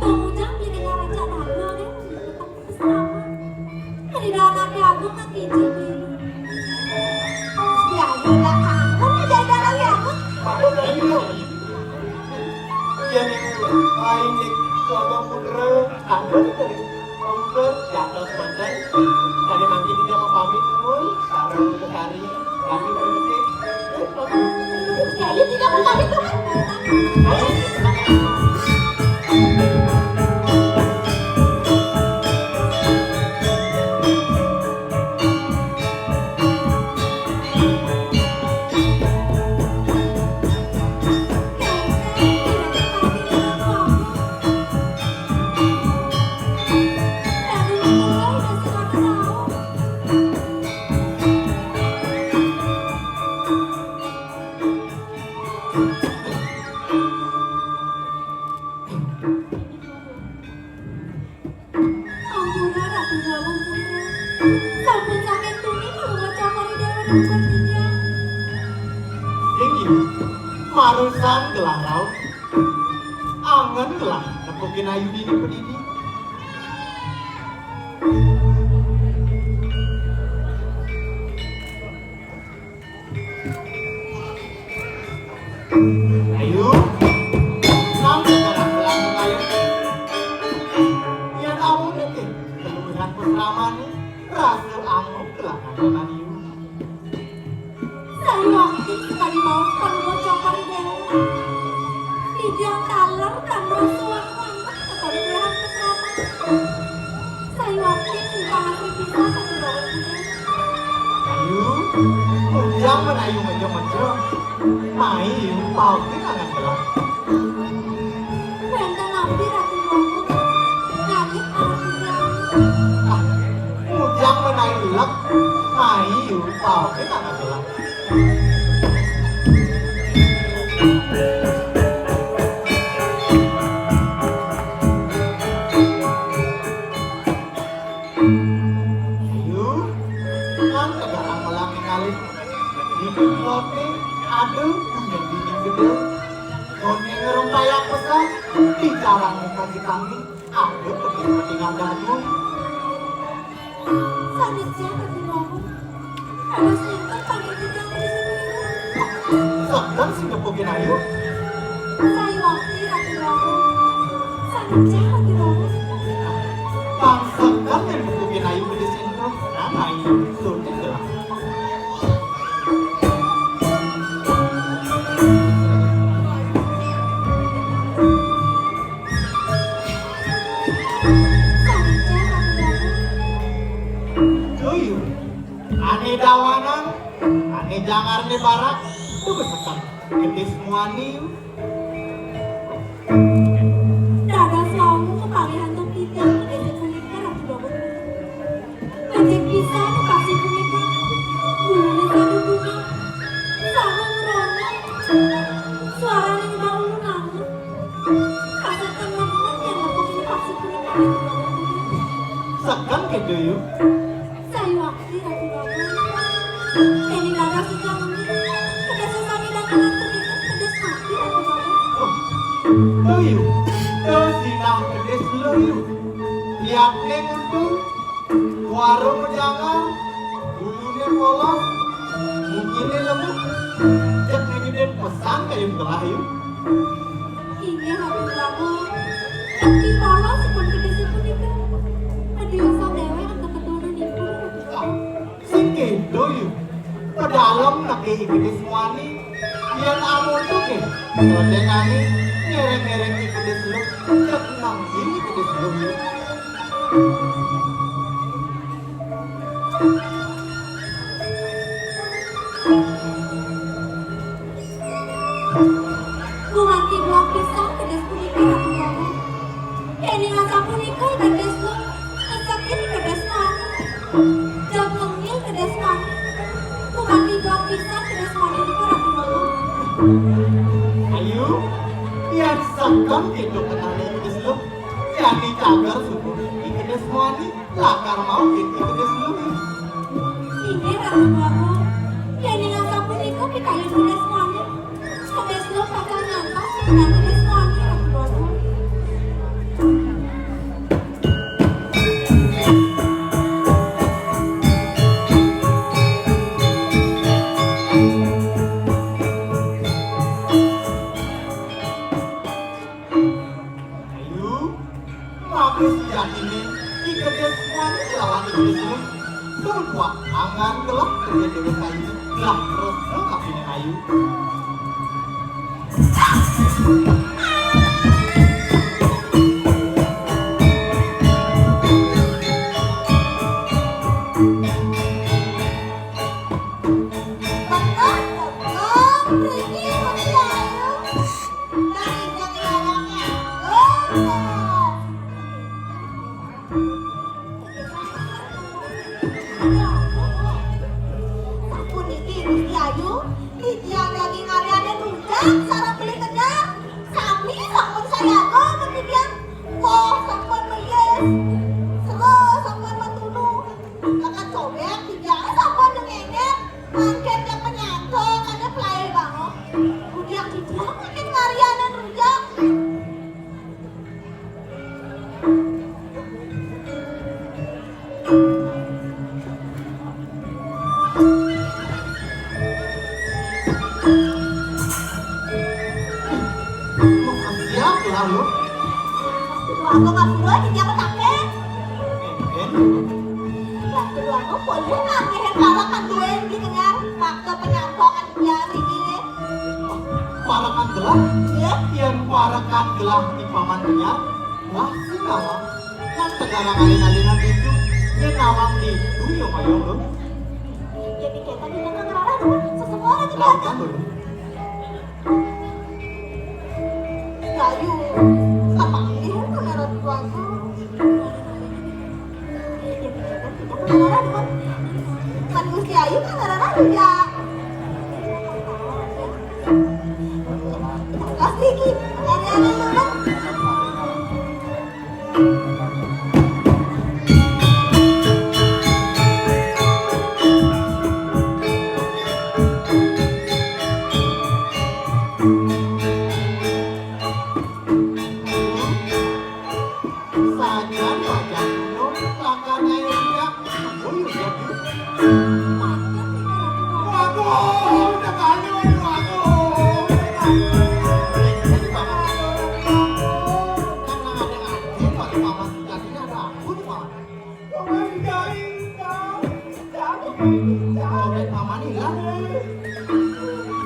Bang Ujang beli kenyang aja, Bang. Ari dalam ati agung nang hiji. Biayu dah agung, jadi dalam agung. Iya nih, lain nih, coba putra, agung dari komplek, jatuh mantan. Tadi makin dia mau pamit, nuhun, sareng Betari. Ampura, Ratu Wawung Putra. Sampun saking tuni kula maca paridewa ring Panjingan. Inggih, marusan gelah rauh. Angen gelah nepukin ayu dini padidi. Ayu, sampai barang-barang ayu. Yang kamu nitip, keluhan peseraman, rasa angok, kelangan ayu. Sayuwakti sakadi maos panuwun Cokor I Déwa. Titiang taler tan rasa wangun-wangun sakadi kulihan peseraman. Sayuwakti ingkang asri pisan sakadi maos. Ayu, ujang men ayu mejo-mejo. Mai, Yu, paukin angan gelah. Wénten napi, Ratu Wawung? Ayu, paoké nang adalah. Ayu, nang tegarang malang ngalih. Hidup lote, aduh, punya dingin gedé. Koné ngerempayang pesan, bicara muka di kami, aduh, ketinggalan dagu. Sané cék, Ratu Rama. Kados nénten panggih titiang di sini. Seken sing nepukin ayu. Sayuwakti, Ratu Rama. Sané cék, Ratu Rama. Pang seken sing nepukin ayu di sini. Nah, ayu. Sudah jelas. Sané cék, Ratu Rama. Duh, yu. Ané dawanan, ané jangarné barak, duh besekan. Gedé muani. Dados wau kekalih antuk titiang gedé punika, Ratu Rama. Becik pisan pasi punika. Buluné sadu bunga. Saha ngrana. Suarané ngedang ulun anget. Rasa temen-temen yang nepuk ini pasi punika, Ratu Rama. Seken kéto, yu. Sayuwakti, Ratu Rama. Yén dados titiang muni, kedis sami dagangan punika kedis mati, Ratu Rama. Oh, duh, yu. Duh, sinah kedis luh, yu. Liatné nguntul, warung majangar, buluné polos, munyiné lembut. Jeg ngajudin pesan kayun gelah, yu. Inggih, Ratu Prabu. Kanti polos ipun kedisipun nika. Kadéwasa déwék antuk keturunan ipun, Ratu Prabu. Sing kéto, yu. Pedalem neké I Kedis muani. Yén amonto ké, sodéngané ngéréng-ngéréng I Kedis luh. Jeg nang I Kedis luh, yu. Gumanti buah pisan kedis punika, Ratu Prabu. Yéning asapunika I Kedis luh, nesekin I Kedis muani. Jeg nengil kedis muani. Gumanti buah pisan kedis muani nika, Ratu Prabu. Ayu, yén seken kéto kenehné I Kedis luh, jani cager suku I Kedis muani. Lakar maujud I Kedis luh. Inggih, Ratu Prabu. Yéning asapunika pikayun I Kedis muani, I Kedis luh bakal ngantos I Kedis muani, Ratu Prabu. Ayu, maka sejatiné I Kedis muani lawan I Kedis luh. Tur kuat anggan gelah kerja dewek ayu. Lah terus lengkapin ayu. Sapuniki Gusti Ayu, titiang daging aryaning rujak sareng beli kenyang. Sami sampun sayaga ka titiang. Woh sampun meyis, sera sampun matunu. Maka cobek titiang sampun nyengengek. Mangkin ka penyato kada pelai banget. Rujak titiang mangkin ngaryanin rujak. Siap lah lu. Aku ngapura di dia petake. Lah, kedua aku boleh ngambil para kanduin di kenyar. Maka penyampaian dia ini. Parekan gelah? Nggih. Yén parekan gelah di Paman Renyah, wah, sing nawang. Nang tegarang alin-alinan itu, yén nawang itu, ya mayang lho. Jadi kita di tengah ngerara, sesemua lagi. Lakukan dulu. Kayu, sama ini, kamera tuaku. Jadi kita di tengah ngerara, Sajan, sajan, no, makan air udah. Oh, iya, iya, iya. Waduh, udah kali, waduh, waduh. Ini, Paman. Karena ada air, waduh, Paman, tadinya ada aku, Paman. Paman, guys, Paman. Dompet Paman hilang.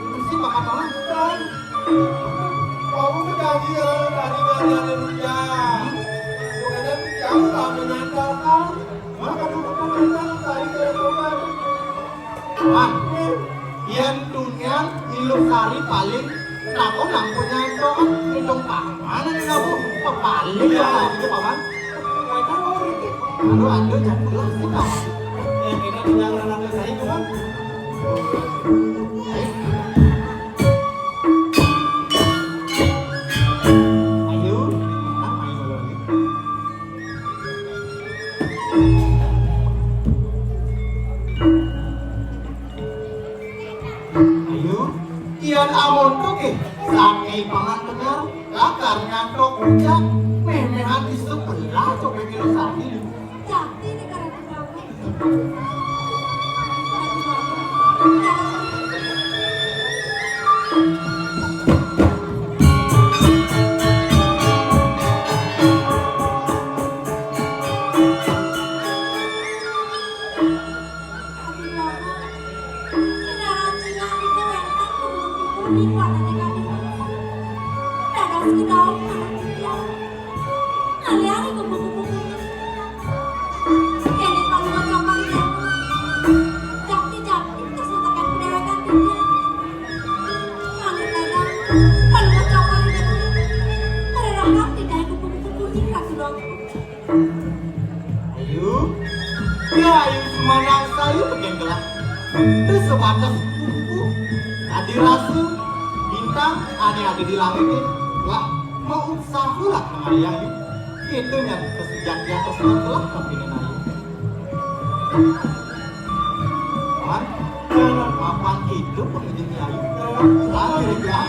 Mesti makan Paman. Kamu kejadian tadi ngaliatin hujan. Bukannya jauh lah menyangkal kan. Maka dulu kan tadi ke Paman. Wan, yen dunia ilu sari paling napa nang punya itu kan ngitung Paman ini kamu. Paling ya itu Paman. Aduh, aduh, jangan pulang sih, Paman. Ya, kita tinggal anak saya, Paman. Ayo, ayo, ayo. Ayo, kian amun tuh ke, sakai Paman tenar, lakar ngantuk ucap, memehan isuk belah coba kilo sari. Jati negara Tuban. Ayo, ya ayo semanang saya pengen gelah. Itu sebatas buku. Tadi rasa bintang ane ada di langit ini lah mau usaha lah mengalih ayu. Itu yang kesejatian tersebut telah kepingin ayu. Paman, papan itu pengen ayu. Lari ya.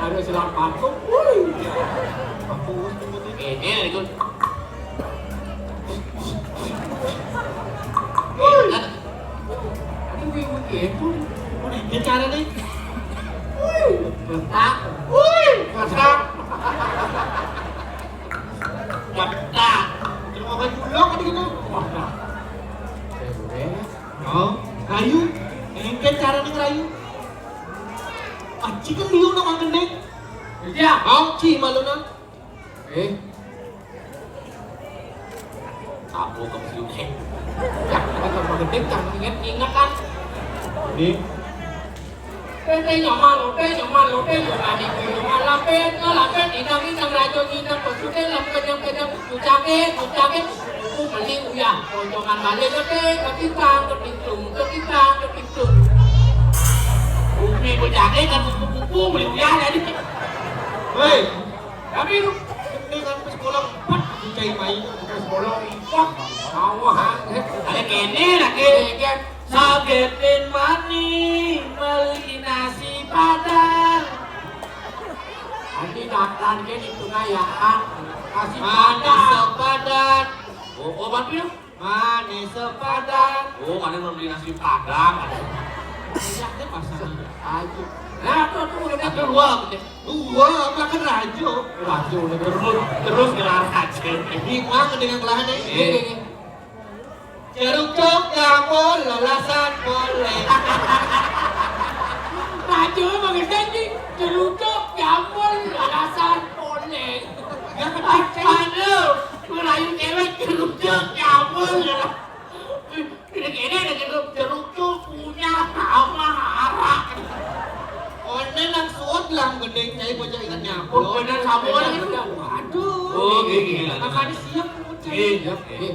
Ada silang patung. Wih. Ini itu. Aduh, ibu ibu. Ini cara nih. Wih. Betak. Wih. Betak. Betak. Terima kasih dulu kan gitu. Wah. Oh, rayu. Engke carane ngerayu. Aci kan liu nang angkene. Ya, aci malu nang. Eh. Aku ke situ. Ya, kan sama gede kan inget inget kan. Ini. Pete nyaman, lote nyaman, lote nyaman, lote nyaman, lapet, lapet, inang, inang, rajo, inang, pesute, lam, kenyang, kenyang, kucake, kucake, kuku, meli, uyah, poncongan, balik, gede, ketimbang, ketingtung, ketimbang, ketingtung. Bumi, kucake, kan kuku, kuku, meli, uyah, jadi. Hei, tapi lu, ini kan pas bola empat, dicai main, pas bola empat, awah, ada kene, lagi, kan. Sagetin mani meli nasi padang. Andi dangdan ke itu ngayaan. Nasi padang. Nasi padang. Oh, oh, Bang Pio? Manis sepadan. Oh, kalian mau beli nasi padang. Banyak deh pasangan. Ayo. Nah, aku, aku udah Aku dua, aku deh. Dua, aku kan rajo. Rajo udah terus, terus ngelar aja. Bingung dengan kelahane. Iya. Cerucuk jamur lelasan poleng. Rajo emang gede, Cing. Cerucuk jamur lelasan poleng. Ya, ketahuan lu. Merayu cewek cerucuk jamur lelasan. Gede-gede ada jeruk, jeruk tuh punya sama arak. One nang suut lah gedeng cai bocah ikan nyabut. Oh, bener, sama orang itu. Waduh. Oh, iya, iya. Makanya siap bocah. Iya, iya.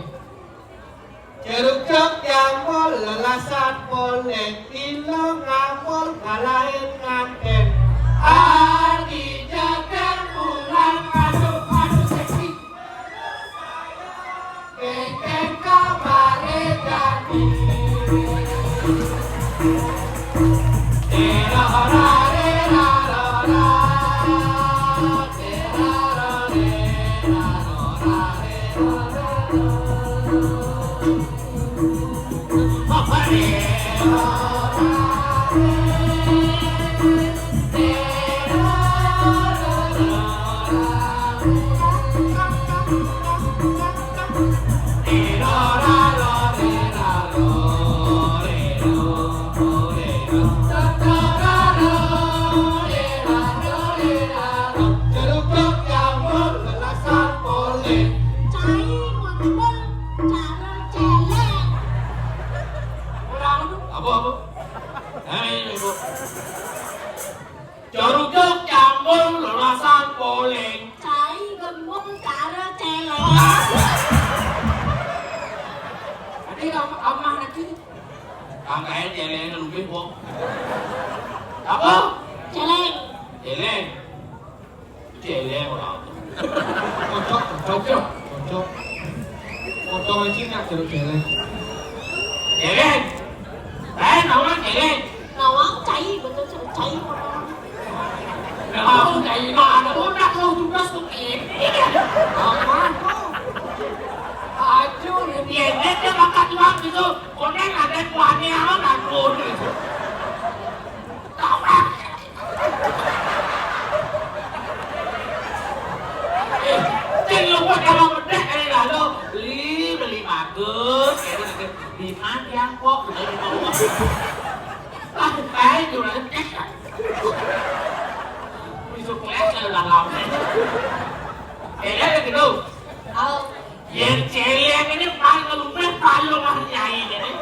Jeruk jok jamur lelasan poleng, ilo ngamul ngalahin nganten. Adi jaga pulang masuk masuk seksi. Kengkeng kamare jadi. Cai ngumpul cara celeng. Apa, apa? Nah, ini, Bu. Cerucuk campur lelasan poleng. Cai gembung cara celeng. Tadi am-, amah lagi. Angkain celeng lebih, Bu. Apa? Celeng. Celeng. Celeng ora. Cocok, cocok, cocok. Cocok aja nak jeruk celeng. Celeng. Eh, nawang celeng. Nawang cai, betul cai, cai. Nawang cai, mana udah kau tugas tuh, Im? Apa? Aduh, dia dia makan tuang gitu. Koneng ada kuahnya, apa, aku gitu. Nawang. Eh, sing luput kalau medek kali lalu, beli, beli bagus, gitu, gitu. Di mana yang kok? Ah, baik, udah cek. Bisa kelas kalau udah lama. Eh, gitu. Tahu. Yen celeng ini paling ngelumpeh paling mah nyai ini.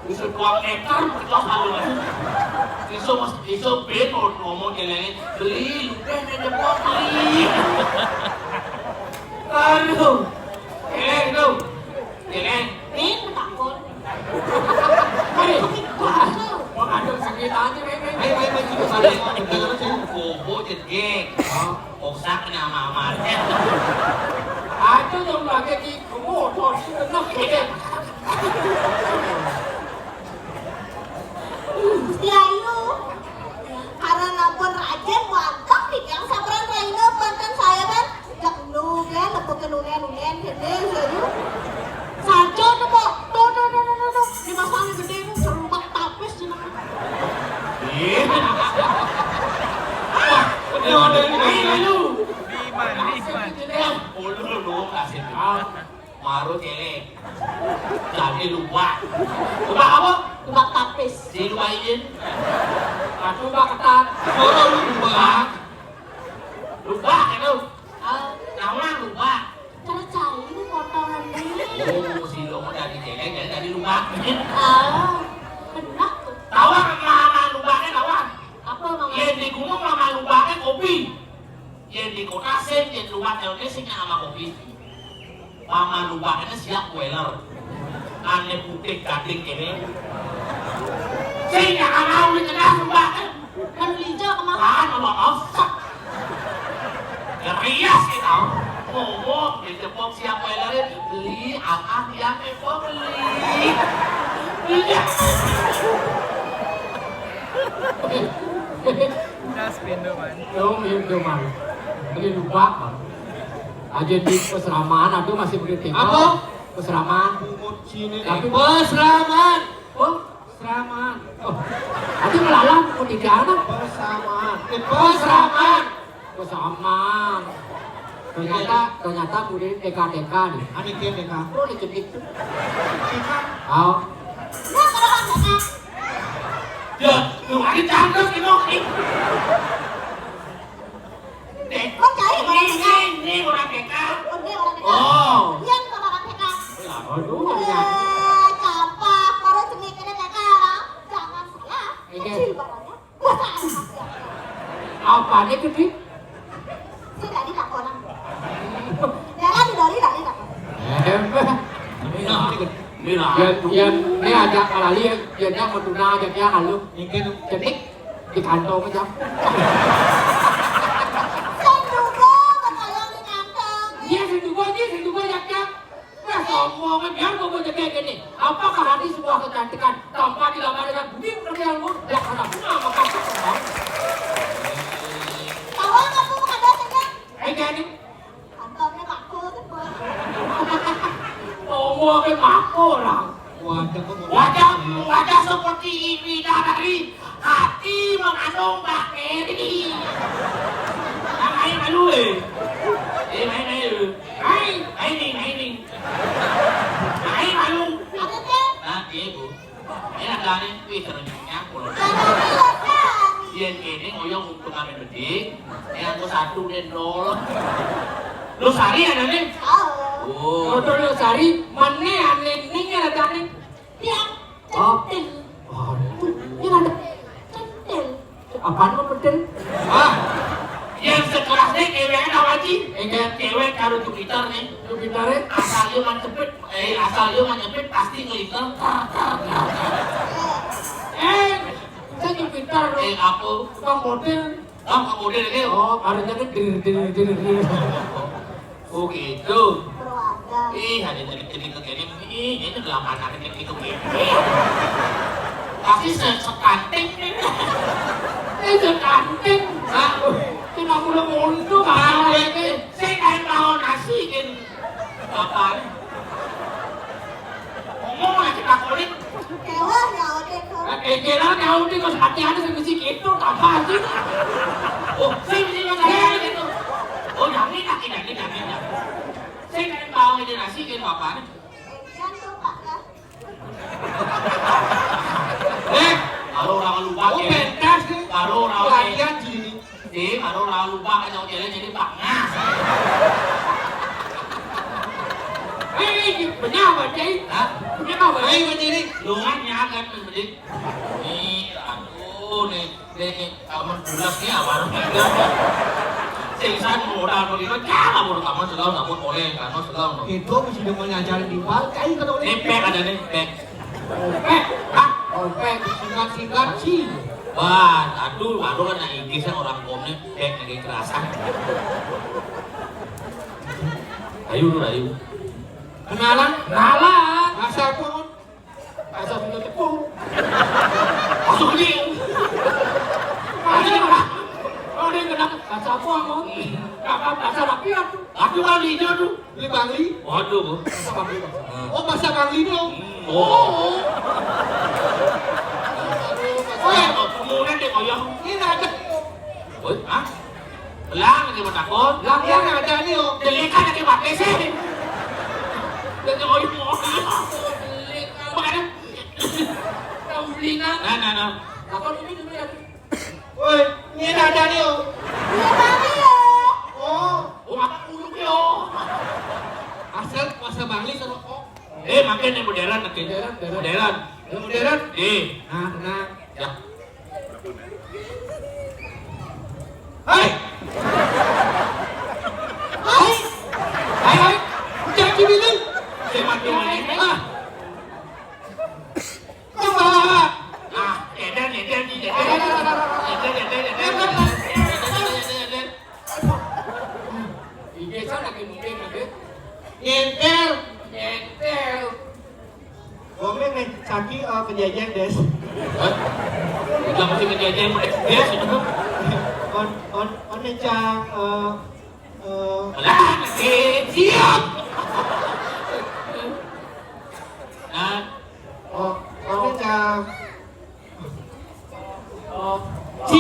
Bisa dua meter pecah paling. Iso mas, iso ben ngomong celeng ini, "Beli, lumpeh nih jempol, beli." Aduh. Celeng tuh. Celeng. Ini takut. Hei. Mau ngadep sakit aja, Bebe. Ayo, ayo, ayo, kita balik. Kita balik. Bobo jedek. Oh. Osak kena mama. Aduh, yang lagi di motor sih kena. Gusti Ayu, karena pun rajin, mantap nih yang sabaran raina, banten saya kan. Cek nu kan, lepukin unen-unen, gede, gitu. Saja tuh, Pok. Tuh, tuh, tuh, tuh, tuh, tuh. Di masang gede itu, serubak tapis, jeneng. Iya. Wah, udah ada yang lain, ayo. Di mana, di mana? Ulun, ulun, kasih tahu. Maru celeng. Jadi lubak. Lubak apa? Lubak tapis. Si lubak izin. Aku lubak ketat. Oh, lubak. Lubak itu. Ah. Nama lubak. Cara cai ini potongan ini. Oh, si lo dari celeng, jadi dari lubak. Ah, benar tuh. Tahu nama lubaknya, tahu? Apa, Mang? Yang di gunung nama lubaknya kopi. Yang di kota sing, yang lubak yang sing nama kopi. Mama lubaknya siap weler. Ane putih gading kene. Sing ya mau di tengah lubaknya. Kan lijo kemana? Ah, nama masak. Gerias kita. Ngomong di jepok siap weler, beli apa dia mau beli. Iya. Das pintu, man. Yo, pintu, man. Beli lubak, man. Aja di peseraman, aduh, masih begitu. Apa? Peseraman. Pungut sini. Tapi peseraman. Oh, Samaan. Oh, ati melalang, mau di mana? Pesamaan. Eh, pesamaan. Pesamaan. Ternyata, ternyata murid T K T K nih. Ada T K T K. Oh, ada cedik tuh. T K. Oh. Ya, lu ada cantik, lu. Kok cai orang T K? Ini, ini orang T K. Oh, ini orang T K. Oh. Iya, ini orang T K. Aduh, ya. Eh, gampang. Baru cenik ini T K. Jangan salah. Iya. Kecil badannya. Besar hati. Apa nih gede? Saya tadi tak orang. Jangan didori, tadi tak orang. Eh, Mira, Mira. Ya, ya, ini ajak kalali, ya, dia mau tunang aja dia kalau. Mungkin cenik. Di kantong aja. Sing duga, betayang di kantong. Iya, sing duga, iya, sing duga, ya, ya. Wah, sombong, biar gua mau jaga gini. Apakah hati sebuah kecantikan tanpa dilamar dengan bumi pekerjaanmu? Ya, karena bunga maka. Tahu nggak tuh, ada senyum? Eh, jadi. Kantongnya kaku tuh, Bos. Ngomong apa mako orang? Wajah kok. Wajah, wajah seperti ini dari hati mengandung bakteri. Nah, ayo malu, eh. Eh, main, main, eh. Main, main, main, main. Main malu. Ada teh? Nah, iya, Bu. Enak dah nih, wih, seru nyampur. Yén kéné ngoyong untung amé bedik, yang aku satu deh nol. Lu sari ada nih? Oh. Foto lu sari, mana aneh nih ada nih? Dia. Oh. Centil. Waduh, ini ada centil. Apaan mau bedel? Ah, yang sekelasnya cewek apa sih? Enggak. Cewek karo Jupiter nih. Jupiter ya? Asal dia mah cepet, eh, asal dia mah cepet pasti ngelintel. Eh, saya Jupiter loh. Eh, apa? Tukang model. Oh, tukang model ini. Oh, harusnya kan dir dir dir dir. Oh gitu. Ih, ada jadi jadi ke gini. Ih, ini delapan hari gitu gitu. Pasti se sekanting nih. Eh, sekanting. Hah? Cuma mulut untuk apa ini? Saya kayak mau nasi gini. Apa nih? Ngomong aja tak kulit. Dewa ya udah tuh. Nah, eh, kira ya udah, kok hati-hati sih mesti gitu, apa sih? Oh, saya mesti kok saya gitu. Oh, jangan, jangan, jangan, jangan. Saya kan mau ini nasi gitu, apa nih? Iya tuh, Pak, ya. Eh, kalau orang lupa. Oh, ya. Pentas nih. Kalau orang latihan sih. Ding, aduh, orang lupa kan jauh jalan jadi pangas. Eh, ini benar apa, Cai? Hah? Benar apa? Eh, ini lu kan nyakan bedik. Nih, aduh, nih, nih, nih, kamu bulas nih, apa? Sing san modal kok itu, jangan mau kamu selalu, kamu oleh, kamu selalu. Itu mesti dia mau ngajarin di bal, Cai kata oleh. Nih, pek ada nih, pek. Opek, hah? Opek, singkat-singkat sih. Wah, aduh, aduh kan yang Inggrisnya orang komnya, pek lagi kerasan. Ayo, ayo. Kenalan? Kenalan. Bahasa apa, Mon? Bahasa Sunda tepung. Masuk ini. Ada yang kenapa? Bahasa apa, Mon? Apa bahasa rakyat tuh? Aku kan hijau tuh. Beli Bangli? Waduh, Bu. Bahasa Bangli, Pak. Hmm. Oh, bahasa Bangli dong. Hmm. Oh. Oh, ya, kemudian dia koyong. Ini ada. Woi, hah? Belang lagi mau takut. Belang yang ada nih, oh. Delik aja pakai sih. Dia koyong mau. Makanya. Nah, nah, nah. Apa dulu, dulu ya? Woi, ini ada nih, oh. Iya, Bang, iya. Oh. Oh, apa uluk ya, oh? Asal bahasa Bangli sama, oh. Eh, makin yang modern, makin. Modern, modern. Modern. Yang modern? Eh. Nah, nah. Ya. Hai. Hai. Hai, hai. Jangan gini. Saya mati, mati. Ah. Coba. Ah, edan, edan, edan. Edan, edan, edan. Edan, edan, edan. Iya, sana ke mungkin, oke. Nyentel. Nyentel. Ngomong nih, Saki, eh, kejadian, Des. Hah? Udah mesti kejadian, Des. On, on, on nih, Cang, eh, eh. Lah, eh, siap. Nah. Oh, on nih, Cang.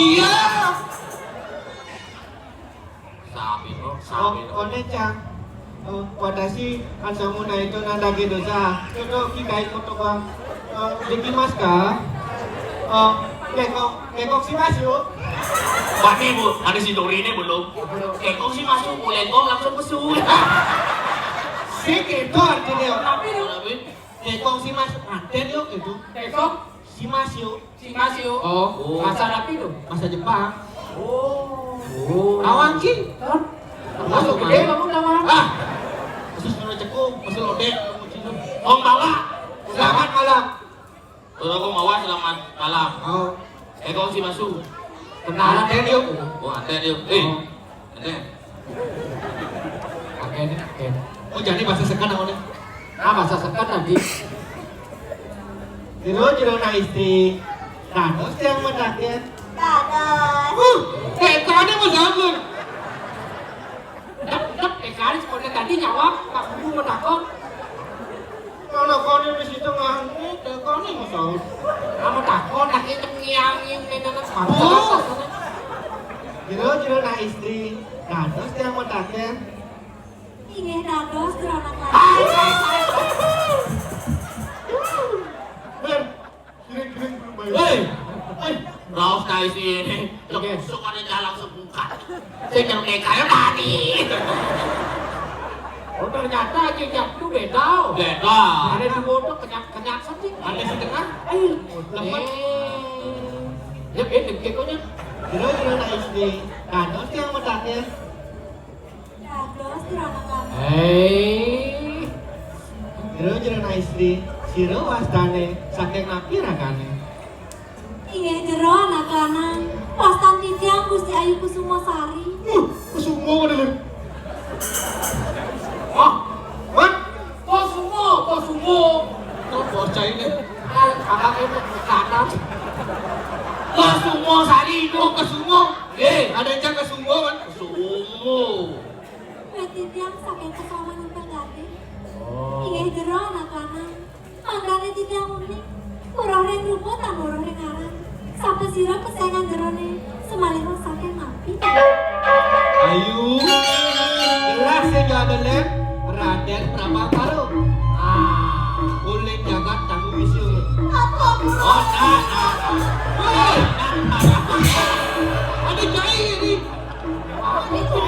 Iya. Sabi no, sabi no. One cang. Oh, watashi, Asamu Naito Nandake Dosa. Coto kikai kotoba. Eh, dekimasu ka? Eh, kekok, kekok shimasu yo. Wah, ini, Bu, ada si Dori ini belum. Kekok shimasu, Bu, lengkong langsung besu. Sik, itu artinya. Tapi, Bu, kekok shimasu, aden yo, gitu. Kekok shimasu yo. Shimasu yo. Oh. Bahasa Rapi tuh. Bahasa Jepang. Oh. Tawang, Ci. Hah? Masuk gede kamu tawang. Ah. Khusus nuna cekung, khusus lodek. Om bawa. Selamat malam. Om bawa, selamat malam. Oh. Kekok shimasu. Kenalan. Aden yo. Oh, aden yo. Eh. Oh. Aden. Aden, aden. Oh, jadi bahasa sekat namanya. Ah, bahasa sekat tadi. Jero-jero na istri. Dados tiang medake. Dados. Uh, kayak tadi mau jawab lu. Dep, dep, eh, kali sekolah tadi nyawab, Pak Guru mau takon. Kalau kau di situ ngangguk, kau nih mau sahur. Kamu takon, tak itu ngiang-ngiang, ini, ini, ini. Oh. Jero-jero na istri. Dados tiang medake. Inggih dados, Jero Anak Lanang. Hei, hei, raos kae sih ini. Oke. Sok ada jalan sebuka. Saya jangan kayak kaya tadi. Oh, ternyata cicak itu beda. Beda. Ada di foto kenyang-kenyang sedih. Ada setengah. Ayo, lemot. Eh. Ya, eh, kekonya. Jero-jero na istri. Dados tiang medake. Dados, Jero Anak Lanang. Hei. Jero-jero na istri, sira wastane, saking napi ragane? Inggih, Jero Anak Lanang. Wastan titiang Gusti Ayu Kusuma Sari. Uh, Kusuma, Lur. Hah? Wan? Kosumo, Kosumo. Kok bocah ini? Ah, abang itu kanan. Kosumo Sari, itu Kosumo. Eh, ada yang Kosumo kan? Kosumo. Wit titiang saking pesawahan Umbul Gading. Oh. Inggih, Jero Anak Lanang. Mangkane titiang uning. Weruh ring rupa tan weruh ring aran. Sapa sira pesengan jerone? Semalih saking napi? Ayu. Gelah sing jadelen Raden Prabangkara. Ah, uling jagat tanggung isi uling. Apa? Oh, nah, nah, nah. Hei, nah, nah, nah. Ada jai ini. Aku tuh,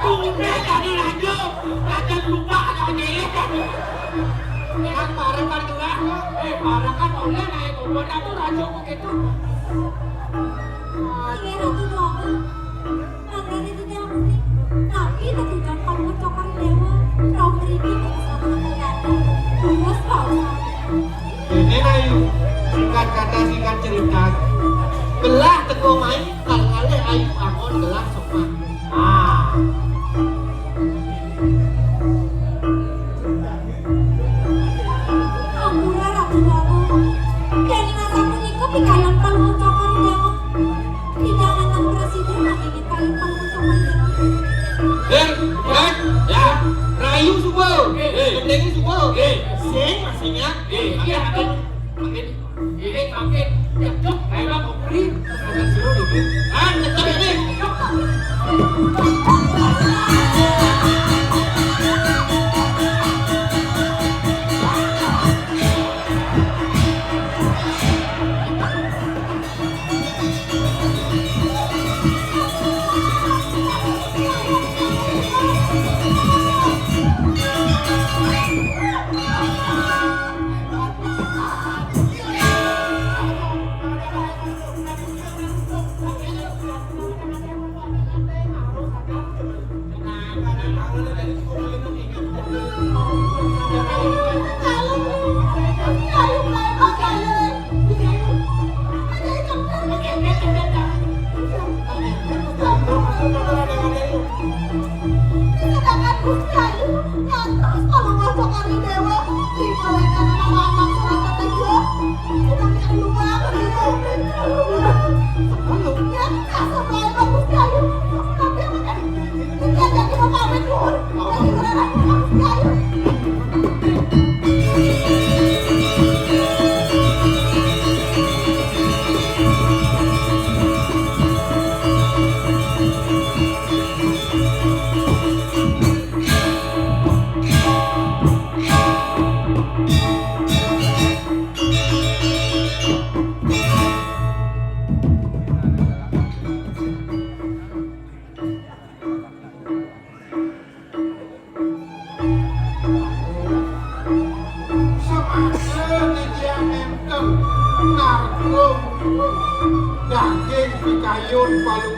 tuh, udah jadi raja. Raja lupa ada diri. Yang bareng kan juga. Eh, bareng kan oleh naik kuda, aku raja kok gitu. Inggih, Ratu Rama. Mangkane titiang uning. Napi tetujon Palungguh Cokor Dewa? Rauh mriki bersama Ratu Gandhi. Terus, Pak Ustaz. Dene Ayu, singkat kata, singkat cerita. Gelah teko mai, kal ngalih Ayu angon gelah sopan. Ah. Ampura, Ratu Rama. Dening asapunika pikayon Palungguh Cokor Dewa. Tidak nonton presiden lagi di Palungguh Cokor Dewa. Eh, eh, ya, rayu suba. Eh. Gendenge suba. Eh. Sing, masih ingat. Eh, iya, makin, makin, ini makin, ya, cok, kayak mau beri. Kan, tetap ini.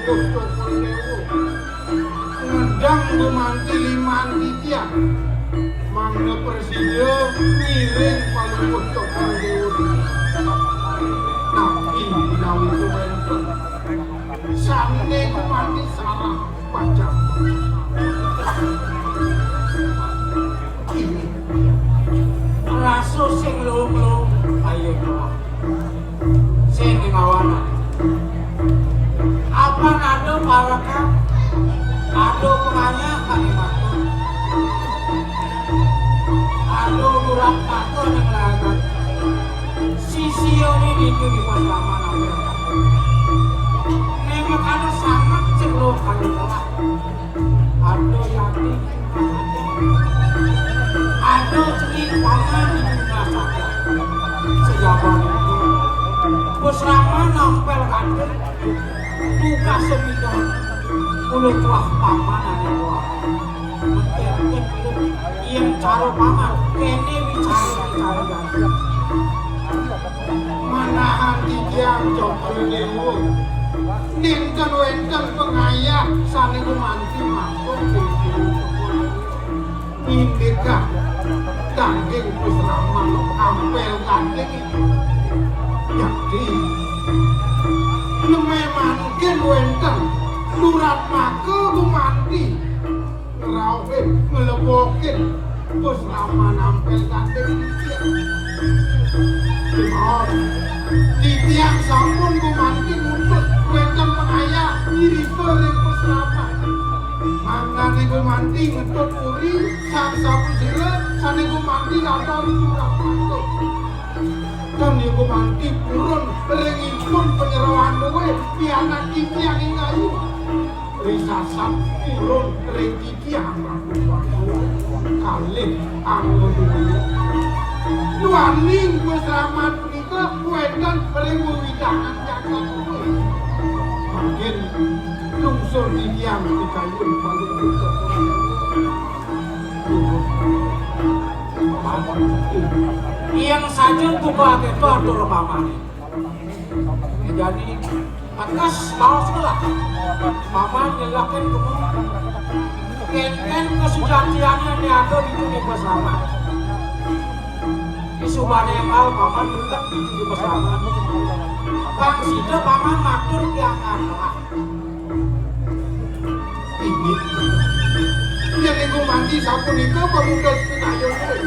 Cokor Dewa. Ngedang gumanti liman titiang. Mangda prasida ngiring Palungguh Cokor Dewa. Napi menawi wénten sané gumanti sareng pacang. Rasa sing luung-luung, ayo, sing ngawana. Apa ada parekan, ada pengayah kami matur. Ada urat mata ning lagan. Sisiane niku di pas lama nampil. Ning ada sanget sing luung kami telah. Ada yati, ada cenik paman di rumah saja. Sejaman itu, Pusrama nampel kantin, tugas sebidang, kulit wah paman ada wah. Mengkirke kulit, yang cara paman, kene bicara, bicara kantin. Manahan titiang Cokor Dewa. Nénten wénten pengayah sané gumanti matur titiang Cokor Dewa. Nindikah daging Pusrama ampel gandeng itu. Yakti. Nembe mangkin wénten durat maka gumanti. Ngrauhin, nglebokin, Pusrama nampel gandeng titiang. Kemawon, titiang sampun gumanti ngutut wénten pengayah irika ring Pusrama. Mangdané gumanti ngetut puri, sang sapasira sané gumanti dados Surakarta. Tan ya gumanti purun ring ipun panyeroan duwé pianak titiang ing ayu. Risasat purun ring titiang kalih angga duwé. Duaning Pusrama punika wénten ring wewidangan jagat kuwi. Mangkin lungsur titiang pikayun Palungguh. Yang saja buka keto atur pamane. Jani tegas baos lah. Paman nyelakin kemu. Kenten kesujatiannya diatur itu di bersama. Di subane mal paman tetep di bersama. Bang sida paman matur tiang lah. Inggih. Yen niku mandi sapunika pamuka pinayun kowe.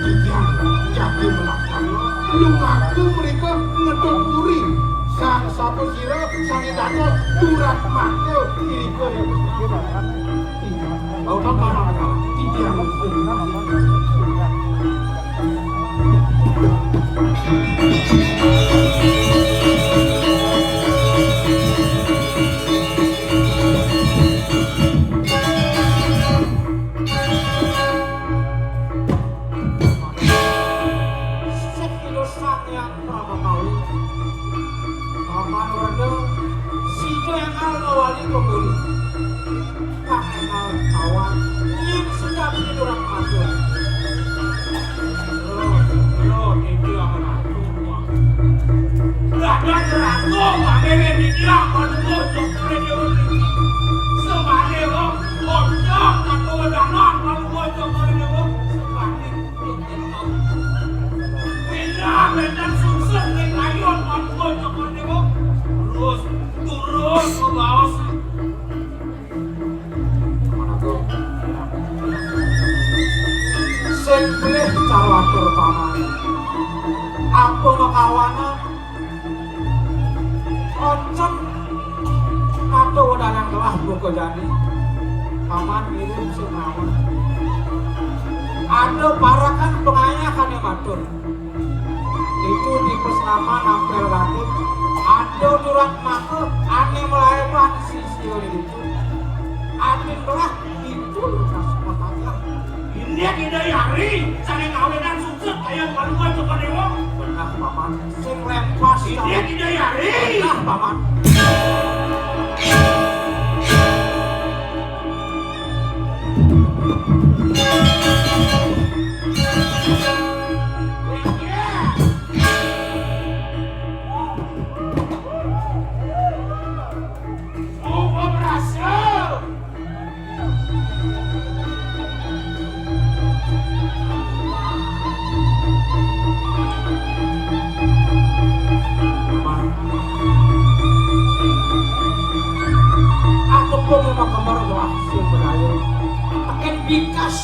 Titiang jagi melaksana. Lumaku mrika ngedot puri. Sang sapasira sane dados durat mangke irika. Inggih. Titiang. Sang Hyang Prabakawi, Paman Werda, sida engal mawali pembuli. Kang engal kawan, yen sudah piturut matur. Lo, lo, niki aman aku. Dadan ratu, pamene niki aman aku, cokore dewa. Semane lo, bocah, ratu wedanan, kalau bocah, cokore dewa. Semane. Wénten, wénten sungsut ring kayun, Mangku Cokor Dewa. Terus, turun, kebaos. Sing pilih cara atur paman. Apa makawanan? Oncen kato wedanang telah buka jani. Paman ngirim sing mawon. Ada parakan pengayah kane matur. Itu di pesnama nampel gandut. Ada durat maka ane melaeban sisia itu. Atin telah itu lukas patah. Indik Ida Hyang Ri, saking kawitan sukses kaya Palungguh Cokor Dewa. Benah, Paman. Sing lempas. Indik Ida Hyang Ri. Benah, Paman.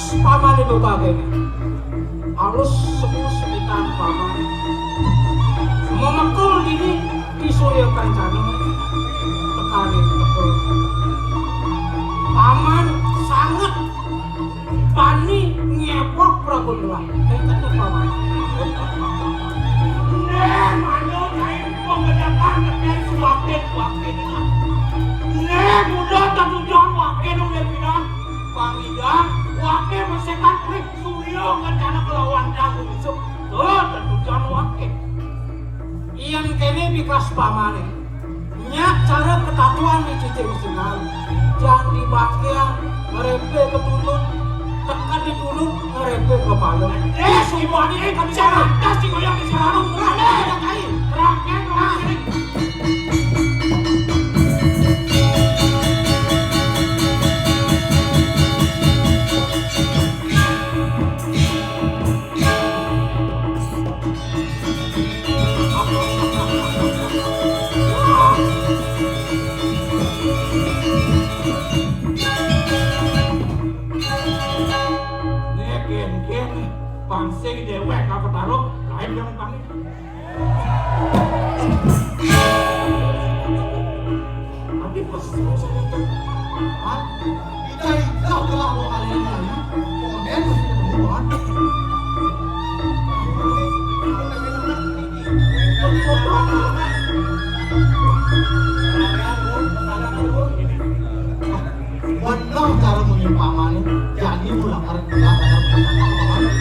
Pamané bebagéné. Alus sepuh sekitar paman. Memetul dini di Surya Kancana. Tekané tekul. Paman sanget bani ngepok Prabu Gelah. Éngkén paman. Né, manut aing pembedakan tekén suwakin-wakin. Né, muda tatujuan wakin udah pindah. Pangidang, waké mesekan kulit Surya Kencana kelawan Dangdut Isuk. Tuh, tentu jangan waké. Yén kéné bikas pamané. Nya cara ketatuan di cicing singal. Jang dibangkian, ngerempé ke tulun, tekan di tulun, ngerempé ke palem. Éh, semuanya éh, kan bisa lantas di goyang di sarung. Éh, éh, éh, éh, éh, éh, éh, éh, éh, éh, Nek kénkén, pansing déwék ka Betara, lain dengan panik. Tapi pas terus itu, ah, kita itu telah mengalami konen masih ketemu kan. Bener cara mengimpangkan, jadi ulah karek ulah karek ulah karek ulah.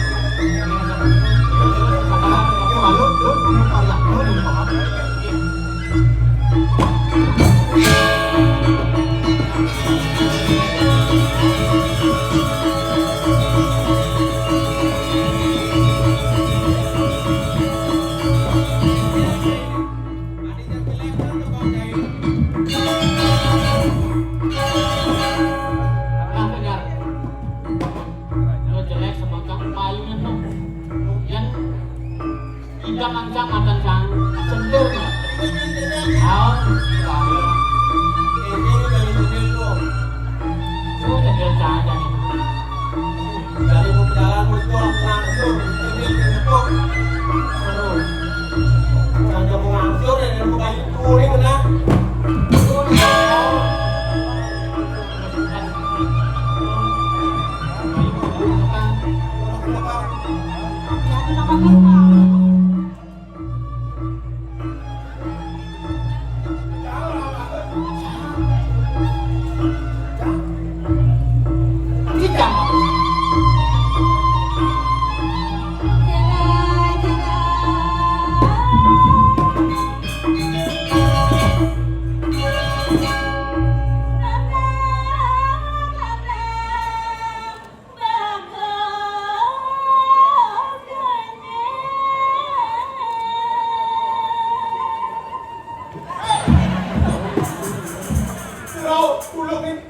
Lalu, lalu, lalu, lalu, lalu, lalu, lalu, Lo jelek sama kang payungnya tuh. Yan tidak ancang matan sang sentil. Oh, ini dari sentil tuh. Tuh sentil saja nih. Dari mau jalan mau jual langsung ini dibentuk. Aduh. Jangan mau langsung ya, mau kayu kuning, nah. Jero, ulungin,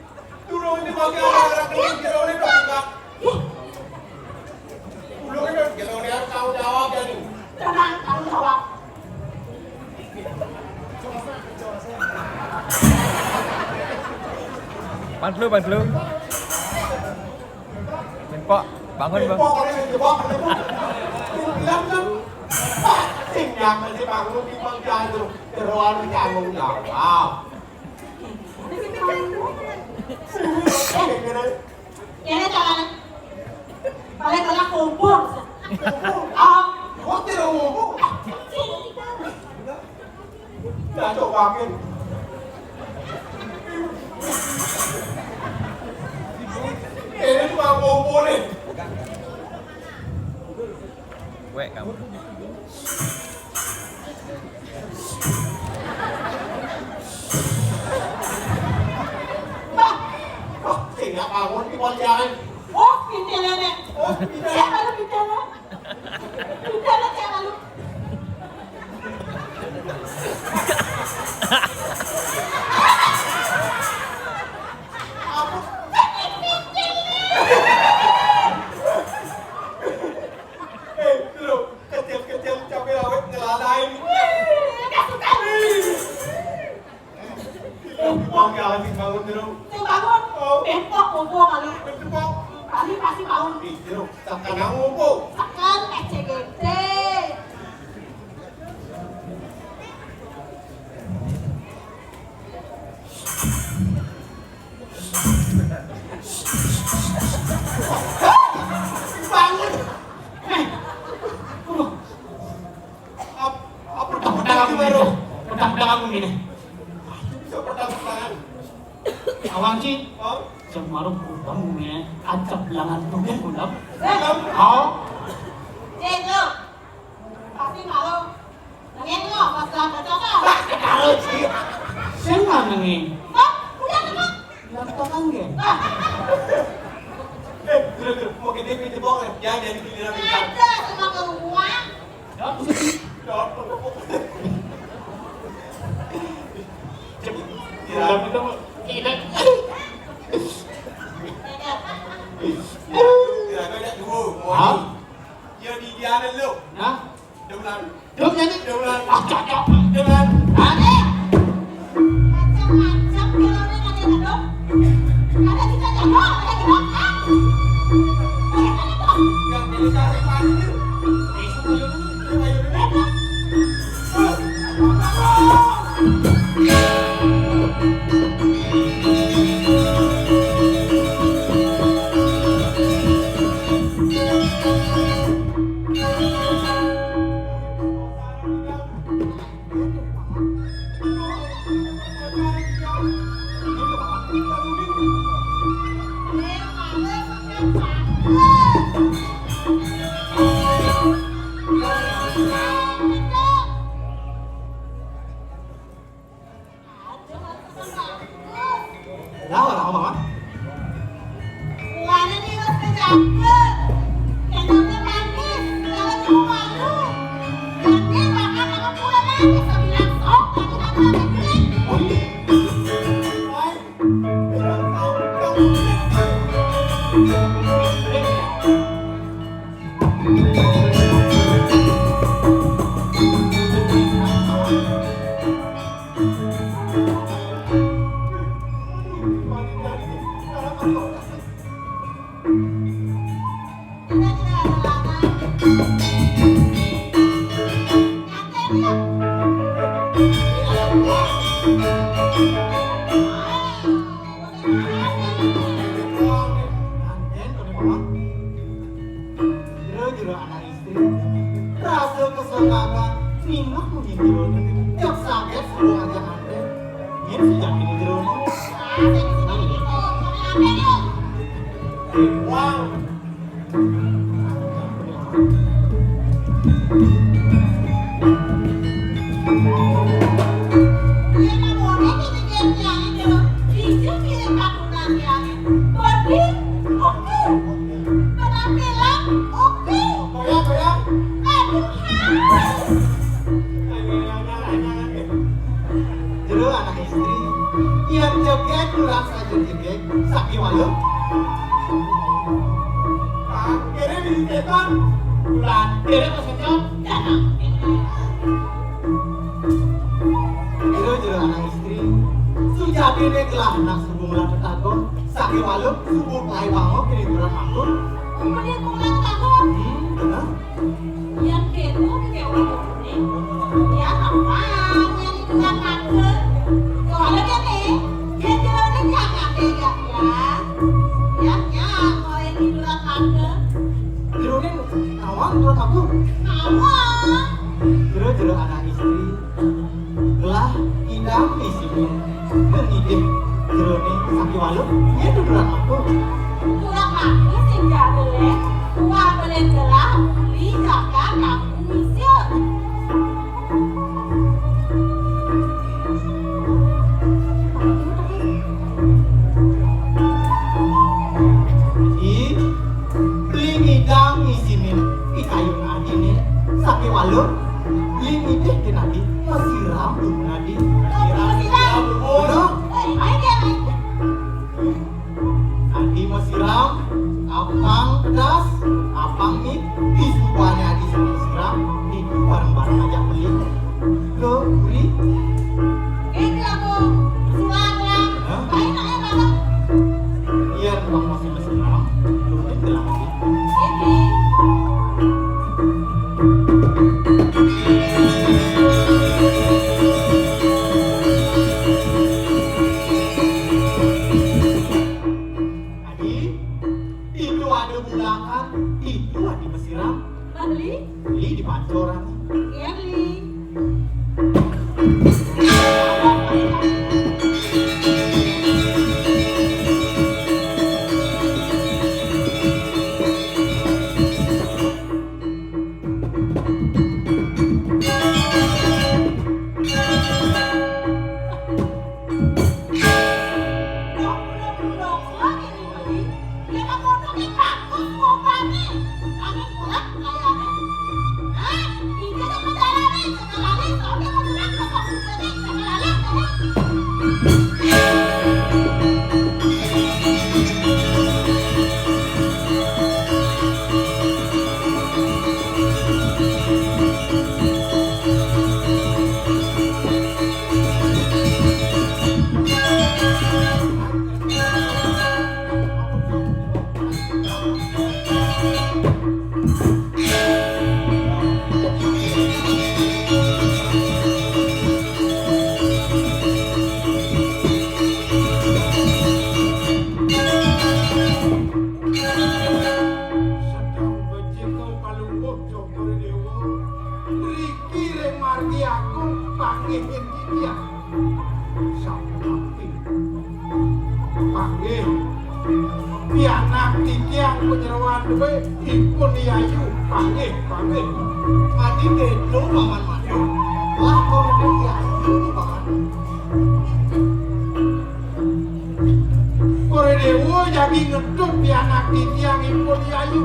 ulungin dibagi orang-orang kecil, jero ini dong, Pak. Ulungin dong, jero ini harus tanggung jawab, jadi. Tenang, tanggung jawab. Pan dulu, pan dulu. Minpok, bangun, Bang. Minpok, ini minpok, minpok. Bilang kan, ah, sing yang masih bangun di Bang Jandro, jeroan tanggung jawab. Ini caranya. Paling kena kubur. Ah, gua tidak ngomong. Nah, coba, Min. Ini cuma ngumpulin. Wek, kamu. Wah, wah, sehingga bangun di kondangan. Oh, pintu nenek. Oh, pintu. Siapa lu pintu? Pintu siapa lu? Eh, lu kecil-kecil cabai rawit ngelalain. Wih, nggak suka. Lu bangun, sing bangun dulu. Sing bangun. Oh. Bentok, kumpul kali. Bentok. Pasti mau. Ih, jero, sakana ngumpul. Seken S C G T. Bangun. Eh. Aduh. Ap-, apa pedang-pedang aku ini? Pedang-pedang aku ini. Bisa pedang-pedangan. Awang Ci, oh? Jam malam berubah ya. Acap langan dulu pulang. Eh. Oh. Cek lo. Pasti malu. Nengeng lo, pas lah baca kan? Wah, ketawa sih. Saya nggak nengeng. Hah? Udah kan? Nggak tahu kan, ya? Ah. Eh, dulu, dulu. Mau gede, gede bohong ya? Jangan jadi giliran. Ada sama keluar. Hah? Ya, di dia ada lu. Hah? Demenan. Demenan. Demenan. Ah, cocok. Demenan. Hah? Macam-macam kalau ada yang ada. Ada kita jago, ada kita, ah. Yang jadi cari mandi. Lah, ora apa, Mak? Mulane niku wis kejabut. Kendangnya manis, kalau cuma malu. Nanti makan sama kue manis, sebilang sok, tapi tak boleh negeri. Jero-jero anak istri, rasa kesenangan, ningeh munyi jero, tiap saget suruh aja ante, yen sejak ini jero. Wow. Yen abone kejadian kiai jero, ijo mirip kakunan kiai. Bodi, oke. Penampilan, oke. Goyang, goyang. Aduh, hai. Jero anak istri, yen joget kurang saja joget, sakiwala. Kang, kene di setan. Bulan, kene ke setan. Jero-jero anak istri, sujatine gelah anak subung lan tetangga, sakiwala subung lai wangun kene berat aku. Kemudian mulai tahun. Hmm, bener. Yang kedua, kedua ini, ya, apa? Yang itu kan aku. Kalau dia nih, dia jero ini jangan deh, ya, ya. Ya, ya, kalau yang itu kan aku. Jero ini nawang, jero aku. Nawang. Jero-jero anak istri. Lah, idam di sini. Ngidih jerone sakiwala, ya duduran aku. Duduran aku sing gak boleh. Wah, boleh gelah, uli, jaga, kampung, misir. Ih, beli ngidam isine, ih, kayun adine, sakiwala. Yen nitihke nadi, masiram dumun adi. Masiram. Lho. Adi masiram, apang pedas, apang mit, disubane adi sing masiram, itu bareng-bareng aja beli. Lho, beli. Itu aku suara. Hah? Baik, ayo, Bapak. Iya, Bang, masih masiram. Lho, Beli? Beli di pacoran. Iya, beli. Sedang becik Palungguh Cokor Dewa, mriki ring margi agung panggih titiang. Sapunapi? Panggih. Pianak titiang panyeroan duwé, ipun Yayu. Panggih, panggih. Adi Dedo, Paman Madu. Lah, kok Yayu, Paman? Kor Dewa jagi ngedut pianak titiang ipun Yayu.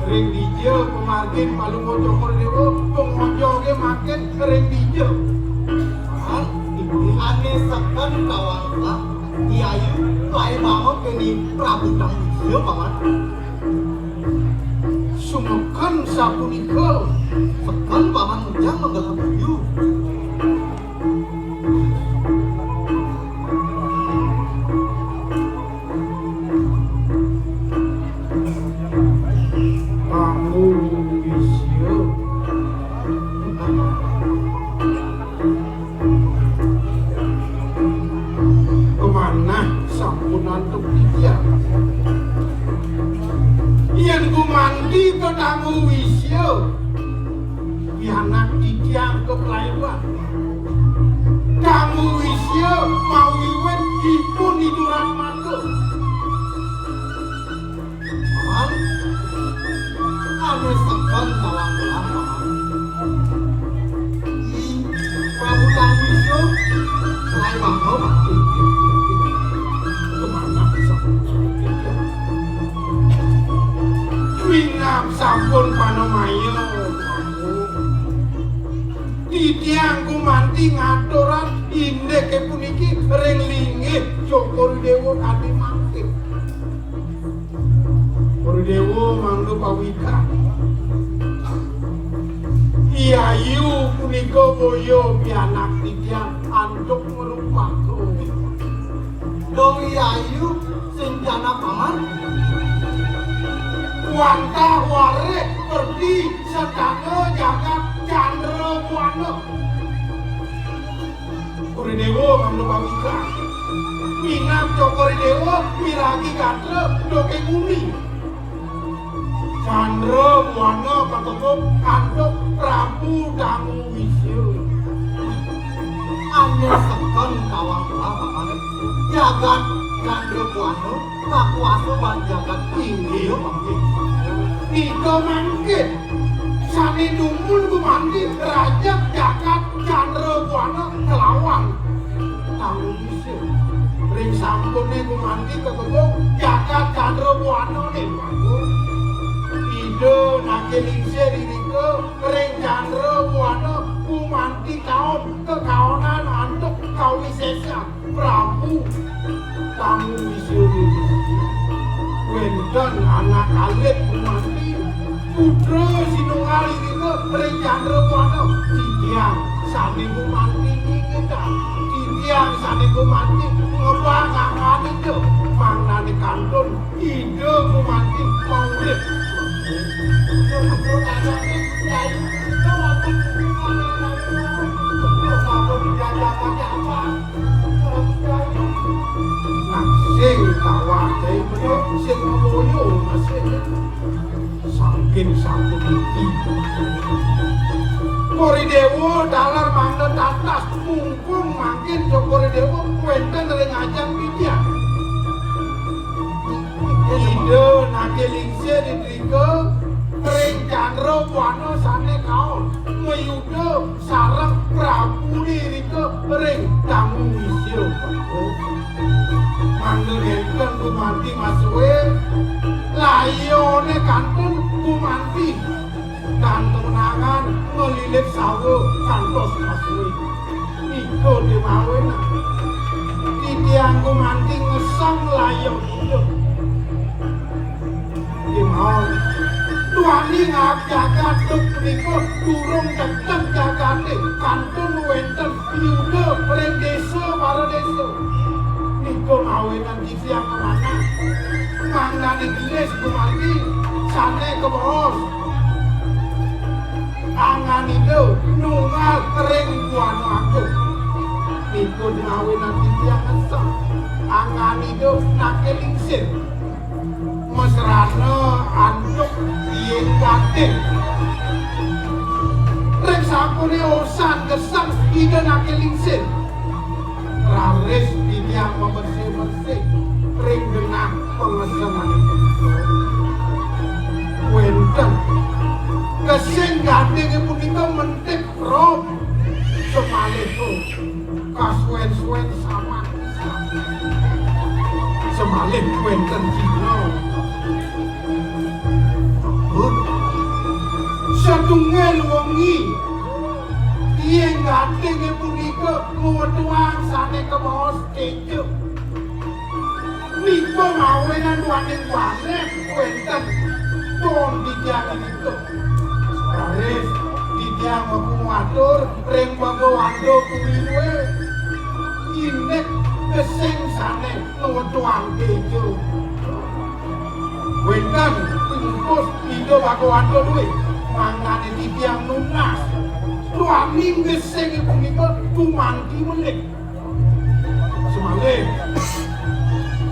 Ring dija pamargin Palungguh Cokor Dewa, pangonjoge mangkin ring dija. Paman, inggih. Ane seken kawangkah, Yayu, lae mawon keni Prabu Tanggusia, Paman. Sumeken sapunika. Seken, Paman, ngujang menggelah bayu. Panguwisya. Kemanah sampun antuk titiang. Yen gumanti ka Dangu Wisya, pianak titiang kaplaiwan. Dangu Wisya mawiwit ipun iduran mata. Paman, anu seken tawang belah, Paman. I Prabu Tanggusu, rai bangga mati. Kemana bisa? Minab sampun panamaya, Prabu. Titiang gumanti ngaturang indike puniki ring linggih Cokor Dewa kanthi mangkin. Para Dewa mangda pawikan. Yayu punika boya pianak titiang antuk ngrupaku. Dong Yayu sing jana paman. Wantah warih perdi sedana jagat Candra Buana. Kori Dewa ngamno pamika. Minab Cokor Dewa miragi gatra doke muni. Candra Buana katepuk antuk Prabu Dangu Wisya. Anya seken tawang telah paman. Jagat Candra Buana kakuasa ban jagat inggih mangkin. Nika mangkin sane dumun gumanti rajeg jagat Candra Buana kelawan Dangu Wisya. Ring sampune gumanti kakebung jagat Candra Buana ning Ida nake lingsir irika ring Candra Buana gumanti kaon kekaonan antuk kawisesan. Prabu Dangu Wisya. Wenten anak alit gumanti, putra sinunggal irika ring Candra Buana. Titiang sane gumanti ngingetan. Titiang sane gumanti ngebang anganipun mangdane kantun Ida gumanti maurip. Nah, sing tawah dai bedo sing ngoyo masih. Saking Kori Déwa taler mangda tatas, mumpung mangkin Cokor I Déwa wénten ring ajeng titiang. Ida Nake Lingsir irika ring Candra Buana sané kaon, mayuda sareng Prabu irika ring Tanggung Wisya. Mangda nénten gumanti masué, layoné kantun gumanti. Tan kemenangan ngelilit sawa kantos masué. Nika démawinan titiang gumanti ngeseng layoné. Kémaon. Duaning jagat duk punika durung tetep jagaté kantun wénten yuda ring désa para désa. Nika mawinan titiang kamanah. Mangdané gelis gumanti sané kabaos. Anggan Ida nunggal ring Buana Agung. Nika mawinan titiang ngeseng. Anggan Ida Nake Lingsir. Masrana antuk Dieng Gading. Ring sapuné osan geseng Ida Nake Lingsir. Raris titiang mabersih-bersih ring genah pangesengan. Wénten. Gesing gadingé punika mentip rom. Semalih kasuén-suén saman. Semalih wénten dina. Satunggal wengi, Dieng Gadingé punika ngwetuang sané kabaos téja. Nika mawinan duaning waléh wénten don titiang nika. Raris titiang matur ring Bagawanda kuwi, indik gesing sané ngwetuang téja. Wénten pinupus Ida Bagawanda duwé, mangdané titiang nunas. Duaning gesing punika gumanti melih. Semalih.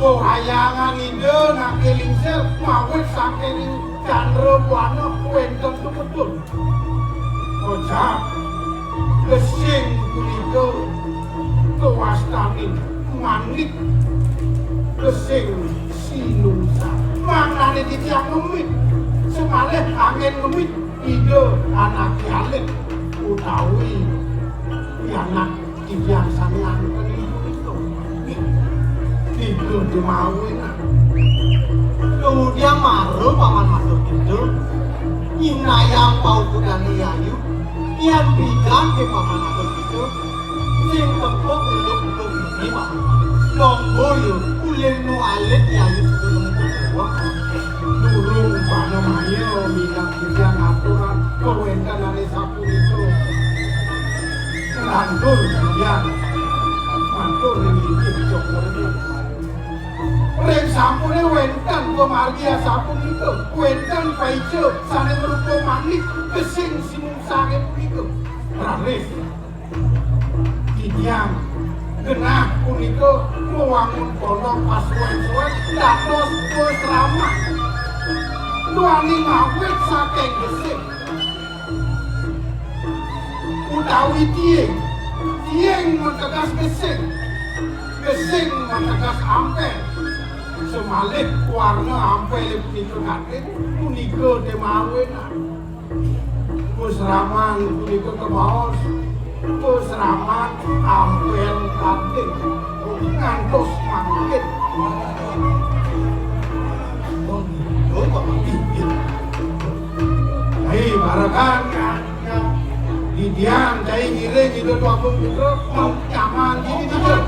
Kahayangan Ida Nake Lingsir mawit saking Candra Buana wénten tumedun. Kocap gesing punika kawastanin manik gesing sinungsa. Mangdané titiang ngemit. Semalih anggén ngemit Ida anaké alit utawi pianak titiang sané angken ibu itu. Tiga dimawinan. Kemudian mara paman matur kidul, nyinayang paukudané yayu, yan bidan ké paman matur kidul, sing tepuk uluk-uluk ini, paman. Monggo ya, ulin nu alit yayu sudah nemu. Durung pada maya minat titiang aturan kawéntenané sapunika. Lantur titiang matur ring inggih Cokor I Déwa. Ring sampuné wénten pamargi asapunika, wénten paica sané ngrupa manik gesing sinungsané punika. Raris titiang genah punika mawangun pondok pasuwén-suwén dados pasraman. Duaning awit saking gesing utawi tiing. Tiing mateges gesing. Gesing mateges ampél. Semalih warna ampél punika gading, punika démawinan. Pasraman punika kabaos pasraman ampél gading ngantos mangkin. Hei, barengan. Didian, cai ngiring Ida Déwa Agung Putra, mau nyaman gini, Didian.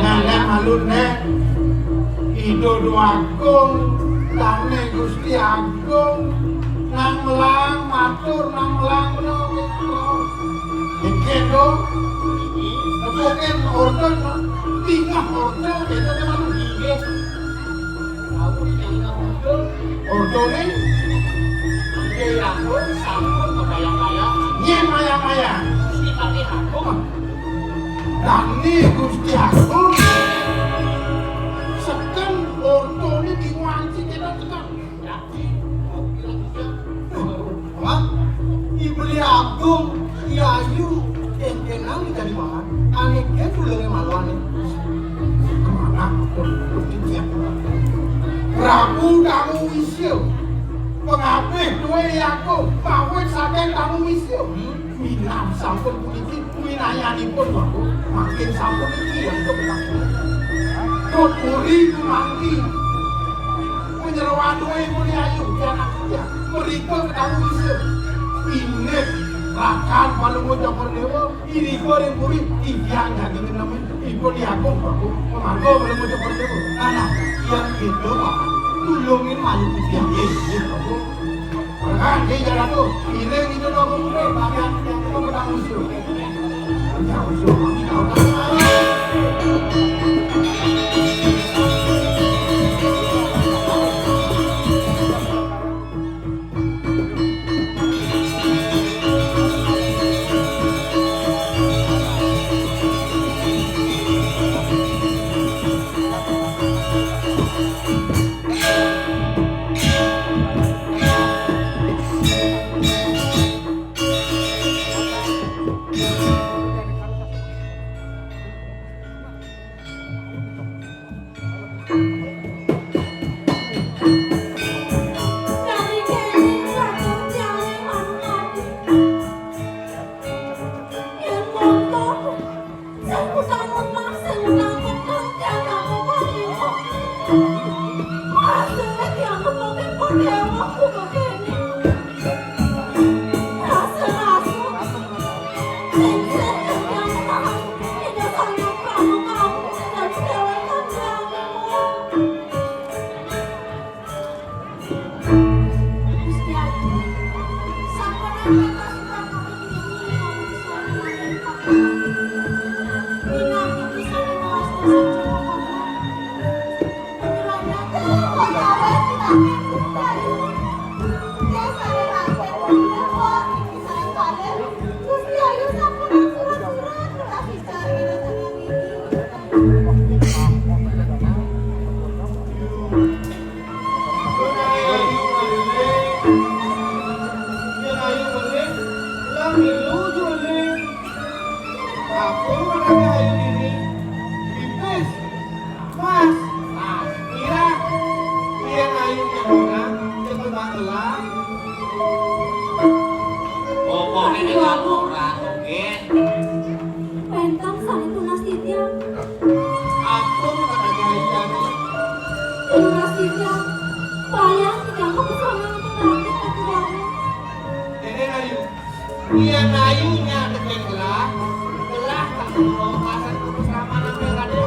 Nénék malu, Nék. Ida Déwa Agung, dané Gusti Agung, nang melang matur, nang melang menawi. Nggih, Dong. Nepukin order, Dong. Tingah order, gitu, Dong. Nggih. Aku tingah order. Oh, Tone, Déwi Agung sampun kebayang-bayang. Nyén mayang-mayang. Gusti Patih Agung. Dani Gusti Agung. Seken ortone diwanci kita tekan. Dadi, Wah, Ibu Déwi Agung, Yayu, kéngkénang di Jaliwangan, ané gén duluré malu ané. Kemana? Prabu Tamu Wisya, pengabih duwé Yaku, pawit saking Tamu Wisya. Minab sampun puniki, winayanipun Bapak, mangkin sampun iki ya, tuturi gumanti. Panyeroan duwé Ibu Yayu, pianak ya, mrika kedalu Wisya. Inggih, rakan Palungguh Cokor Déwa, irika ring puri, titiang daging nemen, ipun Yaku, Bapak, pemangku Palungguh Cokor Déwa. Nah, nah, yang gitu, Pak, tulungin malu titiang, nggih, nggih, Bapak. Nah, nggih, Jaya Ratu, iring itu dong, bagian yang kita pedang musuh. Pedang musuh, kita udah. Mas, Mas, kira, yen ayu yen ora, cekel magelang. Pokoke nek ora, oke. Wénten sané tunas titiang. Ampun, kata Kyai Jani. Tunas titiang, wayah titiang kepesonan untuk nanti kaki bangun. Dene ayu. Yen ayu nyatekin gelah, gelah tak perlu pasang putus ramalan yang ada.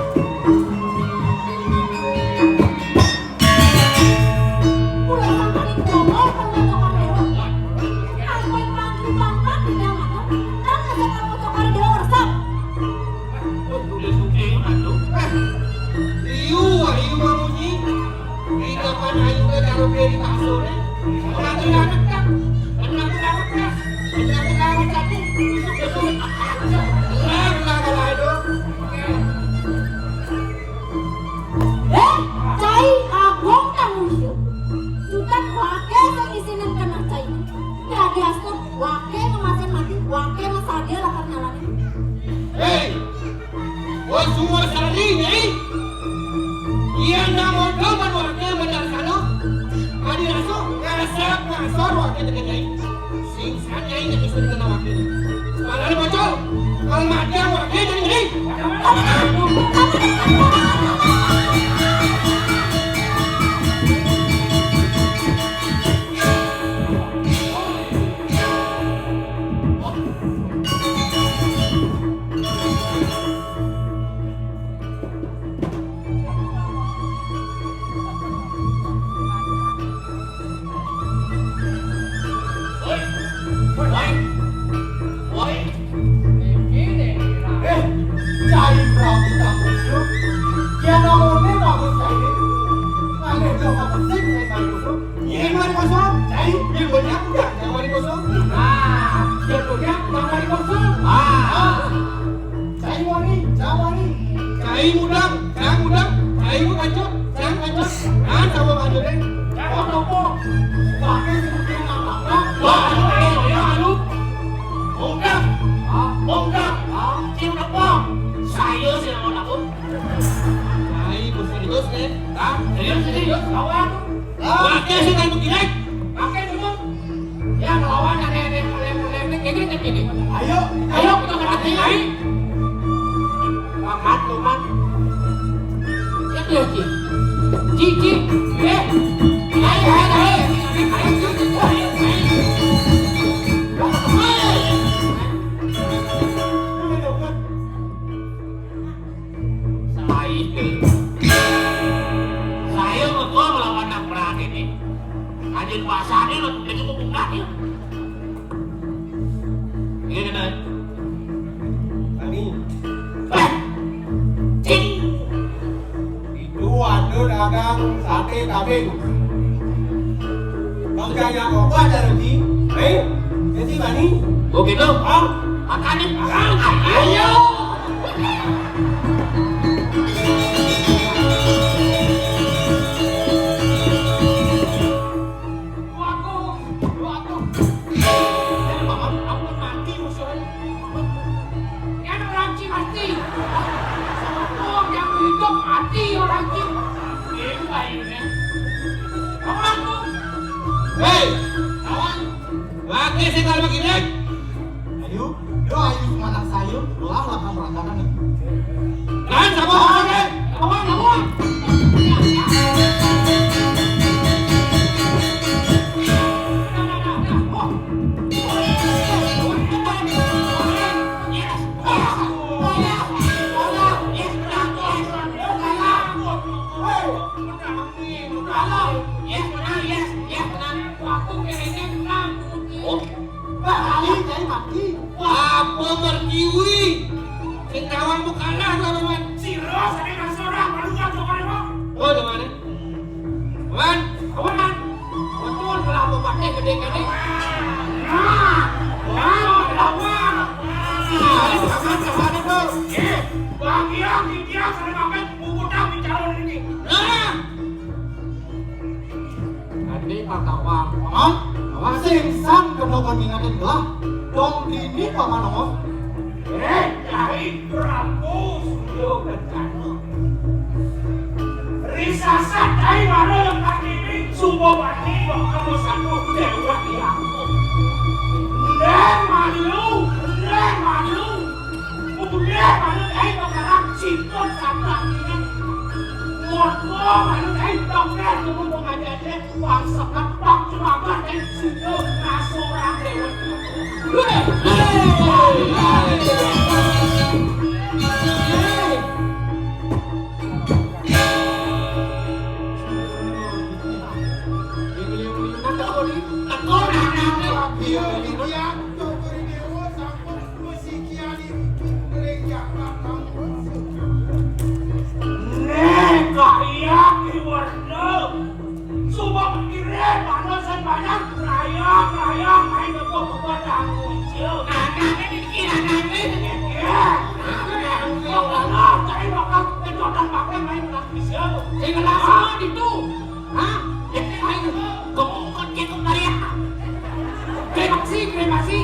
Mulai sampai di Bromo, kalau nggak tokar dewa. Aku yang panggil bangkat di dalam, dan ngajak kamu tokar dewa resep. Wah, tulis buku itu, Ratu. Eh, iu, iu mamunyi. Di depan ayu ke karo beri bakso ne. Aku nggak nekat. Aku nggak nekat. Aku nggak nekat. Besok, besok. Lah, lah, lah, aduh. Eh, cai agung kang musuh. Jutak wake sing isinen kena cai. Dadi astun wake ngemasin mati, wake masadia lakar nyalane. Hei, wong suwur sari, Nyai. Yen nang modho manuwake bener sano, adi raso ngasap ngasor wake teke Nyai. Sing san Nyai nek iso dikenal wake. Malane bocor, kalau mati wake jadi Nyai. Woi, woi, woi. Eh, cai Prabu Tambusu. Yen Kosong, cai, biar banyak udah, jangan mani kosong. Nah, biar banyak, jangan mani kosong. Ah. Cai wani, cai wani. Cai mudang, cai mudang, cai mu kancot, cai kancot. Nah, sama aja deh. Cai mau topo. Pakai seperti yang apa? Wah, aduh, eh, ya, aduh. Mudang. Ah, mudang. Ah, cai udah pom. Saya sih mau takut. Cai, bos serius deh. Hah? Serius, serius. Lawan. Pakai sih kan begini. Pakai dulu. Ya, ngelawan ada yang yang yang yang kayak gini, kayak gini. Ayo, ayo kita hadapi, ayo. Mamat, Mamat. Ya, ya, Ci. Ci, Ci. Eh. Ayo, ayo, ayo. Ayo, Ci, Ci. Ayo, ayo. Saya itu. Saya mau ngelawan anak berani nih. Anjing pasarnya lo, jadi mau buka ya. Iya, kan? Tani. Eh, cing. Itu ada dagang sate kambing. Bang Jaya kok ada rezeki? Eh, rezeki Tani? Oh, gitu? Hah? Makan nih. Ayo. Waduh, waduh. Jadi Mamat, ampun mati musuhnya. Kan orang Cimasti. Sama tuang yang hidup mati orang Cim. Ini kayaknya. Orang tuh. Hei, kawan. Lagi sih kalau begini. Ayo, yo ayo mana saya, lah lah kamu rancangan nih. Kan sama orang, eh. Kawan, kawan. Yes, menang, yes, yes, menang. Waktu kayaknya menang. Oh. Wah, ayo, jadi mati. Apa berkiwi? Sing tawang bu kalah lawan. Si Ros, ada nang seorang, baru kan coba lewat. Oh, di mana? Wan, Wan. Betul, kalau aku pakai gede-gede. Nah, nah, lawan. Nah, ini sama, sama, tuh. Eh, bagian, dia, sama, makan, buku, tahu, bicara, ini. Nah. Ane patawang. Hah? Sing sang kena kon ngingetin gelah. Dong dini paman ongos. Eh, Cai Prabu Suryo Kencana. Risasa Cai Waro yang kaki ini, Subo Bani, Bok Kamu Satu, Dewa Hyang. Ndeng malu, ndeng malu. Udah malu, Cai Bakarak, Sinton Sabda ini. Moto malu, Cai Dokter, Kubu Pengajaran. Bangsa ketok juragan, eh, sini, ngaso orang dewa. Nek, Kak Iyang, Iwarna. Suba pikirin, mana sing banyak, rayang, rayang, main kebun, kebun, tanggung jawab. Anaknya bikin anaknya. Iya. Pokoknya, cari bakal kejodohan pakai main tanggung jawab. Sing ngelas semua itu. Hah? Jadi main kebun, kebun, kebun, ya. Kremasi, kremasi.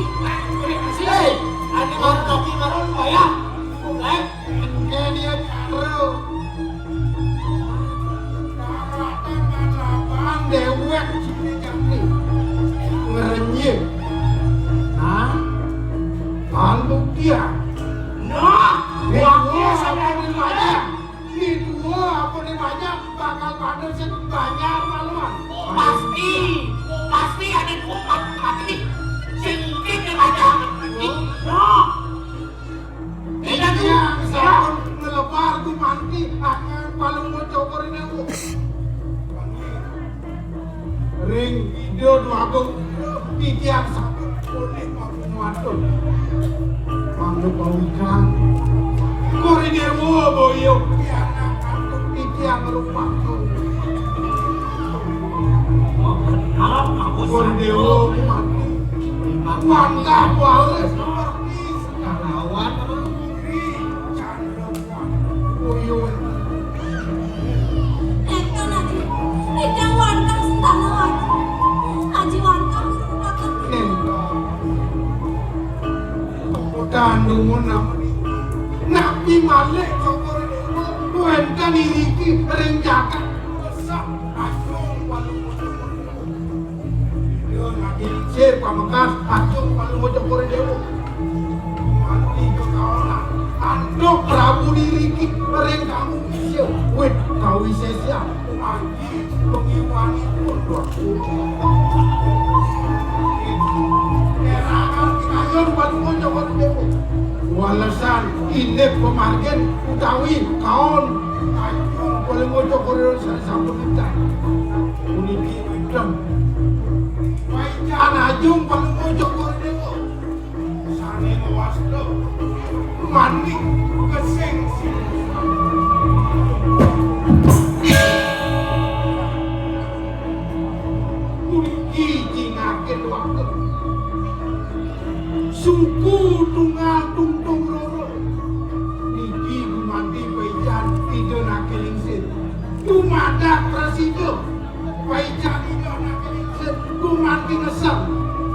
Kremasi. Hei, ada orang kaki marun, bayar. Eh, ini dia, bro. Daratan lawan dewek sini jati. Ngerenyih. Nah, tanduk dia. Nah, wakil sampai di mana? Di dua apa di banyak bakal pada sing banyak maluan. Pasti, pasti ada dua mati. Sing mungkin di banyak. Nah. Iya, sampun ngelebar ku manti, akan paling mau cokor ini aku. Ring ide dua aku, titiang sampun boleh mampu muatul. Mangga bau ikan. Kori dewa boyo, pianak aku, titiang rupaku. Oh, benar, Pun Déwa mati. Wantah waris seperti sejarawan negeri Candrawati. Uyun. Éngkén, Aji. Ingkang wantah sentana, Aji. Aji wantah mirengaken. Éngkén. Kemudian nuwun napi malih Cokor Déwa wénten iriki ring jagat. Besar Agung Palungguh. Ida nagih lingsir pamekas Agung Palungguh Cokor Déwa. Mati kekaonan. Antuk Prabu niriki ring kamu isya wit kawisésan. Aji pengiwanipun Prabu. Kerangan kayun Palungguh Cokor Déwa. Walesan indik pamargin utawi kaon Agung Palungguh Cokor Déwa sané sampun entar. Puniki wénten. Paican Agung Palungguh Cokor Déwa. Sané mawasta manik kesing sing. Puniki jinaken waktu. Suku tunggal tungtung roro. Niki gumanti paican Ida Nake Lingsir. Dumadak prasida. Paican Ida Nake Lingsir gumanti ngeseng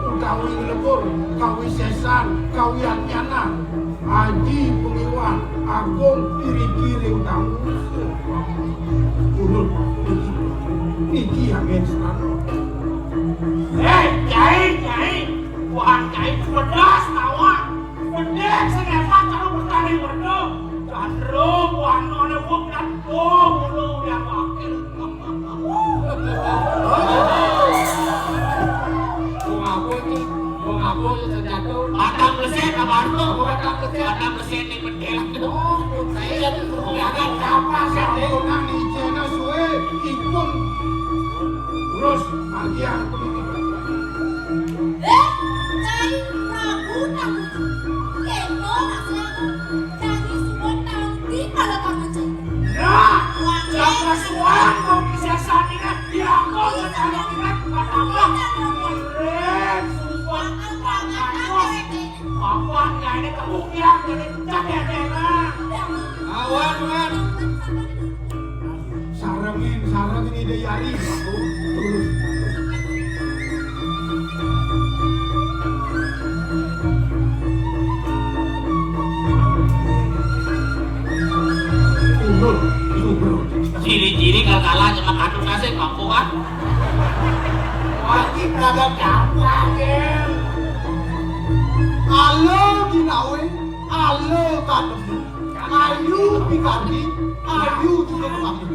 utawi nglebur kawisésan kawiyatnyanan. Aji pengiwan agung iriki ring tangus. Turun niki, niki angin serana. Eh, Cai, Cai. Buhan Cai pedas tawon. Pedek sing hebat karo bertani merdu. Candro buhan ana wong dan tuh mulu yang wakil. Wong apa iki? Wong apa iki terjatuh? Batang Blesit, Pak Arto. Batang Blesit. Batang Blesit ning Bedil. Oh, saya jangan gampang sampai orang di channel suwe, ipun. Terus, margi aku ini. Eh, Cai Prabu Tamuju. Kena masih aku. Cai suwun tampi pala kamuju. Nah, wangé. Jaka suwang kok bisa sandingan. Ya, kok sandingan. Apa? Keren, sumpah. Apa? Apa? Apa? Apa? Apa? Apa? Apa? Apa? Apa? Awan, awan. Sarengin, sarengin Ida Yari. Terus. Turun, turun. Ciri-ciri kakala nyemek anu kasih kampungan. Wah, iki kagak gampang, ya. Ala ginawe, ala katemu. Ayu pikardi, ayu juga kepake.